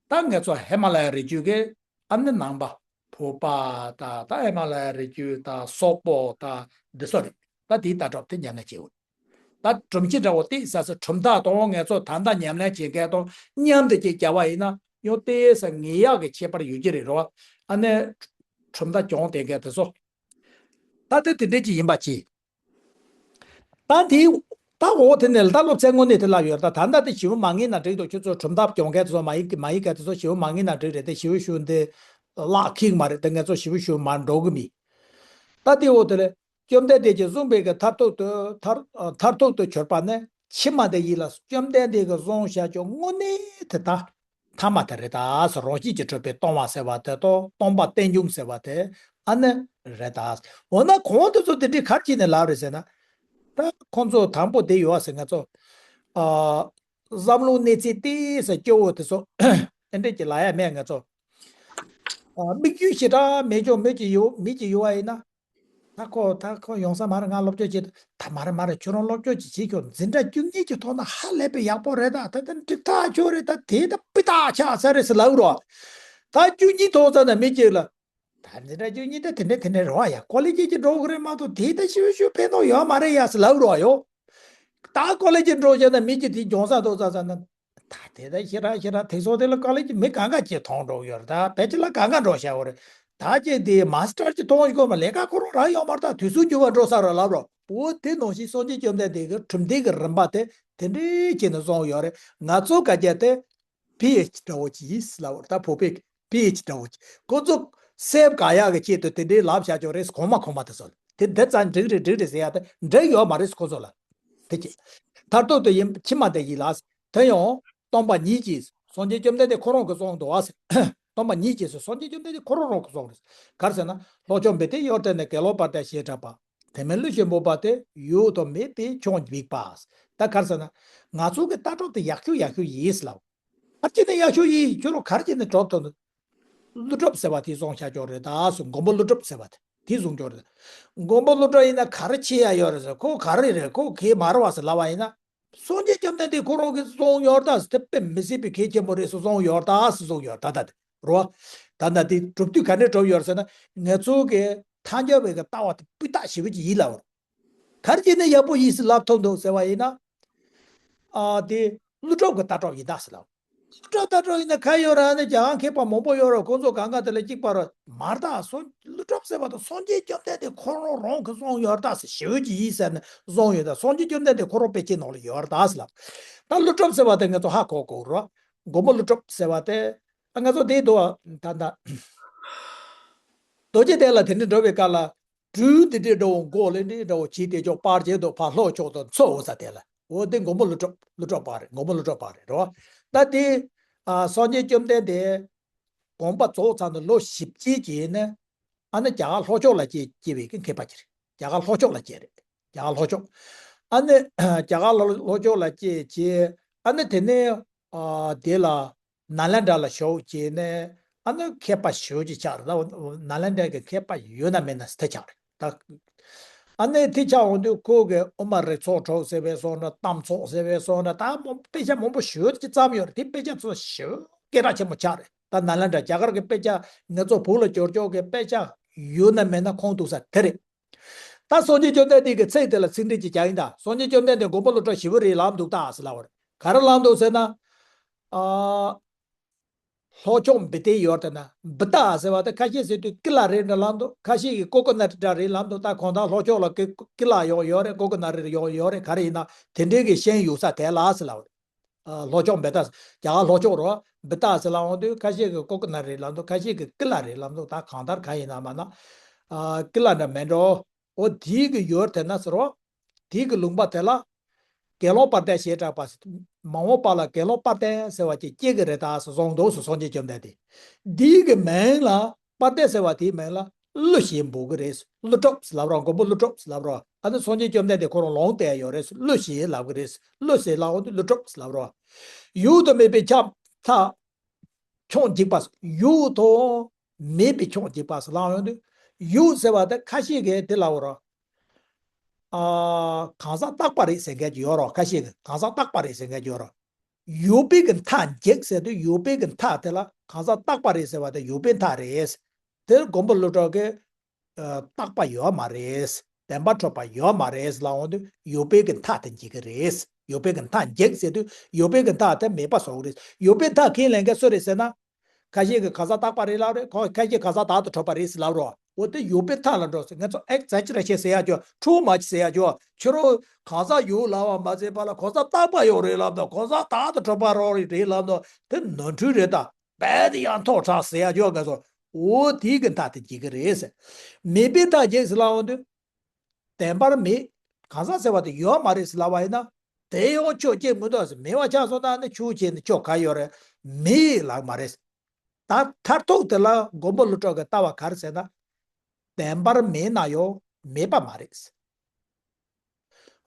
ད་ང་ཚོ་ཧི་མ་ལ་ཡ་རི་རྒྱུད་ཀྱི་ཨ་ནི་ནང་པ། བོད་པ་དང་། ད་ཧི་མ་ལ་ཡ་རི་རྒྱུད་དང་། སོག་པོ་དང་། འདི་ཚོ་རེད། ད་དེའི་ལྟ་གྲུབ་དེ་ཉམས་ལེན་བྱེད་དགོས། ད་སྒྲུབ་བྱེད་འདྲ་བོ་བལྟས་ས་ས། གྲུབ་མཐའ་དང་ང་ཚོ་ད་ལྟ་ཉམས་ལེན་བྱེད་མཁན་དང་མཉམ་དུ་ཅིག་སྦྱར་བ་ཡིན་ན་ཡང་བལྟས་ས་ངེས་ཡག་གི་ཁྱད་པར་ཡོད་ཀྱི་རེད་རོ། ཨ་ནི་ གྲུབ་མཐའ་སྦྱོང་བསྡད་མཁན་དེ་ཚོ། ད་དེ་དེ་འདྲས་ཅིག་ཡིན་པ་ཅིག་ད་དེ། ད་འོ་དེ་ནས་ད་སློབ་ཚན་དངོས་གནས་དེ་ལབ་ཡོད། ད་ད་ལྟ་དེ་ཞེ་པོ་མ་ངེས་ན་འགྲིག་འདུག་ཁྱོད་ཚོ་གྲུབ་མཐའ་སྦྱོང་མཁན་དེ་ཚོ་མ་ཡིན་མ་ཡིན་མཁན་དེ་ཚོ་ཞེ་པོ་མ་ངེས་ན་འགྲིག་རེད། དེ་ཞེ་པོ་ཞུ་འདི་བརླག་ཁིག་མ་རེད། དེ་ངས་ཚོ་ཞེ་པོ་ཞུ་མ་འགྲོ་གི་མི། ད་དེ་འོ་དེ་ལས་བཅོམ་ལྡན་འདས་ཀྱིས་གསུངས་པའི་གི་མཐར་ཐུག་ཏུ་མཐར་མཐར་ཐུག་ཏུ་གྱུར་པ་ནི་ཕྱི་མ་དེ་ཡིན་ལ། བཅོམ་ལྡན་འདས་ཀྱིས་གསུངས་བཞག་ཀྱང་དངོས་གནས་དེ་ད་ཐ་མ་དེ་རེད། ད་སོ་རང་བཞིན་གྱིས་གྲུབ་པའི་སྟོང་པ་ཟེར་བ་དེ་དང་སྟོང་པ་རྟེན་འབྱུང་ཟེར་བ་དེ་ཨ་ནི་རེད། ད་འོ་ན་གོང་དུ་ཚོ་དེ་འདྲའི་གར་གྱིས་ནས་ལབ་རེད་ཟེར་ན། ད་ཁོང་ཚོ་དང་པོ་དེ་ཡོད་ཟེར། ང་ཚོ་ཨ་བསམ་བློ་གནས་ཚད་ཏོག་ཙམ་སྐྱོ་བོ་དེ་ཚོ་ཨེ་འདྲས་ཀྱི་ལབ་ཡ་མེད། ང་ཚོ་ཨ་དམིགས་ཡུལ་ཞེ་དྲག་མེད་ཀྱང་མི་གཅིག་ཡོད་མི་གཅིག་ཡོད་པ་ཡིན་ན། ད་ཁོ་ད་ཁོ་ཡོང་ས་མ་རེད། ང་སློབ་སྦྱོང་བྱེད། ད་མ་རེད་མ་རེད། ཁྱོད་རང་སློབ་སྦྱོང་ཅིག་བྱེད་ཤོག་འཛིན་གྲྭ་བཅུ་གཉིས་ཀྱི་ཐོག་ན་ཧ་ལས་པའི་ཡག་པོ་རེད། ད་ད་ད་འགྲིག་ཐག་ཆོད་རེད། ད་དེ་ད་སྤུས་དག་ཆགས་ས་རེད་ཟེར་ལབ་རོགས། ད་བཅུ་གཉིས་ཐོག་ཙམ་ན་མི་གཅིག་ལ། ད་འཛིན་གྲྭ་བཅུ་གཉིས་ད་དེ་འདྲས་དེ་འདྲས་རེད་པ་ཡ། ཀོ་ལེ་ཇི་ཅིག་འགྲོ་གི་རེད་མ་གཏོགས་དེ་ད་ཞེ་པོ་ཞེ་པོ་ཕན་ཐོགས་ཡོད་མ་རེད་ཡ་ཟེར་ལབ་རོགས་ཡོ། ད་ཀོ་ལེ་ཇི་འགྲོ་བྱས་ན་མི་གཅིག་དེ་སྦྱོང་ས་འདུག་ཙང་ཙང་ན། ད་དེ་ད་ཞེ་དྲག་ཞེ་དྲག་དེ་སོང་དེ་ལ་དཀའ་ལས་ཀྱི་མི་གང་ག་ཅིག་མཐོང་འགྲོ་ཡོད་རེད། ད་ཕལ་ཆེར་ལ་གང་ག་འགྲོ་བཞག་ཡོད་རེད། ད་ཅིག་དེ་མ་སི་ཊར་ཅིག་མཐོང་ཞིག་གོ་མ་ལས་ཀ་ཁོ་རང་རག་ཡོད་མ་རེད། ད་དུས་ཚོད་འགྱུར་བ་འགྲོ་ས་རེད་ལབ་རོགས། འོ་དེ་ནང་བཞིན་སངས་རྒྱས་བཅོམ་ལྡན་འདས་ཀྱི་གྲུབ་མཐའི་གི་རིམ་པ་དེ་དེ་འདྲའི་བྱས་ནས་གསུངས་ཡོད་རེད། ང་ཚོ་ག་རྒྱ་དེ་པི་ཨེཆ་འདྲ་བོ་ཅིག་ཡིན་ལབ་རེད། ད་བོད་པའི་པི་ཨེཆ་འདྲ་བོ་ཅིག་ཁོ་ཚོ་སེབ་ག་ཡག་གི་ཆེད་དུ་དེ་འདྲའི་ལབ་བཞག་ཆོག་རེད། གོང་མ་གོང་མ་དེ་ཚོ་ལ་དེ་འདི་ཙམ་འགྲིག་རེད་འགྲིག་རེད་ཟེར་ཡ་དེ་འགྲིག་ཡོད་མ་རེད། ཁོ་ཚོ་ལ་དེ་ཅིག་མཐར་ཐུག་ཏུ་ཡིན་ཕྱི་མ་དེ་ཡིན་ལ། དེ་ཡང་སྟོང་པ་ཉིད་ཀྱིས་སངས་རྒྱས་བཅོམ་ལྡན་འདས་ཁོ་རང་གིས་གསུངས་འདུག་ཨ། སྟོང་པ་ཉིད་ཀྱིས་སངས་རྒྱས་བཅོམ་ལྡན་འདས་ཁོ་རང་རང་གིས་གསུངས་རེད། ག་རེ་ཟེར་ན། སློབ་སྦྱོང་འབད་དེ་ཡོད་དེ་ནི་དགེ་སློང་དཔལ་ལྡན་ཞེས་གྲགས་པ། དེ་མིན་བློ་ཞིང་འབུངས་པ་སྟེ་ཡུལ་དུ་མེད་པའི་ཕྱོགས་འཇིག་པ། ད་ག་རེ་ཟེར་ན། ང་ཚོ་གི་ལྟ་གྲུབ་དེ་ཡག་ཤོས་ཡག་ཤོས་ཡིན་ལབ། ག་རེ་བྱས་ནས་ཡག་ཤོས་ཡིན། ཁྱོད་རང་ག་རེ་བྱས་ནས་གྲུབ་ཐུབ་ན། ཀླུ་གྲུབ་ཟེར་བ་དེ་གསུངས་བཞག་ཆོག་རེད། ད་སུ་མགོན་པོ་ཀླུ་གྲུབ་ཟེར་བ་དེ་དེ་གསུངས་ཆོག་རེད། མགོན་པོ་ཀླུ་གྲུབ་ཡིན་ན་ག་རེ་བྱེད་ཡ་ཡོད་རེད་ཟེར། ཁོ་ག་རེ་རེད། ཁོ་གེ་མ་རེད་བ་ཟེར་ལབ་པ་ཡིན་ན། སངས་རྒྱས་བཅོམ་ལྡན་འདས་ཁོ་རང་གིས་གསུངས་ཡོད་རེད་ད་ཟེར། དེ་དཔེ་མི་སྲིད་པའི་གལ་ཆེན་པོ་རེད་ཟེར་གསུངས་ཡོད་རེད་ད་ཟེར་གསུངས་ཡོད་རེད། ད་ད་དེ་རོ། ད་ད་དེ་གྲུབ་དུས་ག་འདྲས་གྲུབ་ཡོད་རེད་ཟེར་ན། ང་ཚོ་གི་ཐལ་འགྱུར་བའི་གི་ལྟ་བ་དེ་སྤུས་དག་ཞེ་པོ་ཅིག་ཡིན་ལབ་པ་རེད། ག་རེ་བྱས་ནས་ཡག་པོ་ཡིན་ཟེར་ལབ་ཐུབ་འདུག་ཟེར་བ་ཡིན་ན། ཨ་དེ་ཀླུ་གྲུབ་ཀྱི་ལྟ་གྲུབ་ཡིན་ད་ཟེར་ལབ། ཀླུ་གྲུབ་ལྟ་གྲུབ་ཡིན་ན་ག་ཡོད་རེད། ཨ་ནི་རྒྱ་གར་མཁས་པ་མང་པོ་ཡོད་རེད། ཁོང་ཚོ་གང་ག་དེ་ལ་གཅིག་པ་རེད། མ་རེད་ད་སོ། ཀླུ་གྲུབ་ཟེར་བ་དང་སངས་རྒྱས་བཅོམ་ལྡན་འདས་ཁོ་རང་རང་གིས་གསུངས་ཡོད་རེད་ད་ཟེར། ཞེ་པོ་ཅིག་ཡིན་ཟེར་ནས་གསུངས་ཡོད་ད། སངས་རྒྱས་བཅོམ་ལྡན་འདས་ཁོ་རང་དཔེ་ཆའི་ནང་ལ་ཡོད་རེད་ད་ཟེར་ལབ། ད་ཀླུ་གྲུབ་ཟེར་བ་དེ་ང་ཚོ་ཧ་གོ་དགོས་རེད། མགོན་པོ་ཀླུ་གྲུབ་ཟེར་བ་དེ། ཨ་ང་ཚོ་དེ་འདུག་ད་ད། རྡོ་རྗེ་གདན་ལ་དེ་འདྲ་འགྲོ་བའི་སྐབས་ལ། སྦྲུལ་འདི་འདྲའི་འདྲ་བོ་མགོ་ལ་འདི་འདྲ་བོ་བྱས་ཏེ་ཅོག་པར་བྱས་འདུག་ཕར་ལྷོ་ཕྱོགས་དང་མཚོ་འོ་ས་དེ་ལ། འོ་དེ་མགོན་པོ་ཀླུ་གྲུབ་ཀླུ་གྲུབ་པ་རེད། མགོན་པོ་ཀླུ་གྲུབ་པ་རེད་རོ། ད་དེ་ཨ་སངས་རྒྱས་བཅོམ་ལྡན་འདས་དགོངས་པ་རྫོགས་ཚར་ནས་ལོ་བཞི་བཅུ་ཅིག་ནས་ཨ་ནི་རྒྱ་གར་ལྷོ་ཕྱོགས་ལ་སྐྱེས་སྐྱེས་པའི་གི་མཁས་པ་ཅིག་རེད། རྒྱ་གར་ལྷོ་ཕྱོགས་ལ་སྐྱེས་རེད། རྒྱ་གར་ལྷོ་ཕྱོགས། ཨ་ནི་རྒྱ་གར་ལྷོ་ལྷོ་ཕྱོགས་ལ་སྐྱེས་བྱས། ཨ་ནི་དེ་ནས་ཨ་དེ་ལ། ནཱ་ལེནྡྲ་ལ་ཞུགས་བྱས་ནས་ཨ་ནི་མཁས་པ་ཞེ་པོ་ཅིག་ཆགས་རེད། ད་ནཱ་ལེནྡྲ་གི་མཁས་པ་ཡོད་ན་མེད་ན་དེ་ཆགས་རེད་ད། ཨ་ནི་དེ་ཆགས་འོང་དུས་ཁོ་གི་དབུ་མ་རིགས་ཚོགས་དྲུག་ཟེར་བའི་སོང་ན་གཏམ་ཚོགས་ཟེར་བའི་སོང་ན་ད་མོ་དཔེ་ཆ་མང་པོ་ཞེ་པོ་ཅིག་བརྩམས་ཡོད་རེད། དེ་དཔེ་ཆ་ཚོ་ཞེ་པོ་སྐད་གྲགས་ཆེན་པོ་ཆགས་རེད། ད་ནཱ་ལེནྡྲ་རྒྱ་གར་གི་དཔེ་ཆ་ང་ཚོ་བོད་ལ་འབྱོར་ཆོག་གི་དཔེ་ཆ་ཡོད་ན་མེད་ན་ཁོང་འདུག་ས་དེ་རེད། ད་སངས་རྒྱས་བཅོམ་ལྡན་འདས་ཀྱི་ཚིག་དེ་ལ་ཚིག་འགྲེལ་ཅིག་རྒྱག་ཡིན་ད། སངས་རྒྱས་བཅོམ་ལྡན་འདས་མགོན་པོ་ཀླུ་སྒྲུབ་ཞེ་པོ་རེད་ལབ་འདུག་ད་ཟེར་ལབ་པ་རེད། ག་རེ་ལབ་འདུག་ཟེར་ན། ཨ། ལྷོ་ཕྱོགས་བི་ཏའི་ཡོད་དེ་ན་བི་ཏ་ཟེར་བ་དེ་ཁ་ཤས་ཟེར་དུས་ཀི་ལ་རེད་འདྲ་ལབ་འདུག་ཁ་ཤས་ཀྱིས་ཀོ་ཀོ་ནཊ་འདྲ་རེད་ལབ་འདུག་ད་གང་ལྟར་ལྷོ་ཕྱོགས་ལ་ཀི་ཀི་ལ་ཡོང་ཡོད་རེད། ཀོ་ཀོ་ནཊ་རེད་ཡོང་ཡོད་རེད། ག་རེ་ཡིན་ན་དེ་འདྲའི་གི་ཤན་ཡོད་ས་དེ་ལ་ཟེར་ལབ་པ་རེད། ཨ། ལྷོ་ཕྱོགས་བི་ཏ། རྒྱ་གར་ལྷོ་ཕྱོགས་རོ། བི་ཏ་ཟེར་ལབ་འོང་དུས་ཁ་ཤས་ཀྱིས་ཀོ་ཀོ་ནཊ་རེད་ལབ་འདུག་ཁ་ཤས་ཀྱིས་ཀི་ལ་རེད་ལབ་འདུག་ད་གང་ལྟར་གང་ཡིན་ན་མ་ན། ཨ། ཀི་ལ་འདྲ་མེད་འགྲོ། འོ་དེའི་གི་ཡུལ་དེ་ན་ཟེར་རོ། དེའི་གི་ལུང་པ་དེ་ལ། དགེ་སློང་དཔལ་ལྡན་ཞེས་གྲགས་པ། མ་འོངས་པ་ལ་དགེ་སློང་དཔལ་ལྡན་ཟེར་བ་ཅིག་སྐྱེ་གི་རེད་ད་ཟེར་གསུངས་འདུག་ཟེར། སངས་རྒྱས་བཅོམ་ལྡན་འདས། དེའི་གི་མིང་ལ། དཔལ་ལྡན་ཟེར་བ་དེའི་མིང་ལ་ཀླུ་ཞེས་འབོད་ཀྱི་རེད། ཀླུ་སྒྲུབ་ཟེར་ལབ་རོགས། མགོན་པོ་ཀླུ་སྒྲུབ་ཟེར་ལབ་རོགས། ཨ་ནི་སངས་རྒྱས་བཅོམ་ལྡན་འདས་ཁོ་རང་ལུང་བསྟན་ཡོད་རེད། ཀླུ་ཞེས་ལབ་ཀྱི་རེད། ཀླུ་ཞེས་ལབ་འོང་དུས་ཀླུ་སྒྲུབ་ཟེར་ལབ་རོགས། ཡུལ་དུ་མེད་པའི་ཁྱབ་མཐའ་ཕྱོགས་འཇིག་པ། ཡུལ་དུ་མེད་པའི་ཕྱོགས་འཇིག་པ་ཟེར་ལབ་འོང་དུས། ཡུལ་ཟེར་བ་དེ་ཁ་ཤས་ཀྱིས་དེ་ལབ་རོགས། ཨ། གང་ཟག་རྟག་པ་རེད་ཟེར་མཁན་ཅིག་ཡོད་རོགས། ཁ་ཤས་ཀྱིས་གང་ཟག་རྟག་པ་རེད་ཟེར་མཁན་ཅིག་ཡོད་རོགས། ཡོད་པའི་གི་མཐའ་འཇིག་ཟེར་དུས་ཡོད་པའི་གི་མཐའ་དེ་ལ་གང་ཟག་རྟག་པ་རེད་ཟེར་བ་དེ་ཡོད་པའི་མཐའ་རེད། དེར་མགོན་པོ་ཀླུ་སྒྲུབ་ཀྱིས། ཨ། རྟག་པ་ཡོད་མ་རེད། བདེན་པ་གྲུབ་པ་ཡོད་མ་རེད་ལབ་འོང་དུས་ཡོད་པའི་གི་མཐའ་དེ་འཇིག་གི་རེད། ཡོད་པའི་གི་མཐའ་འཇིག་ཟེར་དུས་ཡོད་པའི་གི་མཐའ་དེ་མེད་པ་བཟོ་གི་རེད། ཡོད་པའི་མཐའ་ཁས་ལེན་མཁན་སུ་རེད་ཟེར་ན། ཁ་ཤས་ཀྱིས་གང་ཟག་རྟག་པ་རེད་ལབ་རེད། ཁོ་ཁ་ཤས་གང་ཟག་བདག་ཏུ་གྲུབ་པ་རེད་ཟེར་ལབ་རོགས། འོ་དེ་ཡོད་པའི་མཐའ་ལ་འགྲོ་ཟེར། ང་ཚོ་ཨེག་ཛེ་ཇེ་རེ་ཤན་ཟེར་ཡ་ཅོ། ཁྲུ་མ་ཅི་ཟེར་ཡ་ཅོ། ཁྱོད་རང་གང་ཟག་ཡོད་ལབ་པ་མ་ཟད་པ་ལ་གང་ཟག་རྟག་པ་ཡོད་རེད་ལབ་དང་། གང་ཟག་བདག་ཏུ་གྲུབ་པ་རང་རེད་ལབ་དང་། དེ་ནོར་འཁྲུལ་རེད་ད། རྦད་དེ་ཡང་ཐོག་དྲགས་ཟེར་ཡ་ཅོ། ང་ཚོ་འོ་དེའི་གི་མཐའ་དེ་འཇིག་གི་རེད་ཟེར། མེད་པའི་མཐའ་ཅི་ཟེར་ལབ་འོང་དུས། བདེན་པར་མེད། གང་ཟག་ཟེར་བ་དེ་ཡོད་མ་རེད་ཟེར་ལབ་པ་ཡིན་ན། དེ་ཡང་ཆོས་ཅན་མི་འདུག་ཟེར། མེད་པ་ཆགས་སོང་ན་ནི་ཆོས་ཅན་ནི་ཆོས་ག་ཡོད་རེད། མེད་ལབ་མ་རེད། ད་མཐར་ཐུག་དེ་ལ་མགོན་པོ་ཀླུ་སྒྲུབ་ཀྱི་ལྟ་བ་ག་རེ་ཟེར་ན། བདེན་པར་མེད་ན་ཡང་མེད་པ་མ་རེད།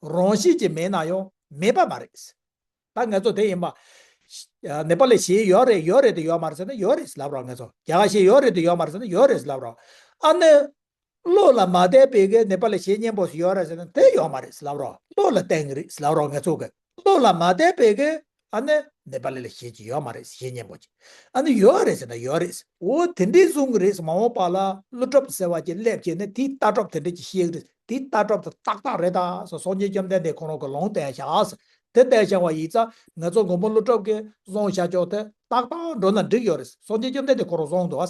རང་བཞིན་གྱིས་མེད་ན་ཡང་མེད་པ་མ་རེད། ད་ང་ཚོ་དེ་ཡིན་པ། ནེ་པ་ལི་གཞས་ཡོད་རེད་ཡོད་རེད་དེ་ཡོད་མ་རེད་ཟེར་ན་ཡོད་རེད་ལབ་རོགས། ང་ཚོ་རྒྱ་གར་གཞས་ཡོད་རེད་དེ་ཡོད་མ་རེད་ཟེར་ན་ཡོད་རེད་ལབ་རོགས། ཨ་ནི། བློ་ལ་མ་བརྟེན་པའི་གི་ནེ་པ་ལི་གཞས་སྙན་པོ་ཞིག་ཡོད་རེད་ཟེར་ན་དེ་ཡོད་མ་རེད་ལབ་རོགས། བློ་ལ་བརྟེན་གི་རེད་ལབ་རོགས། ང་ཚོ་གི་བློ་ལ་མ་བརྟེན་པའི་གི་ཨ་ནི་ནེ་པ་ལི་ལ་གཞས་ཅིག་ཡོད་མ་རེད། གཞས་སྙན་པོ་ཅིག་ཨ་ནི་ཡོད་རེད་ཟེར་ན་ཡོད་རེད། འོ་དེ་འདྲའི་བཟུང་གི་རེད། མ་འོངས་པ་ལ་ཀླུ་སྒྲུབ་ཟེར་བ་ཅིག་སླེབས་བྱས་ནས་དེའི་ལྟ་གྲུབ་དེ་འདྲ་ཅིག་ཤེས་གི་རེད། དེའི་ལྟ་གྲུབ་དེ་ཏག་ཏག་རེད་ད་ཟེར་སངས་རྒྱས་བཅོམ་ལྡན་འདས་ཁོ་རང་གི་ལུང་བསྟན་བཞག་ཟེར། དེ་བསྟན་བཞག་པ་ཡིན་ཙང་ང་ཚོ་མགོན་པོ་ཀླུ་སྒྲུབ་ཀྱིས་བཟུང་བཞག་ཕྱོགས་དེ་ཏག་ཏག་འགྲོ་ན་འགྲིག་ཡོད་རེད། སངས་རྒྱས་བཅོམ་ལྡན་འདས་ཁོ་རང་བཟུང་འདུག་ཨ།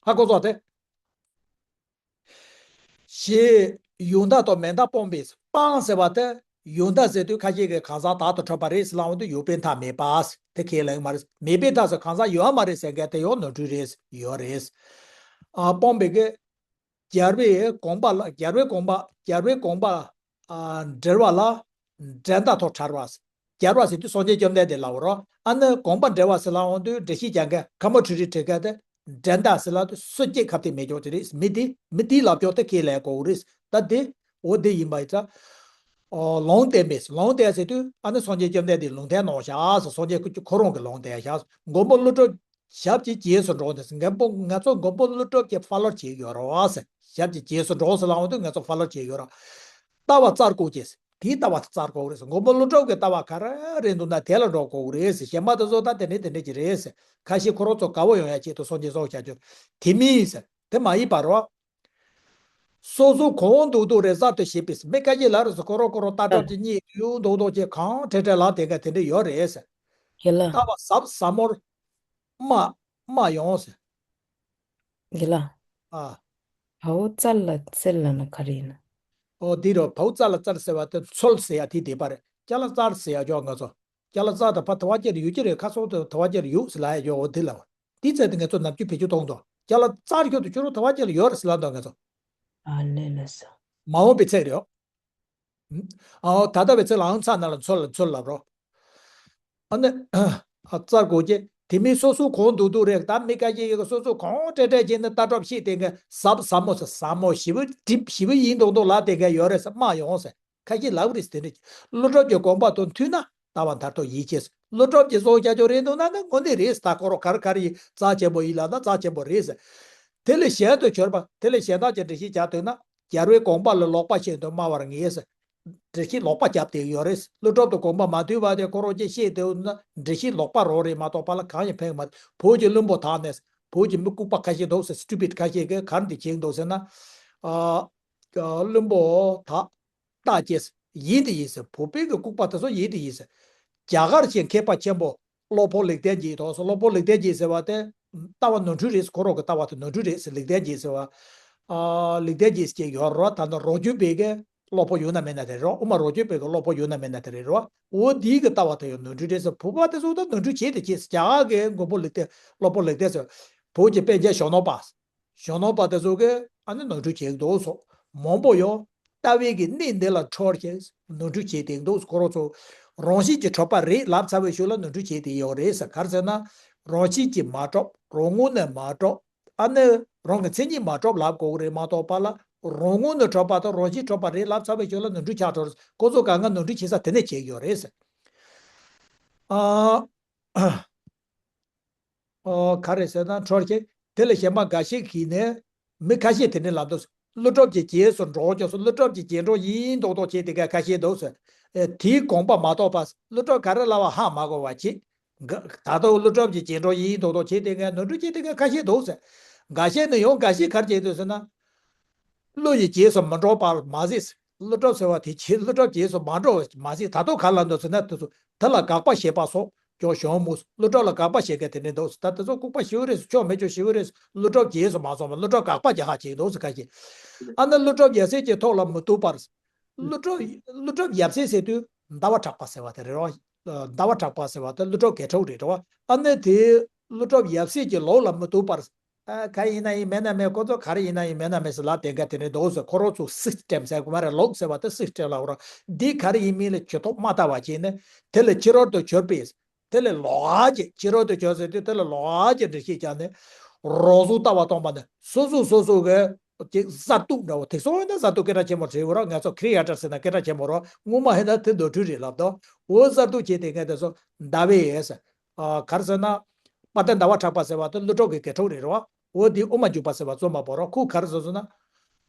ཧ་གོ་སོང་དེ། ཞེས་ཡང་དག་དང་མི་འདག་སྤངས་པས། སྤངས་ཟེར་བ་དེ་ཡང་དག་ཟེར་དུས་ཁ་ཤས་ཀྱིས་གང་ཟག་བདག་ཏུ་གྲུབ་པ་རེད་ཟེར་ལབ་འོང་དུས་ཡོད་པའི་མཐའ་མེད་པ་དེ་ཁས་ལེན་མ་རེད། མེད་པའི་མཐའ་ཟེར་གང་ཟག་ཡོད་མ་རེད་ཟེར་མཁན་དེ་ཡང་ནོར་འཁྲུལ་རེད། ཡོད་རེད། ཨ་སྤངས་པའི་གི་སྦྱར་བའི་དགོངས་པ་ལ་སྦྱར་བའི་དགོངས་པ་སྦྱར་བའི་དགོངས་པ་ཨ་འགྲེལ་བ་ལ་འགྲན་ཟླ་ཐོག་བྲལ་བ། སྦྱར་བ་ཟེར་དུས་སངས་རྒྱས་བཅོམ་ལྡན་འདས་ལབ་རོ། ཨ་ནི་དགོངས་པ་འགྲེལ་བ་ཟེར་ལབ་འོང་དུས་འགྲེལ་བཤད་རྒྱག་མཁན་ཁ་མ་ཁྲི་རི་བྲིས་མཁན་དེ་འགྲན་ཟླ་ཟེར་ལབ་དུས་སུ་སྐྱེ་ཁབ་དེ་མེད་ཀྱོག་དེ་རེད། མི་དེ་མི་དེའི་ལབ་ཀྱོག་དེ་ཁས་ལེན་དགོས་རེད། ད་དེ་འོ་དེ་ཡིན་པ་ཡིན་ཙང་། ཨོ་ལུང་བསྟན་པས། ལུང་བསྟན་ཟེར་དུས་ཨ་ནི་སངས་རྒྱས་བཅོམ་ལྡན་འདས་ལུང་བསྟན་གནང་བཞག་ཟེར། སངས་རྒྱས་ཁོ་རང་གི་ལུང་བསྟན་བཞག་མགོན་པོ་ཀླུ་སྒྲུབ་ཞབས་ཀྱི་རྗེས་སུ་འགྲོ་དེ་ཟེར། མགོན་པོ་ང་ཚོ་མགོན་པོ་ཀླུ་སྒྲུབ་ཀྱི་ཕ་ལར་བྱེད་ཡོད་རོགས་ཟེར། ཞབས་ཀྱི་རྗེས་སུ་འགྲོ་ཟེར་ལབ་འོང་དུས་ང་ཚོ་ཕ་ལར་བྱེད་ཡོད་རོགས། ལྟ་བ་བཙལ་དགོས་ཀྱི་ཟེར། དེའི་ལྟ་བ་དེ་བཙལ་དགོས་རེད་ཟེར། མགོན་པོ་ཀླུ་སྒྲུབ་ཀྱི་ལྟ་བ་ག་རེ་རེད་འདུག་ན་དེ་ལ་འགྲོ་དགོས་རེད་ཟེར། གཞན་པ་དེ་ཚོ་ད་དེ་འདྲས་དེ་འདྲས་ཀྱི་རེད་ཟེར། ཁ་ཤས་ཁོ་རང་ཚོ་དགའ་བོ་ཡོང་ཡ་ཆེད་དུ་སངས་རྒྱས་སོགས་བྱ་རྒྱུ་དེ་མིན་ཟེར། དེ་མ་ཡིན་པ་རོ། སོ་སོ་གང་འདུག་འདུག་རེད་གསར་དུ་བྱེད་པས་མི་ཁ་ཤས་ལ་རེ་ཟེར། ཁོ་རང་ཁོ་རང་ལྟ་གྲུབ་ཀྱི་གཉིད་ཡུག་འདུག་འདུག་ཅེས་གང་འཕྲལ་འཕྲལ་ལངས་དེ་ག་དེ་འདྲ་ཡོད་རེད་ཟེར། ལྟ་བ་ཟབ་ཟབ་མོར་སྨྲ་སྨྲ་ཡོང་ཟེར། ཨ། བའོ་ཙལ་ལ་ཙལ་ལ་ན་ག་རེ་ཡིན་ན། ཨོ་འདི་རོ། བའོ་ཙལ་ལ་ཙལ་ཟེར་བ་དེ་ཚོལ་ཟེར་ཡ་དེ་བསྡད་པ་རེད། ཅ་ལ་ཙལ་ཟེར་ཡ་ཅོག་ང་ཚོ། ཅ་ལ་ཙལ་དང་ཕ་དེ་བ་ཅེར་ཡོད་ཀྱི་རེད། ཁ་སོགས་དེ་དེ་བ་ཅེར་ཡོད་ཟེར་ལ་ཡ་ཅོག་འོ་འདི་ལ་བ། དེའི་ཚད་དེ་ང་ཚོ་ནམ་རྒྱུན་བེད་སྤྱོད་གཏོང་དོ། ཅ་ལ་ཙལ་ཁྱོད་དུ་ཁྱོད་རོ་དེ་བ་ཅེར་ཡོད་རེད་ཟེར་ལ་འདོད་ང་ཚོ། ཨ་ལེ་ལ་ས། མ་འོངས་པའི་ཚད་རེད། ཨོ། ཨའོ་ད་ལྟ་བའི་ཚེ་ལའང་ཚ་ན་ལ་ཚོ་ལ་ཚོ་ལབ་རོ། ཨ་ནི། ཨ་ཙར་གོ་ཀྱེ། དེ་མིན་སོ་སོ་གང་འདུག་འདུག་རེད། ད་མི་ཁ་ཤས་ཡོད་གི་སོ་སོ་གང་སྤྲད་སྤྲད་བྱས་ནས་ལྟ་གྲུབ་ཤེས་དེ་ག་ཟབ་ཟབ་མོ་ཟེར། ཟབ་མོ་ཞེ་པོ་གྲིབ་ཞེ་པོ་ཡིན་མདོག་མདོག་ལ་དེ་ག་ཡོད་རེད་ཟེར་སྨྲ་ཡོང་ཟེར། ཁ་ཤས་ལབ་རེད་ཟེར། དེ་འདྲ་ཀླུ་སྒྲུབ་ཀྱི་དགོངས་པ་དང་མཐུན་ན་ལྟ་བ་མཐར་ཐུག་ཡིད་ཆེས་ཟེར། ཀླུ་སྒྲུབ་ཀྱི་བཟོ་བྱ་ཆོག་རེད་འདུག་ན་ནི་དངོས་གནས་རེད་ཟེར། ད་ཁོ་རང་ག་རེ་ག་རེ་ཡིན་རྩ་ཆེན་པོ་ཡིན་ལབ་ན་རྩ་ཆེན་པོ་རེད་ཟེར། དེ་ལས་གཞན་དུ་གྱུར་པ་དེ་ལས་གཞན་དག་ཀྱང་འགྲེལ་བཤད་བྱ་འདོད་ན། རྒྱལ་བའི་དགོངས་པ་ལ་ལོག་པ་བྱས་འདུག་སྨྲ་བར་ངེས་ཟེར། འགྲེལ་བཤད་ལོག་པ་བརྒྱབ་བསྡད་ཡོད་རེད། ཀླུ་སྒྲུབ་ཏུ་དགོངས་པ་མ་མཐུན་པ་དེ་ཁོ་རང་ཅིག་བཤད་འདུག་ན་འགྲེལ་བཤད་ལོག་པ་རང་རེད་མ་གཏོགས་པ་ལ་གང་ཡང་ཕན་གི་མ་རེད། བོད་ཀྱི་བླུན་པོ་དག་ནས་བོད་ཀྱི་མི་ལྐུགས་པ་ཁ་ཤས་འདུག་ཟེར། སི་ཊུ་པིཌ་ཁ་ཤས་ཀྱིས་ག་རེ་འདི་བྱེད་འདུག་ཟེར་ན། ཨ། བླུན་པོ་དག་ལྟ་ཅེས་ཡིན་དེ་ཡིན་ཟེར། བོད་པའི་གི་ལྐུགས་པ་དེ་ཚོ་ཡིན་དེ་ཡིན་ཟེར། རྒྱ་གར་གྱི་མཁས་པ་ཆེན་པོ། གློ་བུར་ལེགས་ལྡན་འབྱེད་དོ་ཟེར། གློ་བུར་ལེགས་ལྡན་འབྱེད་ཟེར་བ་དེ་ལྟ་བ་ནོར་འཁྲུལ་རེད་ཟེར། ཁོ་རང་གི་ལྟ་བ་དེ་ནོར་འཁྲུལ་རེད་ཟེར། ལེགས་ལྡན་འབྱེད་ཟེར་བ། ཨ། ལེགས་ལྡན་འབྱེད་ཅེས་ཡོད་རོ། ད་ནི་རོ་སྐྱོན་པའི་གི་གློ་བུར་ཡོད་ན་མེད་ན་དེ་རོ། དབུ་མ་རོ་སྐྱོན་པའི་གི་གློ་བུར་ཡོད་ན་མེད་ན་དེ་རེད་རོ། འོ་འདིའི་གི་ལྟ་བ་དེ་ཡང་ནོར་འཁྲུལ་རེད་ཟེར། བོད་པ་དེ་ཚོ་ད་ནོར་འཁྲུལ་བྱས་དེ་བྱས་ཟེར། རྒྱ་གར་གི་མགོན་པོ་ལེགས་ལྡན། གློ་བུར་ལེགས་ལྡན་ཟེར། བོད་ཀྱི་པཎ་ཆེན་གཞོན་ནུ་པ། གཞོན་ནུ་པ་དེ་ཚོ་གིས་ཨ་ནི་ནོར་འཁྲུལ་བྱས་འདུག་སོ། མང་པོ་ཡོད། ལྟ་བའི་གི་གནས་འདི་ལ་འཁྲུལ་བྱས་ནོར་འཁྲུལ་བྱས་བསྡད་འདུག་ཁོ་རང་ཚོ་རང་བཞིན་གྱིས་གྲུབ་པ་རེད་ལབ་ཚར་བའི་ཤུལ་ལ་ནོར་འཁྲུལ་བྱས་བསྡད་ཡོད་རེད་ཟེར། ག་རེ་ཟེར་ན། རང་བཞིན་གྱིས་མ་གྲུབ། རང་ངོས་ནས་མ་གྲུབ། ཨ་ནི་རང་གི་མཚན་ཉིད་མ་གྲུབ་ལབ་དགོས་ཀྱི་རེད་མ་གཏོགས་པ་ལ། རང་ངོས་ནས་གྲུབ་པ་དང་རང་བཞིན་གྲུབ་པ་རེད་ལབ་ཚར་བའི་ཤུལ་ལ་ནོར་འཁྲུལ་ཆགས་འགྲོ་རེད། ཁོ་ཚོ་ག་ང་ནོར་འཁྲུལ་བྱེད་ས་དེ་ནས་བྱས་ཡོད་རེད་ཟེར། ཨ། ཨོ། ག་རེ་ཟེར་ན་འཁྲུལ་བྱས། དེ་ལས་གཞན་པ་འགའ་ཞིག་གིས་ནི་མི་ཁ་ཤས་དེ་འདྲ་ལབ་འདུག་ཀླུ་སྒྲུབ་ཀྱི་རྗེས་སུ་འགྲོ་ཀྱང་སོ། ཀླུ་སྒྲུབ་ཀྱི་རྗེས་འགྲོ་ཡིན་མདོག་མདོག་བྱས་དེ་ག་ཁ་ཤས་འདུག་ཟེར། ཨེ། དེའི་དགོངས་པ་མ་གཏོགས་པ་ཀླུ་སྒྲུབ་ག་རེ་ལབ་པ་ཧ་མ་གོ་བ་བྱས། ད་དུང་ཀླུ་སྒྲུབ་ཀྱི་རྗེས་འགྲོ་ཡིན་མདོག་མདོག་བྱས་དེ་ག་ནོར་འཁྲུལ་བྱས་དེ་ག་ཁ་ཤས་འདུག་ཟེར། འགའ་ཤས་ནི་ཡང་འགའ་ཞིག་ག་རེ་བྱས་འདུག་ཟེར་ན། ཀླུ་ཡི་རྗེས་སུ་མི་འགྲོ་བར་མ་ཟད། ཀླུ་སྒྲུབ་ཟེར་བ་དེ་ཆེ། ཀླུ་སྒྲུབ་རྗེས་སུ་མ་འགྲོ་བར་མ་ཟད། ད་དུང་ག་རེ་ལབ་འདུག་ཟེར་ན། དེ་ཚོ་དེ་ལ་དགག་པ་བྱེད་པ་སོགས་ ཀྱང་བྱུང་མོད། ཀླུ་སྒྲུབ་ལ་དགག་པ་བྱེད་མཁན་དེ་འདྲ་འདུག་ཟེར། ད་དེ་ཚོ་ལྐུགས་པ་ཞེ་པོ་རེད་ཟེར། ཆོ་མེད་ཆོ་ཞེ་པོ་རེད་ཟེར། ཀླུ་སྒྲུབ་རྗེས་སུ་མ་སོང་བར་ཀླུ་སྒྲུབ་དགག་པ་རྒྱག་ཁ་བྱེད་འདུག་ཟེར། ཁ་ཤས། ཨ་ནི་ཀླུ་སྒྲུབ་ཡབ་སྲས་ཀྱི་ཐུགས་ལ་མི་གཏུགས་པར། ཀླུ་སྒྲུབ་ཀླུ་སྒྲུབ་ཡབ་སྲས་ཟེར་དུས་ཟླ་བ་གྲགས་པ་ཟེར་བ་དེ་རེད་བ། ཟླ་བ་གྲགས་པ་ཟེར་བ་དེ་ཀླུ་སྒྲུབ་དགེ་ཕྲུག་རེད་བ། ཨ་ནི་དེ་ཀླུ་སྒྲུབ་ཡབ་སྲས་ཀྱི་ལོགས་ལ་མི་གཏུགས་པར། ཨ། ག་ཡིན་ན་ཡིན་མེད་ན་མེད། ཁོ་ཚོ་ག་རེ་ཡིན་ན་ཡིན་མེད་ན་མེད་ཟེར་ལབ་བསྡད་མཁན་དེ་འདྲ་འདུག་ཟེར། ཁོ་རང་ཚོ་སིས་ཊེམ་ཟེར་དགོས་མ་རེད། ལོག་ཟེར་བ་དེ་སིས་ཊེམ་ལབ་རོགས། འདི་ག་རེ་ཡིན་མིན་ལ་གྱོད་ཐོག་མ་ལྟ་བ་བྱས་ནས་དེ་ལ་ཕྱི་རོལ་དུ་གྱུར་པས། དེ་ལས་ལོགས་ཀྱི། ཕྱི་རོལ་དུ་གྱུར་ཟེར་དུས་དེ་ལས་ལོགས་ཀྱི་འགྲེལ་བཤད་བརྒྱབ་ནས་རོགས་ཟུར་ལྟ་བ་སྟོང་པ་ནི་སོ་སོ་སོ་སོ་གི་ཅིག་གསར་གཏོད་འདྲ་བོ། དེ་སོང་ན་གསར་གཏོད་སྐད་གྲགས་ཆེན་པོ་རེད་བ་ར། ང་ཚོ་ཁི་རི་ཨེ་ཊར་ཟེར་ན་སྐད་གྲགས་ཆེན་པོ་ར། སྔོན་མ་ཡིན་ན་དེ་ནོར་འཁྲུལ་རེད་ལབ་དོ། འོ་གསར་གཏོད་བྱས་དེ་ངས་དེ་ཚོ་ཟླ་བའི་ཨ། ག་རེ་ཟེར་ན། དཔལ་ལྡན་ཟླ་བ་གྲགས་པ་ཟེར་བ་དེ་ཀླུ་སྒྲུབ་ཀྱི་དགེ་ཕྲུག་རེད་རོ། འོ་དེ་དབུ་མ་འཇུག་པ་ཟེར་བ་རྩོམ་པ་པོ་རོ། ཁོས་ག་རེ་ཟེར་སོང་ན།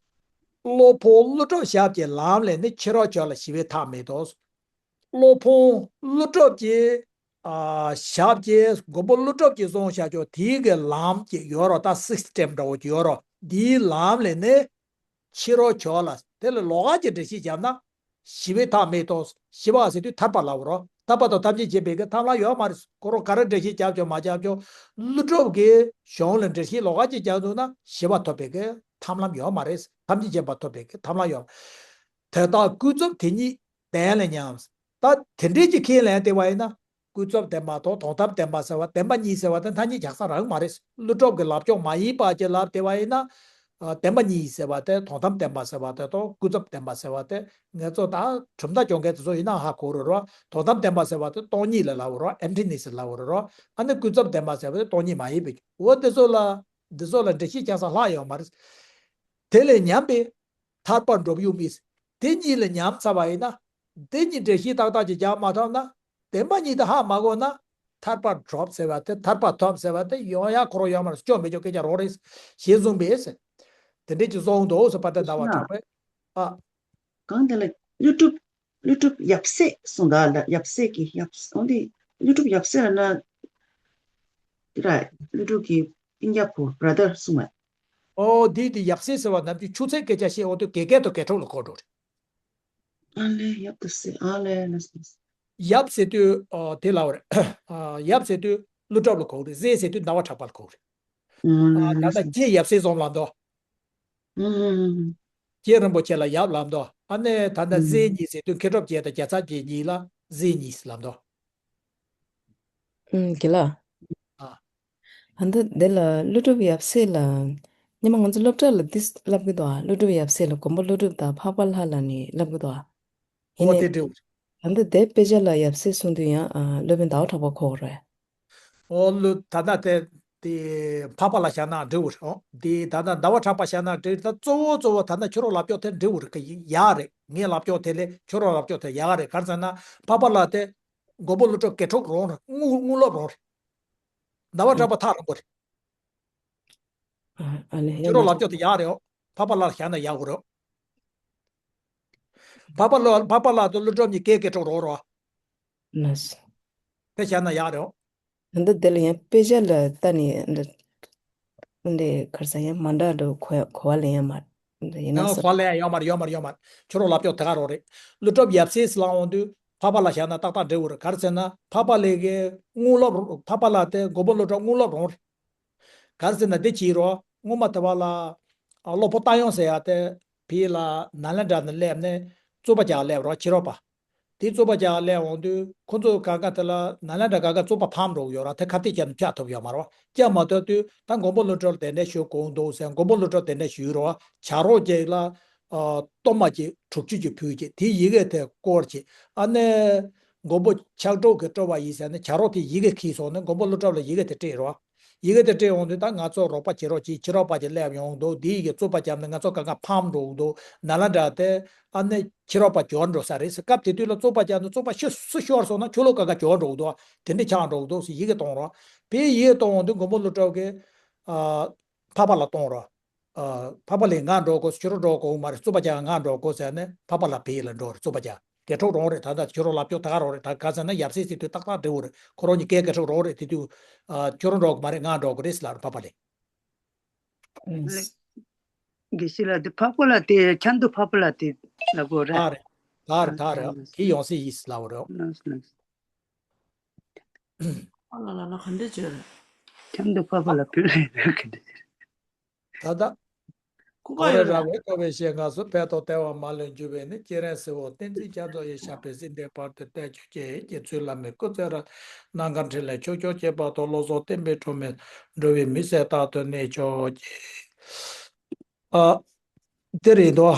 སློབ་དཔོན་ཀླུ་སྒྲུབ་ཞབས་ཀྱི་ལམ་ལས་ནི་ཕྱི་རོལ་ཕྱོགས་ལ་ཞི་བའི་ཐབས་མེད་དོ། སློབ་དཔོན་ཀླུ་སྒྲུབ་ཀྱི། ཨ། ཞབས་ཀྱི། མགོན་པོ་ཀླུ་སྒྲུབ་ཀྱིས་བཟུང་བཞག་ཆོག་དེའི་གི་ལམ་གྱི་ཡོད་རོ། ད་སིས་ཊེམ་འདྲ་བོ་ཅིག་ཡོད་རོ། འདིའི་ལམ་ལས་ནི་ཕྱི་རོལ་ཕྱོགས་ལ། དེ་ལས་ལོགས་ཀྱི་འགྲེལ་བཤད་བརྒྱབ་ན་ཞི་བའི་ཐབས་མེད་དོ། ཞི་བ་ཟེར་དུས་ཐར་པ་ལབ་རོ། ཐར་པ་དང་ཐམས་ཅད་མཁྱེན་པའི་གི་ཐབས་ལམ་ཡོད་མ་རེད། ཁོ་རང་ག་རེ་འགྲེལ་བཤད་བརྒྱབ་ཆོག་མ་བརྒྱབ་ཆོག་ཀླུ་སྒྲུབ་ཀྱི་གཞུང་ལ་འགྲེལ་བཤད་ལོགས་ཀྱི་བརྒྱབ་འདུག་ན་ཞི་བ་ཐོབ་པའི་གི་ཐབས་ལམ་ཡོད་མ་རེད། ཐམས་ཅད་མཁྱེན་པ་ཐོབ་པའི་གི་ཐབས་ལམ་ཡོད། དེ་དག་ཀུན་རྫོབ་དེ་ཉིད་བདེན་ལ་སྙམ། ད་དེ་འདྲའི་ཅིག་ཁས་ལེན་བསྡད་པ་ཡིན་ན། ཀུན་རྫོབ་བདེན་པ་དང་དོན་དམ་བདེན་པ་ཟེར་བ། བདེན་པ་གཉིས་ཟེར་བ་དེ་ཐ་སྙད་རྒྱག་ས་རག་མ་རེད། ཀླུ་སྒྲུབ་ཀྱི་ལབ་ཕྱོགས་མ་ཡིན་པ་ཅིག་ལབ་བསྡད་པ་ཡིན་ན། ཨ། བདེན་པ་གཉིས་ཟེར་བ་དེ། དོན་དམ་བདེན་པ་ཟེར་བ་དེ་དང་ཀུན་རྫོབ་བདེན་པ་ཟེར་བ་དེ། ང་ཚོ་ད་གྲུབ་མཐའ་སྦྱོང་མཁན་དེ་ཚོ་ཡིན་ན་ཧ་གོ་རེད་རོ། དོན་དམ་བདེན་པ་ཟེར་བ་དེ་སྟོང་ཉིད་ལ་ལབ་རོ། ཨེམ་ཊི་ནེ་སི་ལབ་རེད་རོ། ཨ་ནི་ཀུན་རྫོབ་བདེན་པ་ཟེར་བ་དེ་སྟོང་ཉིད་མ་ཡིན་པའི། འོ་དེ་ཚོ་ལ། འདི་ཚོ་ལ་འགྲེལ་བཤད་རྒྱག་ས་ལྷག་ཡོད་མ་རེད། དེ་ལས་ཉམས་པའི་ཐར་པ་འགྲུབ་ཡུལ་མེད། དེ་གཉིས་ལ་ཉམས་ཚར་བ་ཡིན་ན། དེ་གཉིས་འགྲེལ་བཤད་ཏག་ཏག་ཅིག་རྒྱག་མ་ཐུབ་ན། བདེན་པ་གཉིས་དེ་ཧ་མ་གོ་ན། ཐར་པ་འགྲུབ་ཟེར་བ་དེ། ཐར་པ་ཐོབ་ཟེར་བ་དེ་ཡོང་ཡ་ཁོ་རང་ཡོད་མ་རེད། ཅོ་མི་ཅོ་སྐད་ཆ་རང་རེད། ཞེས་གསུངས་པས། དེ་འདྲས་ཀྱི་གསུངས་འདུག་ཟེར། དཔལ་ལྡན་ཟླ་བ་གྲགས་པས། ཨ། གང་དེ་ལ་ཀླུ་སྒྲུབ། ཀླུ་སྒྲུབ་ཡབ་སྲས་གསུངས་ད་ལ། ཡབ་སྲས་ཀྱི་ཡབ། འོན་ཏེ་ཀླུ་སྒྲུབ་ཡབ་སྲས་ལ་ན། དེ་ར་ཀླུ་སྒྲུབ་ཀྱི་སྤུན་ཀྱག་བུ། བྷ་ར་དར་གསུངས་པ། ཨོ། འདི་དེ་ཡབ་སྲས་ཟེར་བ་ནམ་རྒྱུན་ཆུ་ཚན་སྐད་ཆ་བཤད་འོང་དུས་དགེ་རྒན་དང་དགེ་ཕྲུག་ལ་གོ་འགྲོ་རེད། ཨ་ལས་ཡབ་དང་སྲས། ཨ་ལས་ལས། ཡབ་ཟེར་དུས། ཨོ། དེ་ལབ་རེད། ཨ། ཡབ་ཟེར་དུས་ཀླུ་སྒྲུབ་ལ་གོ་རེད། སྲས་ཟེར་དུས་ཟླ་བ་གྲགས་པ་ལ་གོ་རེད། ཨ། ད་ལྟ་རྗེ་ཡབ་སྲས་གསུམ་ལབ་འདུག་ཨུམ། རྗེ་རིན་པོ་ཆེ་ལ་ཡབ་ལབ་འདུག་ཨ་ནི་ད་ལྟ་ཨུམ། སྲས་གཉིས་ཟེར་དུས་མཁས་གྲུབ་རྗེ་དང་རྒྱལ་ཚབ་རྗེ་གཉིས་ལ་སྲས་གཉིས་ལབ་འདུག་ཨུམ། དགེ་ལགས། ཨ། ཨ། འདི་འདི་ལ་ཀླུ་སྒྲུབ་ཡབ་སྲས་ལ། སྔོན་མ་ང་ཚོ་སློབ་གྲྭ་ལ་འདི་བསླབ་གི་འདུག་ཨ། ཀླུ་སྒྲུབ་ཡབ་སྲས་ལ་མགོན་པོ་ཀླུ་སྒྲུབ་དང་འཕགས་པ་ལྷ་ལ་ནི་བསླབ་གི་འདུག་ཨ། ཡིན་ཨོ། ནའི། དེ་འདྲ་བོ། ཨ། འདི་དེ་དཔེ་ཆ་ལ་ཡབ་སྲས་གསུང་དུས་ཡང་། ཨ། སློབ་དཔོན་ཟླ་བ་གྲགས་པ་གོ་གི་རེད། ཨོ་ལོ། ད་ལྟ་དེ་དེ་འཕགས་པ་ལ་བཞག་ན་འགྲིག་གི་རེད། ཨོ། དེ་ད་ལྟ་ཟླ་བ་གྲགས་པ་བཞག་ན་འགྲིག་ད་གཙོ་བོ་གཙོ་བོ་ད་ལྟ་ཁྱོད་རང་ལབ་ཕྱོགས་དེ་འགྲིག་གི་རེད། ག་ཡག་རེད། ངའི་ལབ་ཕྱོགས་དེ་ལས་ཁྱོད་རང་ལབ་ཕྱོགས་དེ་ཡག་རེད། ག་རེ་ཟེར་ན་འཕགས་པ་ལ་དེ་མགོན་པོ་ཀླུ་སྒྲུབ་དགེ་ཕྲུག་རང་རེད། དངོས་དངོས་སློབ་རང་རེད། ཟླ་བ་གྲགས་པ་ཐག་རིང་པོ་རེད། ཨ་ལས། ཁྱོད་རང་ལབ་ཕྱོགས་དེ་ཡག་རེད། ཨོ། འཕགས་པ་ལ་བཞག་ན་ཡག་གི་རེད། འཕགས་པ་ལ། འཕགས་པ་ལ་དང་ཀླུ་སྒྲུབ་གཉིས་ཀའི་དགེ་ཕྲུག་རང་རེད། ལགས་སོ། དེ་བཞག་ན་ཡག་རེད། ད་ལྟ་དེ་ལ་ཡང་དཔེ་ཆ་ལ་ལྟ་ནས་འདི་འདི་ག་རེ་ཟེར་ཡང་མ་འདྲ་འདྲ་གོ་གོ་བ་ལེན་ཡ་མ་འདི་ཡིན་ན་ཡང་ཟེར། གོ་བ་ལེན་ཡ་ཡོད་མ་རེད། ཡོད་མ་རེད། ཡོད་མ་རེད། ཁྱོད་རང་ལབ་ཕྱོགས་དེ་ག་རང་རེད། ཀླུ་སྒྲུབ་ཡབ་སྲས་ལབ་འོང་དུས་འཕགས་པ་ལ་བཞག་ན་ཏག་ཏག་འགྲིག་གི་རེད། ག་རེ་ཟེར་ན་འཕགས་པ་ལ་གི་དངོས་སློབ། འཕགས་པ་ལ་དེ་མགོན་པོ་ཀླུ་སྒྲུབ་དངོས་སློབ་རང་རེད། ག་རེ་ཟེར་ན་འདི་བྱེད་རོགས། སྔོན་མ་དེ་བ་ལ། ཨ། སློབ་དཔོན་རྟ་དབྱངས་ཟེར་ཡ་དེ་ཕ་གི་ལ་ནཱ་ལེནྡྲ་ནས་སླེབས་ནས་རྩོད་པ་རྒྱག་སླེབས་རོགས། ཕྱི་རོལ་པ། དེ་རྩོད་པ་རྒྱག་སླེབས་འོང་དུས་ཁོ་ཚོ་གང་ག་དེ་ལ་ནཱ་ལེནྡྲ་གང་ག་རྩོད་པ་ཕམ་འགྲོ་གི་ཡོད་ར། དེ་ཁ་གཏད་བཅག་ནས་བཅག་ཐུབ་ཡོད་མ་རེད་བ། བཅག་མ་ཐུབ་དུས་ད་མགོན་པོ་ཀླུ་སྒྲུབ་ལ་དེ་འདྲ་ཞུ་དགོས་འདུག་ཟེར། མགོན་པོ་ཀླུ་སྒྲུབ་དེ་འདྲ་ཞུས་རོགས། བྱ་རོག་ཅིག་ལ། ཨ། གཏོར་མ་ཅིག་དྲུག་ཅུ་ཅིག་ཕུལ་ཅིག་དེ་ཡི་གེ་དེ་བསྐོར་ཅིག་ཨ་ནི། མགོན་པོ་ཕྱག་དྲུག་གིས་སྤྲུལ་པ་ཡིན་ཟེར་ནས་བྱ་རོག་དེ་ཡི་གེ་ཁྱེར་སོང་ནས་མགོན་པོ་ཀླུ་སྒྲུབ་ལ་ཡི་གེ་དེ་སྤྲད་རོགས། ཡི་གེ་དེ་སྤྲད་འོང་དུས་ད་ང་ཚོ་རོགས་པ་བྱེད་རོགས་གྱིས་ཕྱི་རོལ་པ་ཅིག་སླེབས་ཡོང་འདུག་འདི་ཡི་གེ་རྩོད་པ་བརྒྱབ་ནས་ང་ཚོ་གང་ག་ཕམ་འགྲོ་འདུག་ནཱ་ལེནྡྲ་དེ་ཨ་ནི་ཕྱི་རོལ་པ་འབྱོར་འགྲོ་ས་རེད་ཟེར། སྐབས་དེ་དུས་ལ་རྩོད་པ་བརྒྱབ་ནས་རྩོད་པ་ཤི་སུ་ཤོར་སོང་ན་ཆོས་ལུགས་གང་ག་འབྱོར་འགྲོ་འདུག་དེ་འདྲ་ཆགས་འགྲོ་འདུག་ཟེར་ཡི་གེ་གཏོང་རོགས། དེ་ཡི་གེ་གཏོང་འོང་དུས་མགོན་པོ་ཀླུ་སྒྲུབ་ཀྱིས། ཨ། འཕགས་པ་ལ་གཏོང་རོགས། ཨ། འཕགས་པ་ལགས་ང་འགྲོ་དགོས། ཕྱི་རོལ་འགྲོ་དགོས་མ་རེད། རྩོད་པ་རྒྱག་ང་འགྲོ་དགོས་ཟེར་ནས་འཕགས་པ་ལགས་ཕ་གི་ལ་འགྲོ་རེད། རྩོད་པ་རྒྱག་དགེ་ཕྲུག་རང་རེད། ད་ལྟ་ཕྱི་རོལ་ལབ་ཕྱོགས་ད་ག་རང་རེད། ད་ག་ཟེར་ན་ཡབ་སྲས་ཟེར་དུས་ཏག་ཏག་འགྲིག་གི་རེད། ཁོ་རང་གཉིས་ཀའི་དགེ་ཕྲུག་རང་རེད། དེ་དུས། ཨ། ཁྱོད་རང་འགྲོ་དགོས་མ་རེད། ང་འགྲོ་དགོས་རེད་ཟེར་ལབ་རེད་འཕགས་པ་ལགས། ཨུམ། དགེ་བཤེས་ལགས་དེ་འཕགས་པ་ལགས་དེ་ཁྱད་འདུ་འཕགས་པ་ལགས་དེ་ལབ་དགོས་རེད། ད་རེད། ད་རེད། ད་རེད། ཨ། དེ་ཡང་སྲིད་ཡིན་ཟེར་ལབ་རེད། ལགས་སོ། ལགས་སོ། ཨ་ལ་ལ་ལ་ག་འདྲ་བྱོས་རེད། ཁྱམ་དུ་ཕ་ཕ་ལ་ཕུལ་ལ་ཡོད་གི་འདྲ། ད་ལྟ། ཁུ་གོ་ཁ་རེ་ཡོད་ར་རེད། བའི་ཀ་བའི་ཞེས་ང་སུ་ཕེ་ཏོ་ཏེ་བ་མ་ལོན་འཇུ་བའི་ནི་སྐྱེ་རན་སེ་བོ་བསྟན་འཛིན་རྒྱ་མཚོ་ཡི་ཞབས་པད་སྲིད་མཐའི་བར་དུ་བརྟན་གྱུར་ཅིག་དགེ་ཚུལ་བླ་མའི་སྐུ་ཚེ་རབ་ནམ་མཁའ་འཕྲིན་ལས་ཕྱོགས་ཕྱོགས་ཀྱི་བར་དུ་བློ་བཟང་བསྟན་པའི་སྒྲོན་མེ་འགྲོ་བའི་མི་སེར་རྟག་ཏུ་གནས་ཤོག་ཅིག་ཨ། དེ་རེད་དོ།